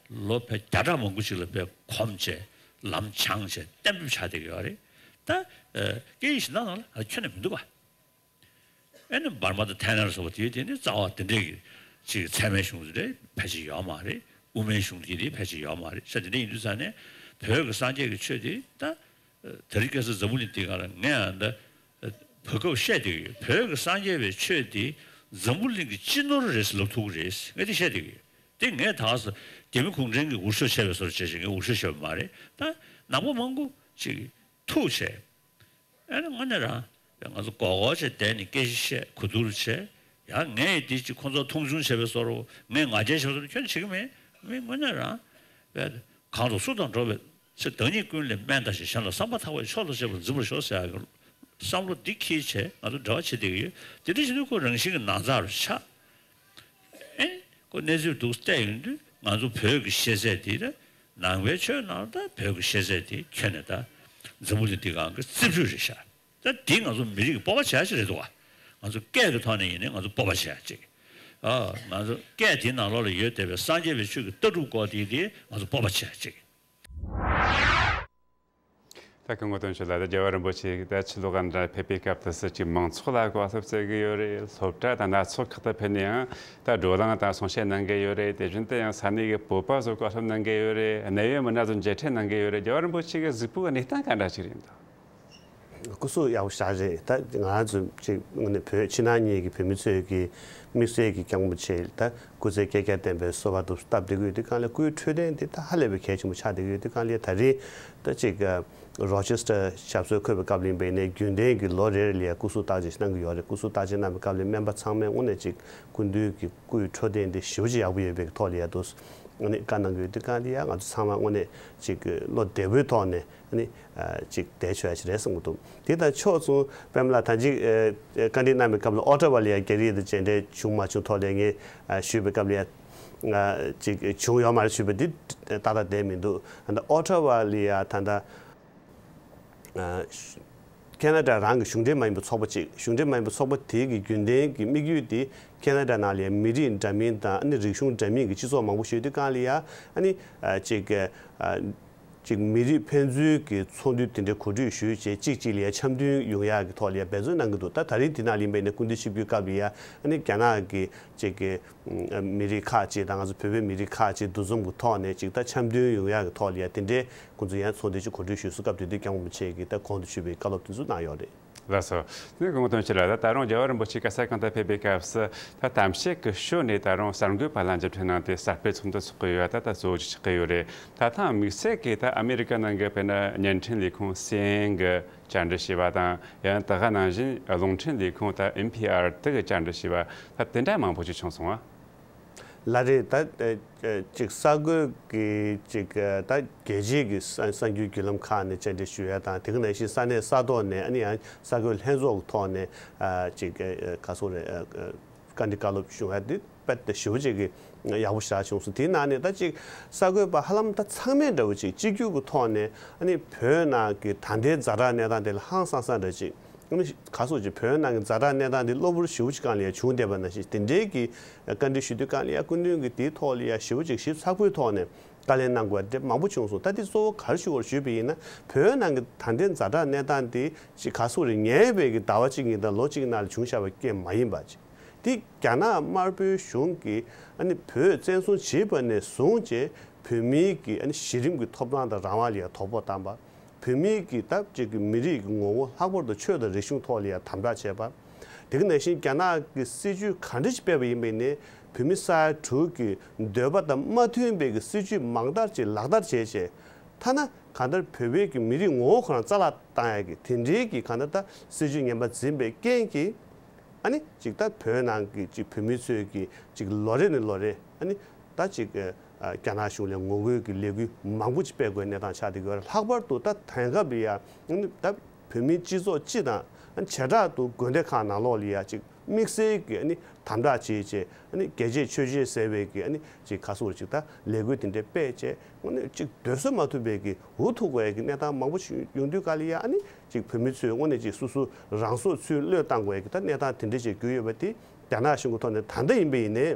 ལོ་ཕལ་བརྒྱ་ཕྲག་མང་པོ་ཅིག་ལ་དཔེ་གོམས་བྱས། ལམ་སྦྱངས་བྱས། གཏན་འབེབས་བྱས་བསྡད་ཀྱི་ཡོད་རེད། ད། ཨ། སྐད་ཡིག་གཞན་དག་ནང་ལ་ཁྱོན་ནས་མི་འདུག་བ། ཨ་ནི་འབར་མ་དང་ཐའི་ལན་ལ་སོགས་པ་དེའི་དེ་ནི་རྩ་བ་དེ་འདྲའི་གི་ཅིག་ཚད་མའི་གཞུང་དེ་འདྲ་ཕལ་ཆེར་ཡོད་མ་རེད། དབུ་མའི་གཞུང་དེ་དེ་ཕལ་ཆེར་ཡོད་མ་རེད་ཤག་དེ་འདྲ་ཡིན་དུས་ཙང་ནས་བོད་ཀྱི་སངས་རྒྱས་ཀྱི་ཆོས་དེ་ད། ཨ། ད་རེས་ཁ་སང་འཛམ་བུ་གླིང་འདིའི་སྒང་ལ་ངས་ཡང་ད། ཨ། གོ་སྐབས་བཤད་བསྡད་ཀྱི་ཡོད། བོད་ཀྱི་སངས་རྒྱས་པའི་ཆོས་དེ་འཛམ་བུ་གླིང་གི་སྤྱི་ནོར་རེད་ཟེར་ལབ་ཐུབ་ཀྱི་རེད། ངས་དེ་བཤད་བསྡད་ཀྱི་ཡོད། དེ་ངས་ད་ག་ཟེ་རྒྱ་མི་གུང་ཁྲན་གྱིས་འུར་ཤོབ་བྱས་པའི་བཟོ་འདྲ་བྱས་བྱས་ངས་འུར་ཤོབ་བྱས་པ་མ་རེད། ད་ནང་པ་མང་པོ་ཅིག་ཐུག་བྱས། ཨ་ནི་དངོས་གནས་རང་ང་ཚོ་མགོ་སྐོར་བྱས་བསྡད་ནས་སྐད་ཆ་བཤད། གོ་བསྡུར་བྱས། ཡང་ངས་འདི་ཅིག་ཁོང་ཚོ་མཐོང་ཆུང་བྱས་པའི་བཟོ་འདྲ། ངས་ང་རྒྱལ་བྱས་པའི་བཟོ་འདྲ་ཁྱོན་ནས་བྱེད་ཀྱི་མེད། མི་དངོས་གནས་རང་བས་གང་དང་སུ་དང་འགྲོགས་པའི་ཚེ་བདག་ཉིད་ཀུན་ལས་དམན་ལྟ་ཞིང་། གཞན་ལ་བསམ་པ་ཐག་པས་མཆོག་ཏུ་གཅེས་པར་འཛིན་པར་ཤོག་ཟེར་ཡག་གི་བསམ་བློ་འདི་འཁྱེར་བྱས་ང་ཚོ་འབྲེལ་བ་བྱེད་བསྡད་ཀྱི་ཡོད། དེ་འདྲ་བྱེད་དུས་ཁོ་རང་བཞིན་གྱི་ནང་ཚགས་རུ་ཆགས། ཨེ། ཁོ་གནས་ཚུལ་འདུག་བལྟས་ཡོང་དུས་ང་ཚོ་བོད་ཀྱི་ཤེས་ཚད་དེ་ད་ནང་པའི་ཆོས་ནང་ད་བོད་ཀྱི་ཤེས་ཚད་དེ་ཁྱོན་ནས་ད་འཛམ་བུ་གླིང་འདི་སྒང་གི་རྩིབས་བཅུད་རེད་ཤག་ད་འདི་ང་ཚོ་མི་རིགས་ཀྱི་སྤོབས་པ་བྱ་ཡག་ཅིག་རེད་འདུག་བ། ང་ཚོ་སྐད་ཀྱི་ཐོག་ནས་ཡིན་ནའི་ང་ཚོ་སྤོབས་པ་བྱ་ཡག་ཅིག་ཨ། ང་ཚོ་སྐད་དེའི་ནང་ལོགས་ལ་ཡོད་བསྡད་པའི་སངས་རྒྱས་པའི་ཆོས་ཀྱི་ལྟ་གྲུབ་སྐོར་དེ་དེ་ང་ཚོ་སྤོབས་པ་བྱ་ཡག་ཅིག་ད་སྐུ་ངོ་དོན་གཅོད་ལགས། ད་རྒྱལ་བ་རིན་པོ་ཆེ་ད་ཕྱི་ལོགས་ག་འདྲ་ཕེབས་པའི་སྐབས་དུ་སྲིད་ཀྱི་མང་ཚོགས་ལ་གོ་སློབ་སྩལ་གྱི་ཡོད་རེད། སློབ་གྲྭ་དང་སྣ་ཚོགས་ཁག་ཏུ་ཕེབས་ནས་ཡང་ད་བགྲོ་གླེང་དང་གསུང་བཤད་གནང་གི་ཡོད་རེད། དེ་བཞིན་དུ་ཡང་ས་གནས་ཀྱི་བོད་པ་ཚོ་གོ་སློབ་གནང་གི་ཡོད་རེད། གནད་ཡོད་མི་སྣ་ཚོ་མཇལ་འཕྲད་གནང་གི་ཡོད་རེད། རྒྱལ་བ་རིན་པོ་ཆེ་གི་གཟིགས་སྤོབས་ཀྱི་གནས་སྟངས་ག་འདྲ་ཞིག་རེད་འདུག་སྐུ་གཟུགས་ཡག་པོ་ཞེ་དྲག་རེད། ད་ང་རང་ཚོ་ཅིག་དངོས་གནས་བོད་ཕྱི་ནང་གཉིས་ཀྱི་བོད་མི་ཚོས་ཀྱི་དམིགས་བསལ་གྱི་སྐྱབས་མགོན་ཆེ་ད་སྐུ་ཚེ་བསྐལ་བརྒྱར་བརྟན་པའི་གསོལ་བ་འདེབས་སྟབས་བདེ་གི་ཡོད་དུས་གང་ལ་སྐུའི་འཕྲོད་བསྟེན་དེ་ད་ཧ་ལས་པའི་གལ་ཆེན་པོ་ཆགས་བསྡད་ཀྱི་ཡོད་དུས་གང་ལ་ད་རེས་ད་ཅིག་རོ་ཆེ་སི་ཊར་ཞབས་སོར་འཁོད་པའི་སྐབས་ལ་ཡིན་པ་ཡིན་ནའི་རྒྱུན་ལྡན་གྱི་ལོ་རེ་རེ་ལ་སྐུ་གཟུགས་བརྟག་དཔྱད་གནང་གི་ཡོད་རེད། སྐུ་གཟུགས་བརྟག་དཔྱད་གནང་བའི་སྐབས་ལ་སྨན་པ་ཚང་མས་དངོས་གནས་ཅིག་སྐུ་མདུན་གྱི་སྐུའི་འཕྲོད་བསྟེན་དེ་ཞེ་པོ་ཅིག་ཡག་པོ་ཡོད་པའི་ཐོག་ལ་ཡ་དུ་ནི་བཀའ་གནང་གི་ཡོད་དུས་གང་ལ་ཡ་ང་ཚོ་ཚང་མ་དངོས་གནས་ཅིག་བློ་བདེ་པོའི་ཐོག་ནས་ནི་ཅིག་བསྡད་ཆོག་ཡ་ཞིག་རེད་བསམ་གྱི་འདུག་དེ་དང་ཕྱོགས་མཚུངས་པད་མ་ལགས་ད་ཅིག་བཀའ་འདྲི་གནང་བའི་སྐབས་ལ་ཨོ་ཊ་ཝ་ལ་ཡ་རྒྱ་རིགས་དང་མཇལ་འཕྲད་བྱུང་མ་བྱུང་ཐོག་ལ་ངས་ཞུས་པའི་སྐབས་ལ་ཡ་ཅིག་བྱུང་ཡོད་མ་རེད་ཞུས་པ་འདི་ཏག་ཏག་བསྡད་མི་འདུག་ད་ཨོ་ཊ་ཝ་ལ་ཡ་ད་ལྟ། ཨ། ཁེ་ན་ཌ་རང་གི་གཞུང་འབྲེལ་མ་ཡིན་པའི་ཚོགས་པ་གཅིག་གཞུང་འབྲེལ་མ་ཡིན་པའི་ཚོགས་པ་དེ་གི་རྒྱུན་ལྡན་གྱི་དམིགས་ཡུལ་དེ་ཁེ་ན་ཌ་ནང་ལ་ཡང་མི་རིགས་འདྲ་མིན་དང་ཨ་ནི་རིག་གཞུང་འདྲ་མིན་གྱི་སྤྱི་ཚོགས་མང་པོ་ཞིག་ཡོད་དུས་གང་ལ་ཡ་ཨ་ནི་ཨ་ཅིག་ཨ་ཅིག་མི་རིགས་ཕན་ཚུན་གྱི་ཚོགས་འདུ་དེ་འདྲ་གོ་སྒྲིག་ཞུས་བྱས་གཅིག་གཅིག་ལ་ཡ་འཆམ་མཐུན་ཡོང་ཡག་གི་ཐོག་ལ་ཡ་འབད་བརྩོན་གནང་གི་འདུག་ད་ད་རེས་དེ་ནང་ལ་ཡིན་པ་ཡིན་ན་སྐུ་མདུན་ཆིབས་བསྒྱུར་སྐབས་ལ་ཡ་ཨ་ནི་རྒྱ་ནག་གི་ཅིག་གི་མི་རིགས་ཁག་ཅིག་དང་ང་ཚོ་བོད་པའི་མི་རིགས་ཁག་ཅིག་འདུ་འཛོམས་ཀྱི་ཐོག་ནས་ཅིག་ད་འཆམ་མཐུན་ཡོང་ཡག་གི་ཐོག་ལ་ཡ་དེ་འདྲའི་ཁོང་ཚོ་ཡང་ཚོགས་འདུ་ཅིག་གོ་སྒྲིག་ཞུས་སུ་སྐབས་དེ་དུས་སྐྱབས་མགོན་རིན་པོ་ཆེ་གིས་ད་གོང་དུ་ཞུས་པའི་བཀའ་སློབ་དེ་ཚོ་གནང་ཡོད་རེད། ལགས་སོ། ནི་སྐུ་ངོ་དོན་གཅོད་ལགས། ད་ད་རུང་རྒྱལ་བ་རིན་པོ་ཆེ་ག་ས་གང་དུ་ཕེབས་པའི་སྐབས་སུ་ད་གཏམ་བཤད་ཀྱི་ཞོར་ནས་ད་རུང་གསར་འགོད་པ་ལ་མཇལ་འཕྲད་གནང་སྟེ་གསར་སྤེལ་ཚོགས་འདུ་ཚོགས་ཀྱི་ཡོད། ད་ད་གཙོ་བོ་ཅིག་ཆགས་ཀྱི་ཡོད་རེད། ད་ཐེངས་དམིགས་བསལ་གྱིས་ད་ཨ་མེ་རི་ཀ་ནང་གི་དཔེར་ན་བརྙན་འཕྲིན་ལས་ཁུངས་སི་ཨེན་ཨེན་གྱི་བཅར་འདྲི་བྱས་པ་དང་ཡང་དེ་ག་ནང་བཞིན་རླུང་འཕྲིན་ལས་ཁུངས་ད་ཨེན་པི་ཨར་དེ་གི་བཅར་འདྲི་བྱས་པ་ད་དེ་འདྲ་མང་པོ་ཅིག་བྱུང་སོང་ང་། ལགས་རེད། ད་ཨ་ཨ་ཅིག་གསར་འགོད་ཀྱི་ཅིག་ཨ་ད་རྒྱལ་སྤྱིའི་གི་གསར་གསར་འགྱུར་བརྒྱུད་ལམ་ཁག་ནས་བཅར་འདྲི་ཞུ་ཡ་དང་དེ་ག་ནང་བཞིན་ས་གནས་ས་ཐོག་ནས་ཨ་ནི་ཡང་གསར་འགོད་ལྷན་ཚོགས་ཀྱི་ཐོག་ནས་ཨ་ཅིག་ཨ་ག་སོག་རེད་ཨ་ཨ་བཀའ་འདྲི་བཀའ་སློབ་ཞུ་ཡ་དེ་དཔེ་ད་ཞེ་པོ་ཅིག་གི་ཡག་པོ་ཞེ་དྲག་བྱུང་སོང་། དེའི་ནང་ནས་ད་ཅིག་གསར་འགོད་པ་ཧ་ལམ་ད་ཚང་མས་འདྲ་བོ་ཅིག་གཅིག་གྱུར་གྱི་ཐོག་ནས་ཨ་ནི་བོད་ནང་གི་ད་ལྟའི་ཛ་དྲག་གནས་སྟངས་དེ་ལ་ཧང་སང་ས་འདྲ་ཅིག་ཨ་ནི་ག་སོག་ཅིག་བོད་ནང་གི་ཛ་དྲག་གནས་སྟངས་འདི་གློ་བུར་ཞེ་པོ་ཅིག་སྒང་ལ་ཡ་བྱུང་བསྡད་པ་ནང་བཞིན་དེ་འདྲའི་གི་བཀའ་འདྲི་ཞུ་དུས་སྒང་ལ་ཡ་སྐུ་མདུན་གྱིས་དེའི་ཐོག་ལ་ཡ་ཞེ་པོ་ཅིག་ཞིབ་ཚགས་པོའི་ཐོག་ནས་བཀའ་ལན་གནང་དགོས་པ་དེ་མང་པོ་བྱུང་སོང་། ད་དེ་གཙོ་བོ་ག་རེ་ཞུ་དགོས་རེད་ཞུས་པ་ཡིན་ན་བོད་ནང་གི་ད་ལྟའི་ཛ་དྲག་གནས་སྟངས་འདི་ཅིག་ག་སོག་རེད་ཉེ་བའི་གི་ཟླ་བ་གཅིག་གཉིས་དང་ལོ་གཅིག་ནང་ལ་བྱུང་བཞག་པའི་རྐྱེན་མ་ཡིན་པ་ཅིག་དེ་རྒྱ་ནག་དམར་པོའི་གཞུང་གིས་ཨ་ནི་བོད་བཙན་བཟུང་བྱས་པ་ནས་བཟུང་བྱས་བོད་མིའི་གི་ཨ་ནི་གཞི་རིམ་གྱི་ཐོབ་ཐང་དང་རང་དབང་ལ་ཡ་དོ་ཕོག་བཏང་པ། བོད་མིའི་གི་སྟབས་ཀྱིས་གི་མི་རིགས་ཀྱི་ངོ་བོ་ལྷག་པར་དུ་ཆོས་དང་རིག་གཞུང་ཐོག་ལ་ཡང་དམ་དྲག་བྱས་པ། དེ་ག་ནང་བཞིན་རྒྱ་ནག་གི་སྲིད་ཇུས་ག་འདྲ་ཞིག་སྤེལ་བ་ཡིན་པ་ཡིན་ནའི་བོད་མི་ས་ཡ་དྲུག་གི་འདོད་པ་དང་མ་མཐུན་པའི་གི་སྲིད་ཇུས་མང་དག་ཅིག་ལག་བསྟར་བྱས་བྱས། ཐ་ན་གང་ལྟར་བོད་པའི་གི་མི་རིགས་ངོ་བོ་ཁོ་རང་རྩ་བརླག་བཏང་ཡ་གི་དེ་འདྲའི་གི་གང་ལྟར་ད་སྲིད་ཇུས་ངན་པ་འཛིན་པའི་རྐྱེན་གྱིས། ཨ་ནི་ཅིག་ད་བོད་ནང་གི་ཅིག་བོད་མི་ཚོས་ཀྱི་ཅིག་ལོ་རེ་ནས་ལོ་རེ་ཨ་ནི་ད་ཅིག་ཨ་རྒྱ་ནག་གཞུང་ལ་ངོ་རྒོལ་གྱི་ལས་འགུལ་མང་པོ་ཅིག་སྤེལ་དགོས་གནས་སྟངས་ཆགས་བསྡད་ཡོད་རེད། ལྷག་པར་དུ་ད་དེང་སྐབས་ལ་ཡ་ཨ་ནི་ད་བོད་མིའི་སྤྱི་ཚོགས་སྤྱི་དང་ཨ་ནི་བྱེ་བྲག་ཏུ་དགོན་སྡེ་ཁག་ནང་ལོགས་ལ་ཡ་ཅིག་དམིགས་བསལ་གྱི་ཨ་ནི་དམ་དྲག་བྱེད་བྱས་ཨ་ནི་རྒྱལ་གཅེས་ཆོས་གཅེས་ཟེར་བའི་གི་ཨ་ནི་ཅིག་ག་སོག་རེད་ཅིག་ད་ལས་འགུལ་དེ་འདྲ་སྤེལ་བྱས་དངོས་གནས་ཅིག་སྡོད་ས་མ་ཐུབ་པའི་གི་འུ་ཐུག་དགོས་ཡ་གི་གནས་སྟངས་མང་པོ་ཞིག་ཡོང་དུས་ག་ལ་ཡ་ཨ་ནི། ཅིག་བོད་མི་ཚོས་དངོས་གནས་ཅིག་སོ་སོ་རང་སྲོག་ཚུར་བློས་བཏང་དགོས་ཡ་གི་ད་གནས་སྟངས་དེ་འདྲ་ཅིག་གྱུར་ཡོད་པ་དེ་རྒྱ་ནག་གཞུང་གི་ཐོག་ནས་ད་ལྟ་ཡིན་པ་ཡིན་ནའི་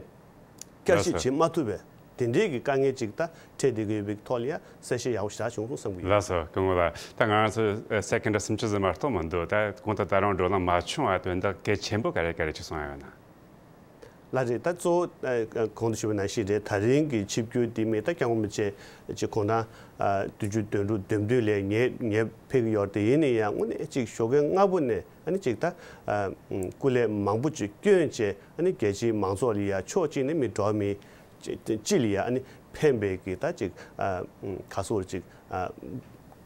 བསྐྱར་ཞིབ་ལགས་སོ། བྱེད་མ་ཐུབ་པའི་དེ་འདྲའི་གི་དཀའ་ངལ་ཅིག་ད་འཕྲད་བསྡད་ཀྱི་ཡོད་པའི་ཐོག་ལ་ཡ་གསལ་བཤད་ཡག་པོ་ཞེ་དྲག་བྱུང་སོང་བསམ་གྱི་ཡོད། ལགས་སོ། སྐུ་ངོ་ལགས། ད་ང་རང་ཚོ་ཨ་སེ་ཀན་ཌ་སུམ་ཅུ་ཙམ་མ་གཏོགས་མི་འདུག་ད་གོང་དུ་ད་རུང་བགྲོ་གླེང་མ་བྱུང་བ་དོན་དག་གལ་ཆེན་པོ་ག་རེ་ག་རེ་ཅིག་གསུངས་ཡ་ཡོད་ན། ལགས་རེད། ད་གཙོ་བོ་ཨ་གོང་དུ་ཞུས་པ་ནང་བཞིན་རེད། ད་རིང་གི་ཆིབས་བསྒྱུར་འདི་མི་ད་སྐྱབས་མགོན་རིན་པོ་ཆེ་ཅིག་དགུང་གྲངས་ཨ་བདུན་ཅུ་དོན་དྲུག་འདེམས་ཐོན་ལས་ཉེ་ཉེ་ཕེབས་ཀྱི་ཡོད་རེད། དེ་ཡིན་ན་ཡང་དངོས་གནས་ཅིག་ཞོགས་ཀས་སྔ་པོ་ནས་ཨ་ནི་ཅིག་ད་ཨ་སྐུ་ལས་མང་པོ་ཅིག་བསྐྱོན་བྱས་ཨ་ནི་རྒྱལ་སྤྱིའི་མང་ཚོགས་ལ་ཡ་ཕྱོགས་གཅིག་ནས་མི་འགྲོ་བ་མི་ཅི་ཅི་ལ་ཡ་ཨ་ནི་ཕན་པའི་གི་ད་ཅིག་ཨ་ག་སོགས་ཅིག་ཨ་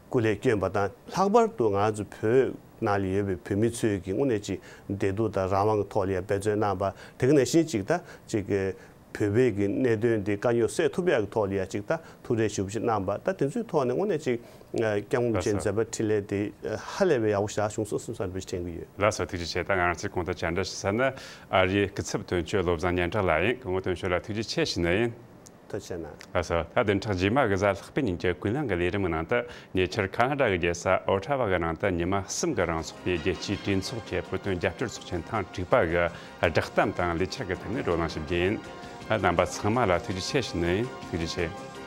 སྐུ་ལས་བསྐྱོན་པ་དང་ལྷག་པར་དུ་ང་ཚོ་བོད་ནང་ལ་ཡོད་པའི་བོད་མི་ཚོས་ཀྱི་དངོས་གནས་ཅིག་བདེ་སྡུག་དང་རང་དབང་གི་ཐོག་ལ་ཡ་འབད་བརྩོན་གནང་པ་དེ་ག་ནང་བཞིན་ཅིག་ད་ཅིག་གི་ བོད་པའི་གི་གནད་དོན་དེ་དཀའ་རྙོག་སེལ་ཐུབ་ཡག་གི་ཐོག་ལ་ཡ་ཅིག་ད་ཐུགས་རེ་ཞུ་བ་ཞིག་གནང་པ། ད་དེ་ཚོའི་ཐོག་ནས་དངོས་གནས་ཅིག་སྐྱབས་མགོན་ཆེན་མཛད་པ་འཕྲིན་ལས་དེ་ཧ་ལས་པའི་ཡག་པོ་ཞིག་བྱུང་སོང་བསམ་བསམ་པ་ཞིག་དྲན་གྱི་ཡོད། ལགས་སོ། ཐུགས་རྗེ་ཆེ། ད་ང་རང་ཚོས་གོང་དུ་བཅར་འདྲི་ཞུ་ས་ནི་ཨ་རིའི་སྐུ་ཚབ་དོན་གཅོད་བློ་བཟང་སྙན་གྲགས་ལགས་ཡིན། སྐུ་ངོ་དོན་གཅོད་ལགས་ཐུགས་རྗེ་ཆེ་ཞུ་ནི་ཡིན། ཐུགས་རྗེ་ཆེ་གནང་། ལགས་སོ། ད་བདུན་ཕྲག་རྗེས་མ་གི་གཟའ་ལྷག་པའི་ཉིན་གྱི་ཀུན་གླེང་གི་ལས་རིམ་གྱི་ནང་དུ་ཉེ་ཆར་ཁ་ན་ཌ་གི་རྒྱལ་ས་ཨོ་ཊ་ཝ་གི་ནང་དུ་ཉི་མ་གསུམ་གྱི་རིང་འཚོགས་པའི་རྒྱལ་སྤྱིའི་གྲོས་ཚོགས་ཀྱི་བོད་དོན་རྒྱབ་སྐྱོར་ཚོགས་ཆེན་ཐེངས་དྲུག་པ་གི་བསྒྲགས་གཏམ་དང་ལས་འཆར་གྱི་ཐད་ནས་བགྲོ་གླེང་ཞུ་རྒྱུ་ཡིན། རྣམ་པ་ཚང་མ་ལ་ཐུགས་རྗེ་ཆེ་ཞུ་ནི་ཡིན། ཐུགས་རྗེ་ཆེ།